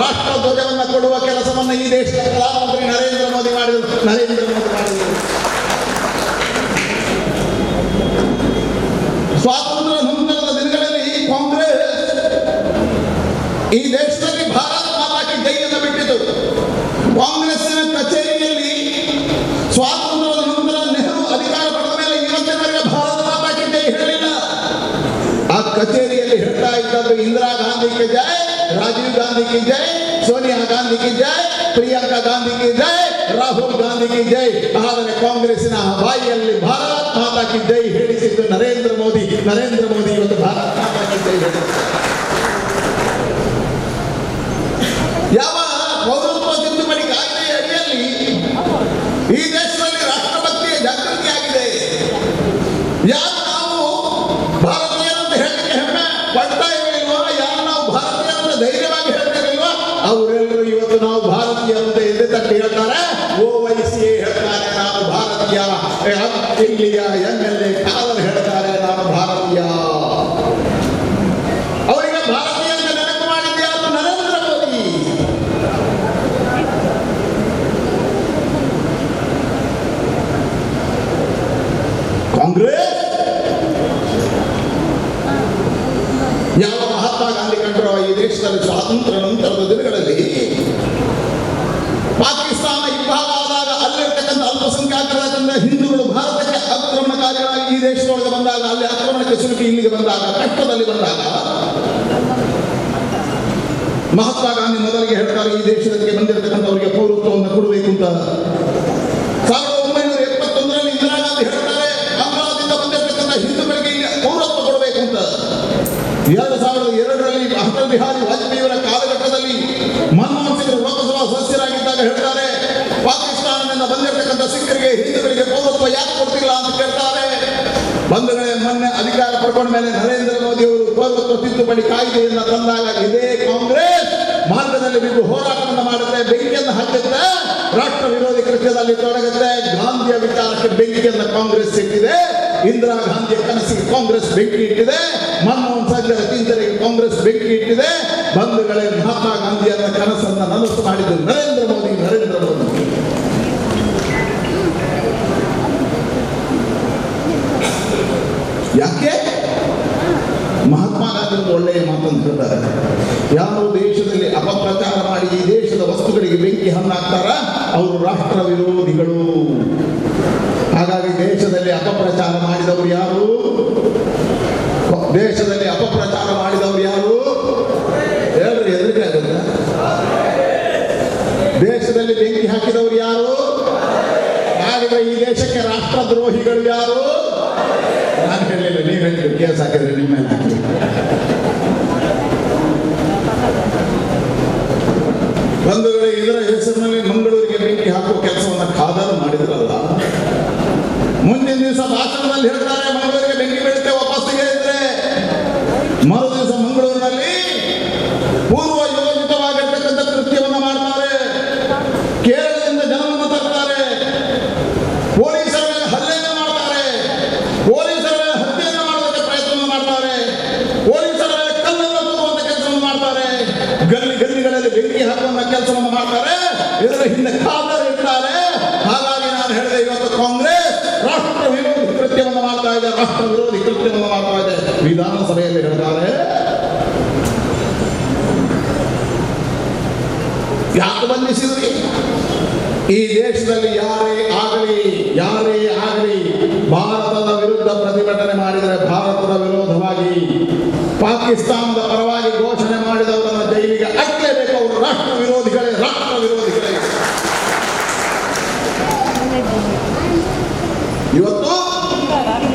ರಾಷ್ಟ್ರಧ್ವಜವನ್ನು ಕೊಡುವ ಕೆಲಸವನ್ನು ಈ ದೇಶದ ಪ್ರಧಾನಮಂತ್ರಿ ನರೇಂದ್ರ ಮೋದಿ ಮಾಡಿದರು. ನರೇಂದ್ರ ಮೋದಿ ಮಾಡಿದರು. ಸ್ವಾತಂತ್ರ್ಯ ನಂತರದ ದಿನಗಳಲ್ಲಿ ಕಾಂಗ್ರೆಸ್ ಈ ದೇಶದಲ್ಲಿ ಭಾರತ್ ಮಾತಾಕ್ಕೆ ಜೈಯನ್ನು ಬಿಟ್ಟಿತು. ಕಾಂಗ್ರೆಸ್ಸಿನ ಕಚೇರಿಯಲ್ಲಿ ಸ್ವಾತಂತ್ರ್ಯದ ನಂತರ ನೆಹರು ಅಧಿಕಾರ ಪಡೆದ ಮೇಲೆ ಇವತ್ತಿನವರೆಗೆ ಭಾರತ ಮಾತಾಕ್ಕೆ ಜೈ ಹೇಳಲಿಲ್ಲ. ಆ ಕಚೇರಿಯಲ್ಲಿ ಹೇಳ್ತಾ ಇದ್ದದ್ದು ಇಂದಿರಾ ಗಾಂಧಿ ಕಿ ಜೈ, ರಾಜೀವ್ ಗಾಂಧಿ ಕಿ ಜೈ, ಸೋನಿಯಾ ಗಾಂಧಿ ಕಿ ಜೈ, ಪ್ರಿಯಾಂಕಾ ಗಾಂಧಿ ಕಿ ಜೈ, ರಾಹುಲ್ ಗಾಂಧಿ ಕಿ ಜೈ. ಆದರೆ ಕಾಂಗ್ರೆಸ್ಸಿನ ಬಾಯಿಯಲ್ಲಿ ಭಾರತ್ ಮಾತಾ ಕಿ ಜೈ ಹೇಳಿಸಿದ್ದು ನರೇಂದ್ರ ಮೋದಿ. ನರೇಂದ್ರ ಮೋದಿ ಇವತ್ತು ಭಾರತ್ ಮಾತಾ ಕಿ ಜೈ ಹೇಳಿದ್ರು. ಯಾವ ಪೌರತ್ವ ತಿದ್ದುಪಡಿ ಕಾಯ್ದೆಯ ಅಡಿಯಲ್ಲಿ ಈ ದೇಶದಲ್ಲಿ ರಾಷ್ಟ್ರಭಕ್ತಿಯ ಜಾಗೃತಿ ಆಗಿದೆ. ಯಾರು ನಾವು ಭಾರತೀಯರಂತ ಹೇಳಲಿಕ್ಕೆ ಹೆಮ್ಮೆ ಪಡ್ತಾ ಇರಲಿಲ್ವಾ, ಯಾರು ನಾವು ಭಾರತೀಯರಂತ ಧೈರ್ಯವಾಗಿ ಹೇಳ್ತಿರ್ಲಿಲ್ವಾ, ಅವರೆಲ್ಲರೂ ಇವತ್ತು ನಾವು ಭಾರತೀಯರಂತ ಎದೆ ತಟ್ಟಿ ಹೇಳ್ತಾರೆ. ಓವೈಸಿ ಹೇಳ್ತಾರೆ ನಾನು ಭಾರತೀಯ, ಇಲ್ಲಿಯ MLA Khader ಹೇಳ್ತಾರೆ ನಾನು ಭಾರತೀಯ. ಅವರಿಗೆ ಭಾರತೀಯ ಅಂತ ನೆನಪು ಮಾಡಿದ್ಯಾರು? ನರೇಂದ್ರ ಮೋದಿ. ಕಾಂಗ್ರೆಸ್ ಯಾವ ಮಹಾತ್ಮ ಗಾಂಧಿ ಕಂಡ್ರೋ ಈ ದೇಶದಲ್ಲಿ ಸ್ವಾತಂತ್ರ್ಯ ನಂತರದ ದಿನಗಳಲ್ಲಿ ಪಾಕಿಸ್ತಾನ ಇಬ್ಬಾಗ ಆದಾಗ ಅಲ್ಲಿರ್ತಕ್ಕಂಥ ಅಲ್ಪಸಂಖ್ಯಾತರಾದಂಥ ಹಿಂದೂಗಳು ಭಾರತಕ್ಕೆ ಆಕ್ರಮಣಕಾರಿಗಳಾಗಿ ಈ ದೇಶದೊಳಗೆ ಬಂದಾಗ, ಅಲ್ಲಿ ಆಕ್ರಮಣಕ್ಕೆ ಸಿಲುಕಿ ಇಲ್ಲಿಗೆ ಬಂದಾಗ, ಕಷ್ಟದಲ್ಲಿ ಬಂದಾಗ ಮಹಾತ್ಮ ಗಾಂಧಿ ಮೊದಲಿಗೆ ಹೇಳ್ತಾರೆ ಈ ದೇಶದಕ್ಕೆ ಬಂದಿರತಕ್ಕಂಥವರಿಗೆ ಪೌರತ್ವವನ್ನು ಕೊಡಬೇಕು ಅಂತ. 1971ರಲ್ಲಿ ಇಂದಿರಾ ಗಾಂಧಿ ಹೇಳ್ತಾರೆ ಬಾಂಗ್ಲಾದಿಂದ ಬಂದಿರತಕ್ಕಂಥ ಹಿಂದೂಗಳಿಗೆ ಇಲ್ಲಿ ಪೌರತ್ವ ಕೊಡಬೇಕು ಅಂತ. 2002ರಲ್ಲಿ ಅಟಲ್ ಬಿಹಾರಿ ವಾಜಪೇಯಿಯವರ ಕಾಲಘಟ್ಟದಲ್ಲಿ ಮನಮೋಹನ್ ಸಿಂಗ್ ಲೋಕಸಭಾ ಸದಸ್ಯರಾಗಿದ್ದಾಗ ಹೇಳ್ತಾರೆ ಪಾಕಿಸ್ತಾನದಿಂದ ಬಂದಿರತಕ್ಕಂಥ ಸಿಖ್ಖರಿಗೆ ಹಿಂದೂಗಳಿಗೆ ಪೌರತ್ವ ಯಾಕೆ ಕೊಡ್ತಿಲ್ಲ ಅಂತ ಕೇಳ್ತಾರೆ. ಬಂಧುಗಳೇ, ಮೊನ್ನೆ ಅಧಿಕಾರ ಪಡ್ಕೊಂಡ ಮೇಲೆ ನರೇಂದ್ರ ಮೋದಿ ಅವರು ಪೌರತ್ವ ತಿದ್ದುಪಡಿ ಕಾಯ್ದೆಯನ್ನು ತಂದಾಗ ಇದೇ ಕಾಂಗ್ರೆಸ್ ಮಾರ್ಗದಲ್ಲಿ ಬಿದ್ದು ಹೋರಾಟವನ್ನು ಮಾಡುತ್ತೆ, ಬೆಂಕಿಯನ್ನು ಹಾಕುತ್ತೆ, ರಾಷ್ಟ್ರ ವಿರೋಧಿ ಕೃತ್ಯದಲ್ಲಿ ತೊಡಗುತ್ತೆ. ಗಾಂಧಿಯ ವಿಚಾರಕ್ಕೆ ಬೆಂಕಿಯನ್ನು ಕಾಂಗ್ರೆಸ್ ಇಟ್ಟಿದೆ, ಇಂದಿರಾ ಗಾಂಧಿಯ ಕನಸಿಗೆ ಕಾಂಗ್ರೆಸ್ ಬೆಂಕಿ ಇಟ್ಟಿದೆ, ಮನಮೋಹನ್ ಸಿಂಗ್ರ ಚಿಂತನೆಗೆ ಕಾಂಗ್ರೆಸ್ ಬೆಂಕಿ ಇಟ್ಟಿದೆ. ಬಂಧುಗಳೇ, ಮಹಾತ್ಮ ಗಾಂಧಿಯನ್ನ ಕನಸನ್ನ ನನಸು ಮಾಡಿದ್ದು ನರೇಂದ್ರ ಮೋದಿ. ನರೇಂದ್ರ ಮೋದಿ. ಯಾಕೆ ಮಹಾತ್ಮ ಗಾಂಧಿ ಒಂದು ಒಳ್ಳೆಯ ಮಾತನ್ನು ಹೇಳ್ತಾರೆ, ಯಾರು ದೇಶದಲ್ಲಿ ಅಪಪ್ರಚಾರ ಮಾಡಿ ಈ ದೇಶದ ವಸ್ತುಗಳಿಗೆ ಬೆಂಕಿ ಹಣ್ಣಾಗ್ತಾರ ಅವರು ರಾಷ್ಟ್ರ ವಿರೋಧಿಗಳು. ಹಾಗಾಗಿ ದೇಶದಲ್ಲಿ ಅಪಪ್ರಚಾರ ಮಾಡಿದವರು ಯಾರು? ದೇಶದಲ್ಲಿ ಅಪಪ್ರಚಾರ ಮಾಡಿದವರು ಯಾರು ಹೇಳ್ರಿ, ಹೆದರಿಕೆ ಆಗುತ್ತೆ. ದೇಶದಲ್ಲಿ ಬೆಂಕಿ ಹಾಕಿದವರು ಯಾರು? ಹಾಗಿದ್ರೆ ಈ ದೇಶಕ್ಕೆ ರಾಷ್ಟ್ರದ್ರೋಹಿಗಳು ಯಾರು? ನಾನು ಹೇಳಲಿಲ್ಲ, ನೀವು ಹೇಳಿದ್ರಿ, ಕೇಸ್ ಹಾಕಿದ್ರೆ ನಿಮ್ಮ ಮೇಲೆ ಹಾಕಿದ್ರಿ. ಬಂಧುಗಳೇ, ಇದರ ಹೆಸರಿನಲ್ಲಿ ಮಂಗಳೂರಿಗೆ ಬೆಂಕಿ ಹಾಕುವ ಕೆಲಸವನ್ನು ಖಾದರ್ ಮಾಡಿದ್ರಲ್ಲ. ಮುಂದಿನ ದಿವಸ ಭಾಷಣದಲ್ಲಿ ಹೇಳ್ತಾರೆ ಮಂಗಳೂರಿಗೆ ಬೆಂಕಿ ಬೀಳುತ್ತೆ ವಾಪಸ್ ತೆಗೆದಿದ್ರೆ. ಮರು ದಿವಸ ಮಂಗಳೂರಿನಲ್ಲಿ ಪೂರ್ವ ಯೋಜಿತವಾಗಿರ್ತಕ್ಕಂಥ ಕೃತ್ಯವನ್ನು ಮಾಡ್ತಾರೆ. ಕೇರಳದಿಂದ ಜನವನ್ನು ತರ್ತಾರೆ, ಪೊಲೀಸರ ಮೇಲೆ ಹಲ್ಲೆಯನ್ನು ಮಾಡ್ತಾರೆ, ಪೊಲೀಸರ ಮೇಲೆ ಹತ್ಯೆಯನ್ನು ಮಾಡುವಂತ ಪ್ರಯತ್ನವನ್ನು ಮಾಡ್ತಾರೆ, ಪೊಲೀಸರ ಮೇಲೆ ಕಲ್ಲನ್ನು ತೂರುವಂತ ಕೆಲಸವನ್ನು ಮಾಡ್ತಾರೆ, ಗಲ್ಲಿ ಗಲ್ಲಿಗಳಲ್ಲಿ ಬೆಂಕಿ ಹಾಕುವಂತ ಕೆಲಸವನ್ನು ಮಾಡ್ತಾರೆ. ಇದರ ಹಿಂದೆ ಖಾದರ್ ಇರ್ತಾರೆ. ಹಾಗಾಗಿ ನಾನು ಹೇಳಿದೆ, ಇವತ್ತು ಕಾಂಗ್ರೆಸ್ ರಾಷ್ಟ್ರ ವಿರೋಧಿ ಕೃತ್ಯವನ್ನು ಮಾಡ್ತಾ ಇದೆ, ರಾಷ್ಟ್ರ ವಿರೋಧಿ ಕೃತ್ಯವನ್ನು ಮಾಡ್ತಾ ಇದೆ. ವಿಧಾನಸಭೆಯಲ್ಲಿ ಹೇಳ್ತಾರೆ, ಯಾಕೆ ಬಂಧಿಸಿದ್ರಿ? ಈ ದೇಶದಲ್ಲಿ ಯಾರೇ ಆಗಲಿ ಯಾರೇ ಆಗಲಿ ಭಾರತದ ವಿರುದ್ಧ ಪ್ರತಿಭಟನೆ ಮಾಡಿದರೆ, ಭಾರತದ ವಿರೋಧವಾಗಿ ಪಾಕಿಸ್ತಾನದ ಪರವಾಗಿ ಘೋಷಣೆ ಮಾಡಿದವರನ್ನು ಜೈಲಿಗೆ ಹಾಕಲೇಬೇಕು. ಅವರು ರಾಷ್ಟ್ರ ವಿರೋಧಿಗಳೇ, ರಾಷ್ಟ್ರ ವಿರೋಧಿಗಳೇ. ಇವತ್ತು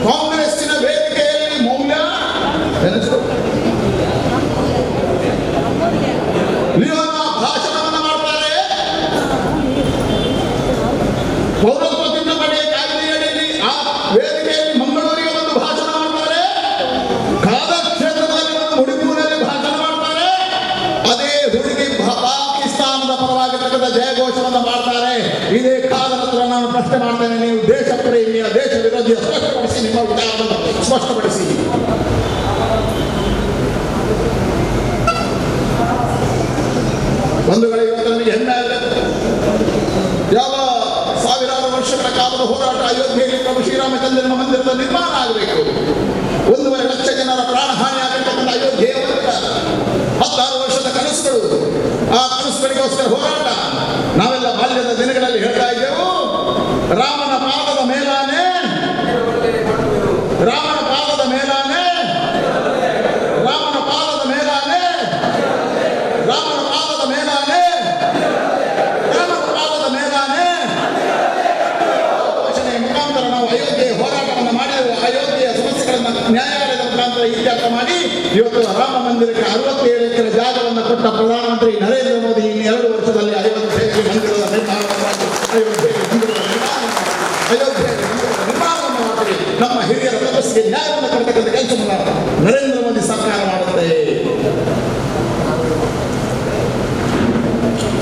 ಕಾಂಗ್ರೆಸ್ಸಿನ ವೇದಿಕೆಯಲ್ಲಿ ಮೌಲ್ಯ ಲಿಯೋನಾ ಭಾಷಣವನ್ನು ಮಾಡ್ತಾರೆ. ಪೌರತ್ವ ತಿದ್ದುಪಡಿ ಕಾಯ್ದೆಯಡಿಯಲ್ಲಿ ಆ ವೇದಿಕೆಯಲ್ಲಿ ಮಂಗಳೂರಿಗೆ ಒಂದು ಭಾಷಣ ಮಾಡ್ತಾರೆ, ಖಾದರ್ ಕ್ಷೇತ್ರದಲ್ಲಿ ಒಂದು ಉಡುಪಿನಲ್ಲಿ ಭಾಷಣ ಮಾಡ್ತಾರೆ. ಅದೇ ಹುಡುಗಿ ಪಾಕಿಸ್ತಾನದ ಪರವಾಗಿರ್ತಕ್ಕಂಥ ಜಯಘೋಷವನ್ನು ಮಾಡ್ತಾರೆ. ಇದೇ ಖಾದರ್ ಹತ್ರ ನಾನು ಪ್ರಶ್ನೆ ಮಾಡ್ತೇನೆ, ನೀವು ದೇಶ ಪ್ರೇಮಿಯ, ದೇಶ ವಿರೋಧಿಯ, ಸ್ಪಷ್ಟಪಡಿಸಿ, ನಿಮ್ಮ ವಿಚಾರವನ್ನು ಸ್ಪಷ್ಟಪಡಿಸಿ. ಬಂಧುಗಳೇ, ಇವತ್ತು ನಮಗೆ ಹೆಮ್ಮೆ ಆಗಬೇಕು. ಯಾವ ಸಾವಿರಾರು ವರ್ಷಗಳ ಕಾಲದ ಹೋರಾಟ ಅಯೋಧ್ಯೆಯಲ್ಲಿ ಪ್ರಭು ಶ್ರೀರಾಮಚಂದ್ರನ ಮಂದಿರದ ನಿರ್ಮಾಣ ಆಗಬೇಕು. 1.5 ಲಕ್ಷ ಜನರ ಪ್ರಾಣಹಾನಿ ಆಗಿರ್ತಕ್ಕಂಥ ಅಯೋಧ್ಯೆಯ ಮಂದಿರ, 16 ವರ್ಷದ ಕನಸುಗಳು, ಆ ಕನಸುಗಳಿಗೋಸ್ಕರ ಹೋರಾಟ. ನಾವೆಲ್ಲ ಬಾಲ್ಯದ ದಿನಗಳಲ್ಲಿ ಹೇಳ್ತಾ ಇದ್ದೆವು, ರಾಮನ ಪಾದದ ಮೇಲಾನೆ, ರಾಮನ ಪಾದದ ಮೇಲಾನೆ, ರಾಮನ ಪಾದದ ಮೇಲಾನೆ, ರಾಮನ ಪಾದದ ಮೇಲಾನೆ, ರಾಮನ ಪಾದದ ಮೇಲಾನೆ. ಘೋಷಣೆಯ ಮುಖಾಂತರ ನಾವು ಅಯೋಧ್ಯೆಯ ಹೋರಾಟವನ್ನು ಮಾಡಿದೆವು. ಅಯೋಧ್ಯೆಯ ಸಮಸ್ಯೆಗಳನ್ನು ನ್ಯಾಯಾಲಯದ ಮುಖಾಂತರ ಇತ್ಯರ್ಥ ಮಾಡಿ ಇವತ್ತು ರಾಮ ಮಂದಿರಕ್ಕೆ 67 ಎಕರೆ ಜಾಗವನ್ನು ಕೊಟ್ಟ ಪ್ರಧಾನಮಂತ್ರಿ ನರೇಂದ್ರ ಮೋದಿ ಇನ್ನು 2 ವರ್ಷದಲ್ಲಿ ಅಯೋಧ್ಯೆಯಲ್ಲಿ ಮಂದಿರದ ನಿರ್ಮಾಣವನ್ನು ಮಾಡಿ, ಅಯೋಧ್ಯೆಯಲ್ಲಿ ಮಂದಿರದ ನಿರ್ಮಾಣವನ್ನು ಮಾಡಿ ನಮ್ಮ ಹಿರಿಯರ ತಪಸ್ಸಿಗೆ ನ್ಯಾಯವನ್ನು ಕೊಡ್ತಕ್ಕಂಥ ಕೆಲಸವನ್ನು ನರೇಂದ್ರ ಮೋದಿ ಸರ್ಕಾರ ಮಾಡುತ್ತೆ.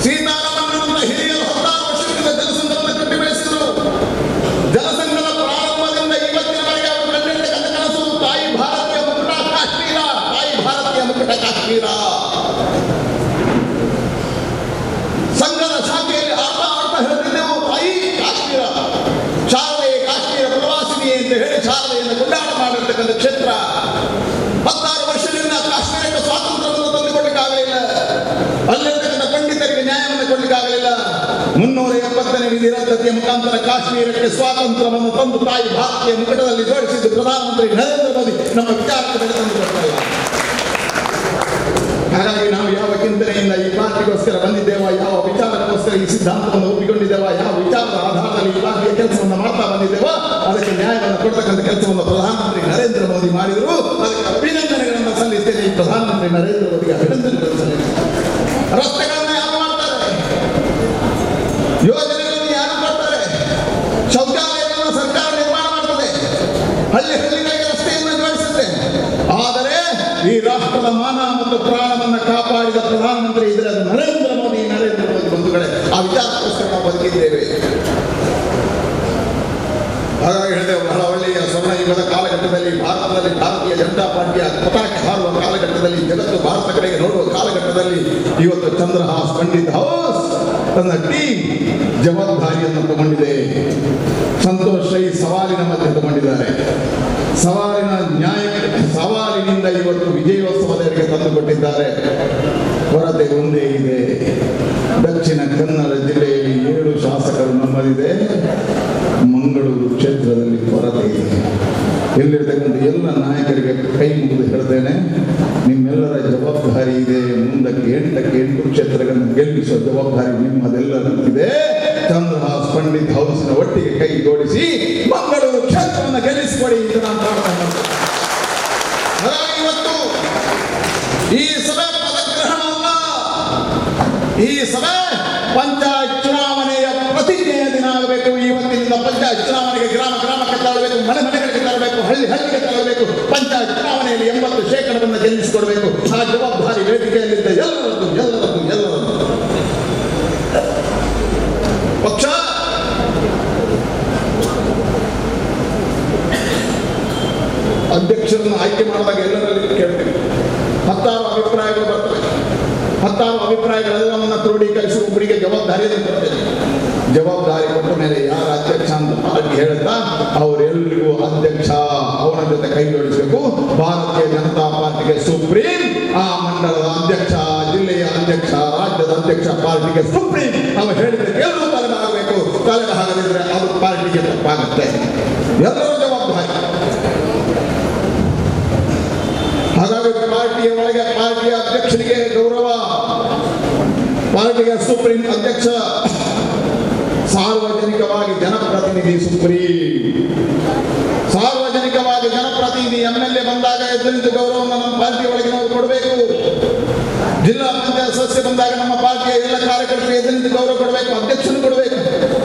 ಸೀತಾರಾಮನ್ ಹಿರಿಯರು 16 ವರ್ಷಗಳಿಂದ ಜನಸಂಘವನ್ನು ಕಟ್ಟಿ ಬೆಳೆಸಿದರು. ಜನಸಂಘದ ಪ್ರಾರಂಭದಿಂದ ಇವತ್ತಿನವರೆಗೆ ಅವರು ಕಂಡಿರ್ತಕ್ಕಂಥ ಕನಸು ತಾಯಿ ಭಾರತೀಯ ಮುಕುಟ ಕಾಶ್ಮೀರ, ತಾಯಿ ಭಾರತೀಯ ಮುಕುಟ ಕಾಶ್ಮೀರ. ಸಂಘದ ಶಾಖೆಯಲ್ಲಿ ಆಡ್ತಾ ಆಡ್ತಾ ಹೇಳ್ತಿದ್ದೆವು, ತಾಯಿ ಕಾಶ್ಮೀರ, ಶಾರದೆ ಕಾಶ್ಮೀರ ಪ್ರವಾಸಿನಿ ಅಂತ ಹೇಳಿ ಶಾರದೆಯನ್ನು ಕೊಂಡಾಟ ಮಾಡಿರ್ತಕ್ಕಂಥ ಕ್ಷೇತ್ರ. 16 ವರ್ಷದಿಂದ ಕಾಶ್ಮೀರಕ್ಕೆ ಸ್ವಾತಂತ್ರ್ಯವನ್ನು ತಂದುಕೊಡ್ಲಿಕ್ಕಾಗಲಿಲ್ಲ, ಅಲ್ಲಿರ್ತಕ್ಕಂಥ ಪಂಡಿತರಿಗೆ ನ್ಯಾಯವನ್ನು ಕೊಡ್ಲಿಕ್ಕಾಗಲಿಲ್ಲ. 370ನೇ ವಿಧಿ ರದ್ದತಿಯ ಮುಖಾಂತರ ಕಾಶ್ಮೀರಕ್ಕೆ ಸ್ವಾತಂತ್ರ್ಯವನ್ನು ತಂದು ತಾಯಿ ಭಾರತೀಯ ಮುಕುಟದಲ್ಲಿ ಜೋಡಿಸಿದ್ದು ಪ್ರಧಾನಮಂತ್ರಿ ನರೇಂದ್ರ ಮೋದಿ ನಮ್ಮ ವಿಚಾರಕ್ಕೆ ಬೆಲೆ ತಂದು ಕೊಡ್ತಾರೆ. ಹಾಗಾಗಿ ನಾವು ಯಾವ ಚಿಂತನೆಯಿಂದ ಈ ಪಾರ್ಟಿಗೋಸ್ಕರ ಬಂದಿದ್ದೇವ, ಯಾವ ವಿಚಾರಕ್ಕೋಸ್ಕರ ಈ ಸಿದ್ಧಾಂತವನ್ನು ಒಪ್ಪಿಕೊಂಡಿದ್ದೇವ, ಯಾವ ವಿಚಾರದ ಆಧಾರದಲ್ಲಿ ಈ ಪಾರ್ಟಿಯ ಕೆಲಸವನ್ನು ಮಾಡ್ತಾ ಬಂದಿದ್ದೇವೋ ಅದಕ್ಕೆ ನ್ಯಾಯವನ್ನು ಕೊಡ್ತಕ್ಕಂಥ ಕೆಲಸವನ್ನು ಪ್ರಧಾನಮಂತ್ರಿ ನರೇಂದ್ರ ಮೋದಿ ಮಾಡಿದರು. ಅದಕ್ಕೆ ಅಭಿನಂದನೆಗಳನ್ನು ಸಲ್ಲಿಸ್ತೇನೆ. ಈ ಪ್ರಧಾನಮಂತ್ರಿ ನರೇಂದ್ರ ಮೋದಿಗೆ ಅಭಿನಂದನೆಗಳನ್ನು ಸಲ್ಲಿಸ್ತೇನೆ. ರಸ್ತೆಗಳನ್ನು ಯಾರು ಮಾಡ್ತಾರೆ? ಯೋಜನೆಗಳನ್ನು ಯಾರು ಮಾಡ್ತಾರೆ? ಶೌಚಾಲಯಗಳನ್ನು ಸರ್ಕಾರ ನಿರ್ಮಾಣ ಮಾಡ್ತದೆ, ಹಳ್ಳಿ ಹಳ್ಳಿಗಳಿಗೆ ರಸ್ತೆಯನ್ನು ಜೋಡಿಸುತ್ತೆ. ಆದರೆ ಈ ರಾಷ್ಟ್ರದ ಮಾನ ಮತ್ತು ಪ್ರಾಣವನ್ನು ಕಾಪಾಡಿದ ಪ್ರಧಾನಮಂತ್ರಿ ಇದ್ರೆ ಅದು ನರೇಂದ್ರ ಮೋದಿ, ನರೇಂದ್ರ ಮೋದಿ. ಬಂಧುಗಳೇ, ಆ ವಿಚಾರಕ್ಕೋಸ್ಕರ ನಾವು ಬದುಕಿದ್ದೇವೆ. ಹಾಗಾಗಿ ಹೇಳಿದೆ, ಬಹಳ ಒಳ್ಳೆಯ ಸ್ವರ್ಣಯುಗದ ಕಾಲಘಟ್ಟದಲ್ಲಿ ಭಾರತದಲ್ಲಿ ಭಾರತೀಯ ಜನತಾ ಪಾರ್ಟಿಯ ಪತಾಕೆ ಹಾರುವ ಕಾಲಘಟ್ಟದಲ್ಲಿ, ಜಗತ್ತು ಭಾರತ ಕಡೆಗೆ ನೋಡುವ ಕಾಲಘಟ್ಟದಲ್ಲಿ ಇವತ್ತು ಚಂದ್ರಹಾಸ್ ಪಂಡಿತ್ ಹೌಸ್ ತನ್ನ ಟೀಮ್ ಜವಾಬ್ದಾರಿಯನ್ನು ತಗೊಂಡಿದೆ. ಸಂತೋಷ್ ರೈ ಸವಾಲಿನ ಮಧ್ಯೆ ತಗೊಂಡಿದ್ದಾರೆ. ಸವಾಲಿನ ನ್ಯಾಯ ಸವಾಲಿನಿಂದ ಇವತ್ತು ವಿಜಯೋತ್ಸವದವರಿಗೆ ತಂದುಕೊಟ್ಟಿದ್ದಾರೆ. ಕೊರತೆ ಒಂದೇ ಇದೆ, ದಕ್ಷಿಣ ಕನ್ನಡ ಜಿಲ್ಲೆಯಲ್ಲಿ 7 ಶಾಸಕರು ನಮ್ಮದಿದೆ, ಮಂಗಳೂರು ಕ್ಷೇತ್ರದಲ್ಲಿ ಕೊರತೆ ಇದೆ. ಇಲ್ಲಿರ್ತಕ್ಕಂಥ ಎಲ್ಲ ನಾಯಕರಿಗೆ ಕೈ ಮುಗಿದು ಹೇಳ್ತೇನೆ, ನಿಮ್ಮೆಲ್ಲರ ಜವಾಬ್ದಾರಿ ಇದೆ. ಮುಂದಕ್ಕೆ 8ಕ್ಕೆ 8 ಕ್ಷೇತ್ರಗಳನ್ನು ಗೆಲ್ಲಿಸುವ ಜವಾಬ್ದಾರಿ ನಿಮ್ಮದೆಲ್ಲರಂತಿದೆ. ಚಂದ್ರಹಾಸ್ ಪಂಡಿತ್ ಹೌಸ್ನ ಒಟ್ಟಿಗೆ ಕೈ ಜೋಡಿಸಿ ಮಂಗಳೂರು ಕ್ಷೇತ್ರವನ್ನು ಗೆಲ್ಲಿಸಿಕೊಡಿ ಅಂತ ನಾನು ಪ್ರಾರ್ಥನೆ ಮಾಡ್ತೇನೆ. ಹಾಗಾಗಿ ಇವತ್ತು ಈ ಸಭೆ ಪದಗ್ರಹಣವಲ್ಲ, ಈ ಸಭೆ ಪಂಚಾಯತ್ ಚುನಾವಣೆಯ ಪ್ರತಿಜ್ಞೆಯ ದಿನ ಆಗಬೇಕು. ಇವತ್ತಿನಿಂದ ಪಂಚಾಯತ್ ಚುನಾವಣೆಗೆ ಗ್ರಾಮ ಗ್ರಾಮಕ್ಕೆ ತರಬೇಕು, ಮನೆ ಮನೆಗಳಿಗೆ ತರಬೇಕು, ಹಳ್ಳಿ ಹಳ್ಳಿಗೆ ತರಬೇಕು. ಪಂಚಾಯತ್ ಚುನಾವಣೆಯಲ್ಲಿ 80% ಗೆಲ್ಲಿಸಿಕೊಡಬೇಕು. ಆ ಜವಾಬ್ದಾರಿ ವೇದಿಕೆಯಲ್ಲಿದ್ದ ಎಲ್ಲರದ್ದು, ಎಲ್ಲರದ್ದು, ಎಲ್ಲರದ್ದು. ಪಕ್ಷ ಅಧ್ಯಕ್ಷರನ್ನು ಆಯ್ಕೆ ಮಾಡಿದಾಗ ಎಲ್ಲರಲ್ಲಿ ಕೇಳ್ತೀವಿ, 10 ಅಭಿಪ್ರಾಯಗಳು ಬರ್ತವೆ. 10 ಅಭಿಪ್ರಾಯಗಳೆಲ್ಲವನ್ನ ಕ್ರೋಢೀಕರಿಸಿ ಒಬ್ಬರಿಗೆ ಜವಾಬ್ದಾರಿಯನ್ನು ಕೊಡ್ತೇನೆ. ಜವಾಬ್ದಾರಿ ಕೊಟ್ಟ ಮೇಲೆ ಯಾರ ಅಧ್ಯಕ್ಷ ಅಂತ ಪಾರ್ಟಿ ಹೇಳ್ತಾ ಅವರೆಲ್ಲರಿಗೂ ಅಧ್ಯಕ್ಷ ಅವನ ಜೊತೆ ಕೈ ಜೋಡಿಸಬೇಕು. ಭಾರತೀಯ ಜನತಾ ಪಾರ್ಟಿಗೆ ಸುಪ್ರೀಂ ಆ ಮಂಡಲದ ಅಧ್ಯಕ್ಷ, ಜಿಲ್ಲೆಯ ಅಧ್ಯಕ್ಷ, ರಾಜ್ಯದ ಅಧ್ಯಕ್ಷ ಪಾರ್ಟಿಗೆ ಸುಪ್ರೀಂ. ನಾವು ಹೇಳಿದ್ರೆ ಎಲ್ಲರೂ ತಲೆಬಾಗಬೇಕು, ತಲೆಬಾಗದಿದ್ರೆ ಅದು ಪಾರ್ಟಿಗೆ ತಪ್ಪಾಗುತ್ತೆ. ಎಲ್ಲರೂ ಜವಾಬ್ದಾರಿ. ಹಾಗಾಗಿ ಪಾರ್ಟಿಯ ಒಳಗೆ ಪಾರ್ಟಿಯ ಅಧ್ಯಕ್ಷರಿಗೆ ಗೌರವ, ಪಾರ್ಟಿಯ ಸುಪ್ರೀಂ ಅಧ್ಯಕ್ಷ, ಸಾರ್ವಜನಿಕವಾಗಿ ಜನಪ್ರತಿನಿಧಿ ಸುಪ್ರೀಂ, ಸಾರ್ವಜನಿಕವಾಗಿ ಜನಪ್ರತಿನಿಧಿ MLA ಬಂದಾಗ ಎದ್ದು ನಿಂತು ಗೌರವವನ್ನು ನಮ್ಮ ಪಾರ್ಟಿಯ ಒಳಗೆ ನಾವು ಕೊಡಬೇಕು. ಜಿಲ್ಲಾ ಪಂಚಾಯತ್ ಸದಸ್ಯ ಬಂದಾಗ ನಮ್ಮ ಪಾರ್ಟಿಯ ಎಲ್ಲ ಕಾರ್ಯಕರ್ತರಿಗೆ ಎದ್ದು ನಿಂತು ಗೌರವ ಕೊಡಬೇಕು, ಅಧ್ಯಕ್ಷನು ಕೊಡಬೇಕು.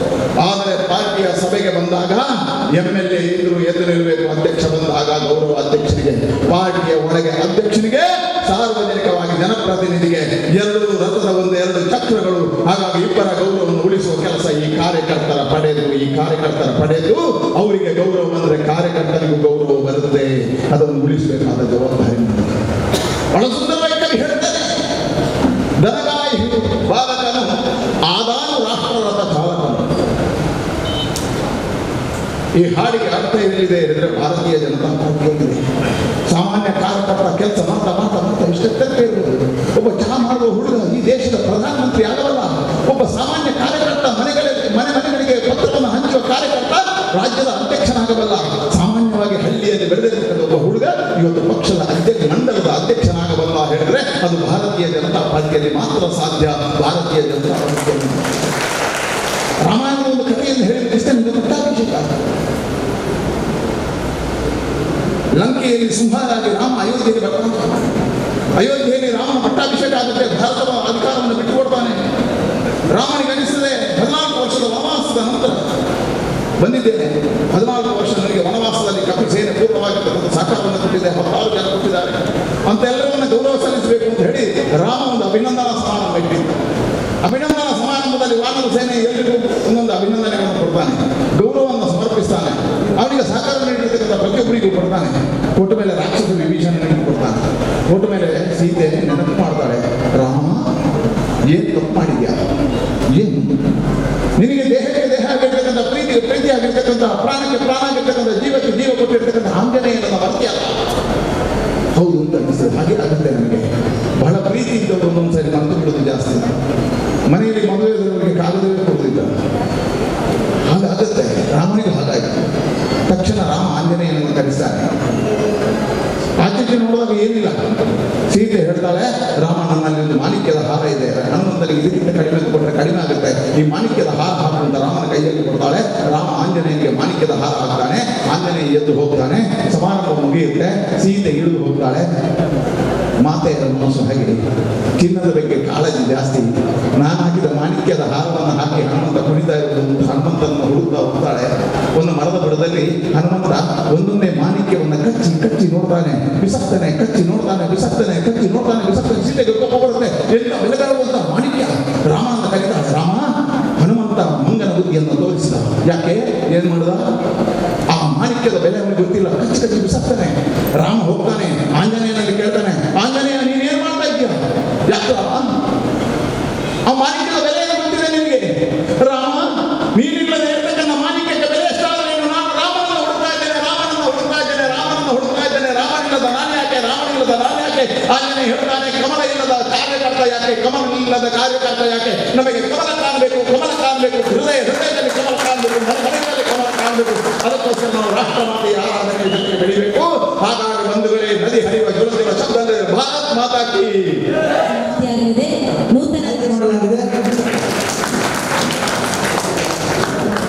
ಆದರೆ ಪಾರ್ಟಿಯ ಸಭೆಗೆ ಬಂದಾಗ MLA ಇದ್ರು ಎದ್ದು ನಿಲ್ಲಬೇಕು, ಅಧ್ಯಕ್ಷ ಬಂದಾಗ ಗೌರವ ಅಧ್ಯಕ್ಷನಿಗೆ. ಪಾರ್ಟಿಯ ಒಳಗೆ ಅಧ್ಯಕ್ಷನಿಗೆ, ಸಾರ್ವಜನಿಕವಾಗಿ ಜನಪ್ರತಿನಿಧಿಗೆ ಎರಡು ರಥದ ಒಂದು ಎರಡು ಚಕ್ರಗಳು. ಹಾಗಾಗಿ ಇಬ್ಬರ ಗೌರವವನ್ನು ಉಳಿಸುವ ಕೆಲಸ ಈ ಕಾರ್ಯಕರ್ತರ ಪಡೆದು, ಈ ಕಾರ್ಯಕರ್ತರ ಪಡೆದು ಅವರಿಗೆ ಗೌರವ ಬಂದರೆ ಕಾರ್ಯಕರ್ತರಿಗೂ ಗೌರವ ಬರುತ್ತೆ. ಅದನ್ನು ಉಳಿಸಬೇಕಾದ ಜವಾಬ್ದಾರಿ ಬಹಳ ಸುಂದರವಾಗಿ ಕವಿ ಹೇಳ್ತಾರೆ. ದನಗಾಯಿ ಬಾಲಕನು ಆದಾನು ರಾಷ್ಟ್ರರಥ ಚಾಲಕನು. ಈ ಹಾಡಿಗೆ ಅರ್ಥ ಎಲ್ಲಿದೆ ಹೇಳಿದ್ರೆ ಭಾರತೀಯ ಜನತಾ ಪಾರ್ಟಿಯಲ್ಲಿದೆ. ಸಾಮಾನ್ಯ ಕಾರ್ಯಕರ್ತ ಕೆಲಸ ಮಾಡ್ತಾ ಮಾಡ್ತಾ ಮಾಡ್ತಾ ಇಷ್ಟಕ್ಕೆ ಇರ್ಬೋದು. ಒಬ್ಬ ಚಹಾ ಮಾಡುವ ಹುಡುಗ ಈ ದೇಶದ ಪ್ರಧಾನಮಂತ್ರಿ ಆಗವಲ್ಲ. ಒಬ್ಬ ಸಾಮಾನ್ಯ ಕಾರ್ಯಕರ್ತ ಮನೆ ಮನೆಗಳಿಗೆ ಪತ್ರವನ್ನು ಹಂಚುವ ಕಾರ್ಯಕರ್ತ ರಾಜ್ಯದ ಅಧ್ಯಕ್ಷನಾಗಬಲ್ಲ. ಸಾಮಾನ್ಯವಾಗಿ ಹಳ್ಳಿಯಲ್ಲಿ ಬೆಳೆದಿರ್ತಕ್ಕಂಥ ಒಬ್ಬ ಹುಡುಗ ಇವತ್ತು ಪಕ್ಷದ ಅಧ್ಯಕ್ಷ, ಮಂಡಲದ ಅಧ್ಯಕ್ಷನಾಗಬಲ್ಲ ಹೇಳಿದ್ರೆ ಅದು ಭಾರತೀಯ ಜನತಾ ಪಾರ್ಟಿಯಲ್ಲಿ ಮಾತ್ರ ಸಾಧ್ಯ. ಭಾರತೀಯ ಜನತಾ ಪಾರ್ಟಿಯಲ್ಲಿ ರಾಮಾಯಣದ ಒಂದು ಕಥೆಯನ್ನು ಹೇಳಿದ ಕೃಷ್ಣನಿಗೆ ಪಟ್ಟಾಭಿಷೇಕ. ಲಂಕೆಯಲ್ಲಿ ಸಿಂಹರಾಗಿ ರಾಮ ಅಯೋಧ್ಯೆಗೆ ಬರ್ತಾನೆ. ಅಯೋಧ್ಯೆಯಲ್ಲಿ ರಾಮನ ಪಟ್ಟಾಭಿಷೇಕ ಆಗುತ್ತೆ. ಭಾರತದ ಅಧಿಕಾರವನ್ನು ಬಿಟ್ಟುಕೊಡ್ತಾನೆ. ರಾಮನಿಗೆ ಅನಿಸಿದೆ 14 ವರ್ಷದ ವನವಾಸದ ನಂತರ ಬಂದಿದ್ದೇನೆ, 14 ವರ್ಷ ನನಗೆ ವನವಾಸದಲ್ಲಿ ಕಪಿ ಸೇನೆ ಪೂರ್ಣವಾಗಿರ್ತಕ್ಕಂಥ ಸಹಕಾರವನ್ನು ಕೊಟ್ಟಿದೆ, 16 ಜನ ಕೊಟ್ಟಿದ್ದಾರೆ ಅಂತ ಎಲ್ಲರನ್ನ ಗೌರವ ಸಲ್ಲಿಸಬೇಕು ಅಂತ ಹೇಳಿ ರಾಮ ಒಂದು ಅಭಿನಂದನಾ ಸಮಾರಂಭ ಇಟ್ಟಿದ್ದ. ಅಭಿನಂದನಾ ಸಮಾರಂಭದಲ್ಲಿ ವಾನರ ಸೇನೆ ಎಲ್ರಿಗೂ ಒಂದೊಂದು ಅಭಿನಂದನೆಗಳನ್ನು ಕೊಡ್ತಾನೆ, ಗೌರವವನ್ನು ಸಮರ್ಪಿಸ್ತಾನೆ, ಅವನಿಗೆ ಸಹಕಾರ ನೀಡಿರ್ತಕ್ಕಂಥ ಪ್ರತಿಯೊಬ್ಬರಿಗೂ ಕೊಡ್ತಾನೆ. ಕೊಟ್ಟ ಮೇಲೆ ರಾಕ್ಷಸ ವಿಭೀಷಣನಿಗೂ ಕೊಡ್ತಾನೆ. ಕೊಟ್ಟ ಮೇಲೆ ಸೀತೆ ನೆನಪು ಮಾಡ್ತಾಳೆ, ರಾಮ ಏನು ತಪ್ಪು ಮಾಡಿದ್ಯಾ, ಏನು ನಿನಗೆ ದೇಹಕ್ಕೆ ದೇಹ ಆಗಿರ್ತಕ್ಕಂಥ, ಪ್ರೀತಿಗೆ ಪ್ರೀತಿ ಆಗಿರ್ತಕ್ಕಂಥ, ಪ್ರಾಣಕ್ಕೆ ಪ್ರಾಣ ಆಗಿರ್ತಕ್ಕಂಥ, ಜೀವಕ್ಕೆ ಜೀವ ಕೊಟ್ಟಿರ್ತಕ್ಕಂಥ ಆಂಜನೇಯನನ್ನ ಮರ್ತ್ಯಲ್ಲ. ಹೌದು ಅಂತ ಅನಿಸ್ತದೆ. ಹಾಗೆ ಆಗುತ್ತೆ ನನಗೆ. ಬಹಳ ಪ್ರೀತಿ ಇದ್ದವರು ಒಂದೊಂದು ಸಾರಿ ಮರೆತು ಬಿಡೋದು ಜಾಸ್ತಿ. ಮನೆಯಲ್ಲಿ ಮದುವೆಯವರಿಗೆ ಕಾಗದವೇ ಕೊಡುವುದಿಲ್ಲ, ಹಾಗಾಗುತ್ತೆ. ರಾಮನಿಗೂ ಹಾಗಾಯಿತು. ತಕ್ಷಣ ರಾಮ ಆಂಜನೇಯನನ್ನು ಕರೆಸ್ತಾನೆ. ಆಚೆಗೆ ನೋಡುವಾಗ ಏನಿಲ್ಲ. ಸೀತೆ ಹೇಳ್ತಾಳೆ, ರಾಮ ನನ್ನಲ್ಲಿ ಒಂದು ಮಾಣಿಕ್ಯದ ಹಾರ ಇದೆ, ಹನುಮಂತನಿಗೆ ಇದಕ್ಕಿಂತ ಕಡಿಮೆ ಕೊಟ್ಟರೆ ಕಡಿಮೆ ಆಗುತ್ತೆ, ಈ ಮಾಣಿಕ್ಯದ ಹಾರ ಹಾಕುವಂತ ರಾಮನ ಕೈಯಲ್ಲಿ ಕೊಡ್ತಾಳೆ. ರಾಮ ಆಂಜನೇಯನಿಗೆ ಮಾಣಿಕ್ಯದ ಹಾರ ಹಾಕ್ತಾನೆ. ಆಂಜನೇಯ ಎದ್ದು ಹೋಗ್ತಾನೆ. ಸಮಾರಂಭ ಮುಗಿಯುತ್ತೆ. ಸೀತೆ ಇಳಿದು ಹೋಗ್ತಾಳೆ. ಮಾತೆಯರ ಮನಸ್ಸು ಹಾಗೆ, ಚಿನ್ನದ ಬಗ್ಗೆ ಕಾಳಜಿ ಜಾಸ್ತಿ. ನಾನು ಹಾಕಿದ ಮಾಣಿಕ್ಯದ ಹಾರವನ್ನು ಹಾಕಿ ಹನುಮಂತ ಕುಣಿತಾ ಇರುವುದು, ಹನುಮಂತನನ್ನು ಹುಡುಕ್ತಾ ಹೋಗ್ತಾಳೆ. ಒಂದು ಮರದ ಬುಡದಲ್ಲಿ ಹನುಮಂತ ಒಂದೊಂದೇ ಮಾಣಿಕ್ಯವನ್ನು ಕಚ್ಚಿ ಕಚ್ಚಿ ನೋಡ್ತಾನೆ, ಬಿಸಾಕ್ತಾನೆ, ಕಚ್ಚಿ ನೋಡ್ತಾನೆ, ಬಿಸಾಕ್ತಾನೆ, ಕಚ್ಚಿ ನೋಡ್ತಾನೆ, ಬಿಸಾಕ್ತಾನೆ. ಸೀತೆಗೆ ಕೋಪ ಬರುತ್ತೆ. ಎಲ್ಲ ಬೆಲೆಗಾರುವಂತ ಮಾಣಿಕ್ಯ. ರಾಮ ಅಂತ ಕರೀತಾಳೆ. ರಾಮ, ಹನುಮಂತ ಮಂಗನ ಬುದ್ಧಿಯನ್ನು ತೋರಿಸಿದ. ಯಾಕೆ, ಏನ್ ಮಾಡಿದ? ಆ ಮಾಣಿಕ್ಯದ ಬೆಲೆ ಅವನಿಗೆ ಗೊತ್ತಿಲ್ಲ, ಕಚ್ಚಿ ಕಚ್ಚಿ ಬಿಸಾಕ್ತಾನೆ. ರಾಮ ಹೋಗ್ತಾನೆ, ಆಂಜನೇಯನಲ್ಲಿ ಕೇಳ್ತಾನೆ, ಆಂಜನೇಯ ನೀನೇನ್ ಮಾಡ್ತಾ ಇದ್ದೀಯ? ಯಾಕೆ ಆ ಮಾಣಿಕ್ಯದ ಬೆಲೆ ಏನು ಗೊತ್ತಿದೆ ನಿನಗೆ? ರಾಮ, ನೀನಿಲ್ಲದೆ ಇರ್ತಕ್ಕಂಥ ಮಾಣಿಕ್ಯಕ್ಕೆ ಬೆಲೆ ಎಷ್ಟಾದ್ರೆ ನಾನು ರಾಮನನ್ನು ಹುಡುಕ್ತಾ ಇದ್ದೇನೆ, ರಾಮನನ್ನು ಹುಡುಕ್ತಾ ಇದ್ದೇನೆ, ರಾಮನನ್ನು ಹುಡುಕ್ತಾ ಇದ್ದೇನೆ. ರಾಮನಿಲ್ಲದ ನಾನು ಯಾಕೆ, ರಾಮನಿಲ್ಲದ ನಾನು ಯಾಕೆ? ಆಂಜನೇಯ ಹೇಳ್ತಾನೆ, ಕಮಲ ಇಲ್ಲದ ಕಾರ್ಯಕರ್ತ ಯಾಕೆ, ಕಮಲ ಇಲ್ಲದ ಕಾರ್ಯಕರ್ತ ಯಾಕೆ? ನಮಗೆ ಕಮಲ ಕಾಣಬೇಕು, ಕಮಲ ಕಾಣಬೇಕು, ಹೃದಯದಲ್ಲಿ ಕಮಲ ಕಾಣಬೇಕು, ಮನೆಗಳಲ್ಲಿ ಕಮಲ ಕಾಣಬೇಕು. ಅದಕ್ಕೋಸ್ಕರ ನಾವು ರಾಷ್ಟ್ರಮಾತೆಯ ಆರಾಧನೆ ಜೊತೆಗೆ ಬೆಳಿಬೇಕು. ಹಾಗಾಗಿ ಬಂಧುಗಳೇ, ನದಿ ಹರಿಯುವ ಜಲದಿನ ಶಬ್ದ ಅಂದರೆ ಭಾರತ್ ಮಾತಾ ಕಿ. ನೂತನ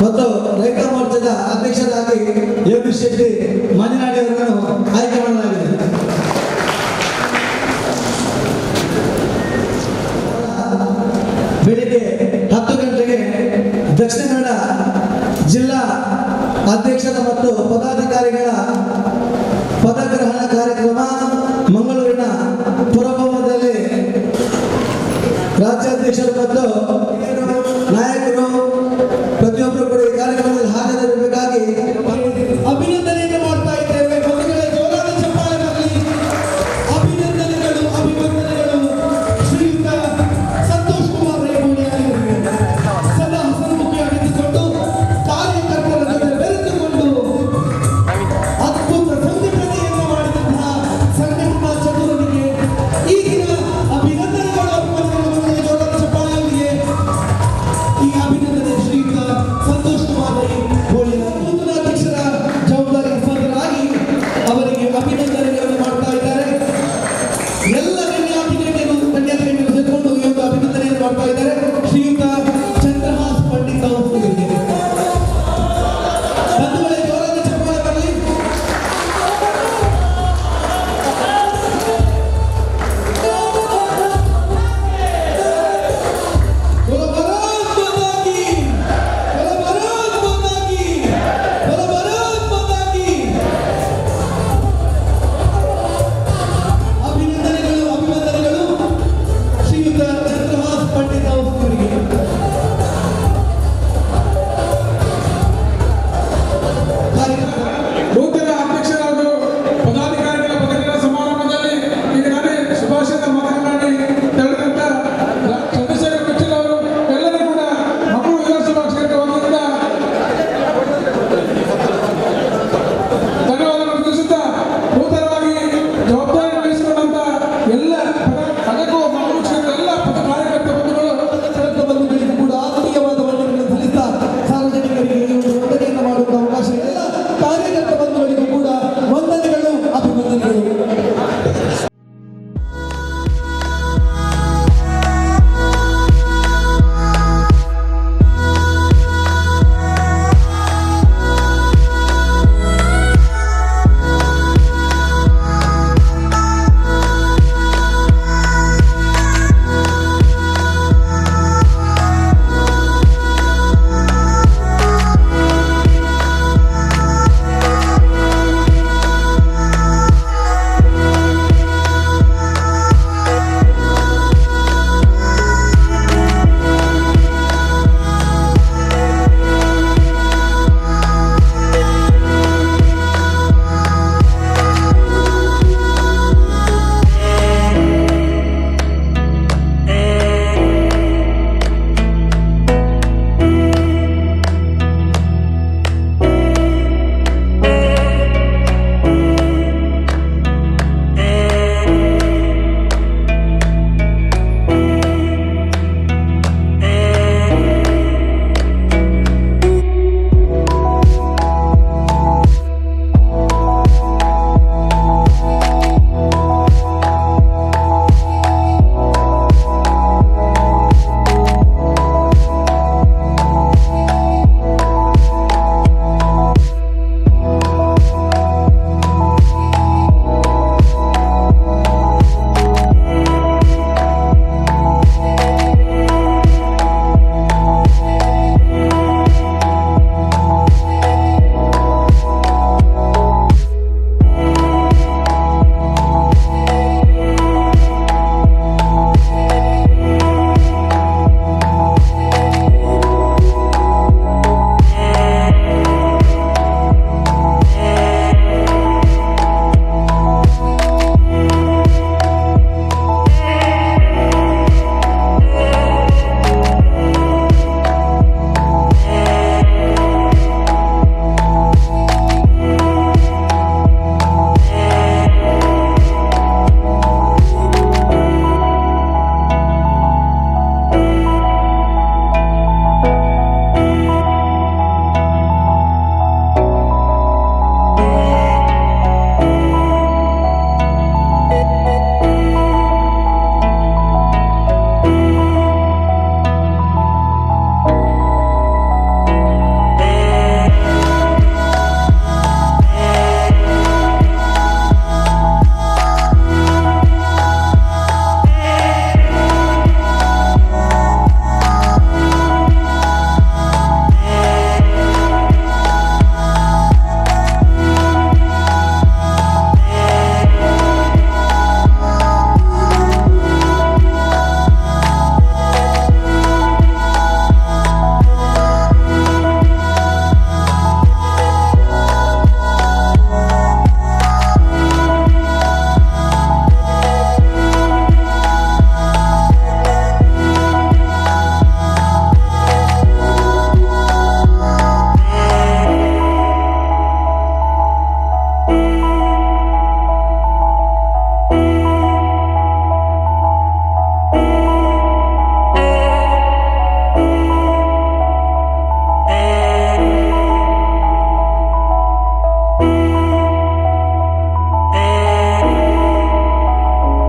ಮತ್ತು ರೈತ ಮೋರ್ಚಾದ ಅಧ್ಯಕ್ಷರಾಗಿ ಎ ಬಿ ಶೆಟ್ಟಿ ಮಂಜನಾಡಿ ಅವರನ್ನು ಆಯ್ಕೆ ಮಾಡಲಾಗಿದೆ. ಬೆಳಿಗ್ಗೆ 10 ಗಂಟೆಗೆ ದಕ್ಷಿಣ ಕನ್ನಡ ಜಿಲ್ಲಾ ಅಧ್ಯಕ್ಷರ ಮತ್ತು ಪದಾಧಿಕಾರಿಗಳ ಪದಗ್ರಹಣ ಕಾರ್ಯಕ್ರಮ ಮಂಗಳೂರಿನ ಪುರಭವನದಲ್ಲಿ ರಾಜ್ಯಾಧ್ಯಕ್ಷರು ಮತ್ತು ನಾಯಕರು ಪ್ರತಿಯೊಬ್ಬರು ಕೂಡ ಈ ಕಾರ್ಯಕ್ರಮದಲ್ಲಿ ಹಾಜರಿರಬೇಕಾಗಿ ಅಭಿನಂದನೆಯನ್ನು ಮಾಡ್ತಾ ಇದ್ದೇವೆ. ಬಂಧುಗಳೇ, ಜೋರಾದ ಚಪ್ಪಾಳೆ ಬರಲಿ. ಅಭಿನಂದನೆಗಳು, ಅಭಿವಂದನೆಗಳು ಶ್ರೀಯುತ ಸಂತೋಷ್ ಕುಮಾರ್ ರೈಮೋಳಿ ಅವರಿಗೆ. ಸದಾ ಹಸನ್ಮುಖಿಯಾಗಿದ್ದುಕೊಂಡು ಕಾರ್ಯಕರ್ತರ ಜೊತೆ ಬೆರೆತುಕೊಂಡು ಅದ್ಭುತ ಸಂಘಟನೆಯನ್ನು ಮಾಡಿದಂತಹ ಸಂಘಟನಾ ಚತುರನಿಗೆ ಈ ದಿನ ಅಭಿನಂದನೆಗಳು, ಅಭಿವಂದನೆಗಳು. ಜೋರಾದ ಚಪ್ಪಾಳೆ. ಈ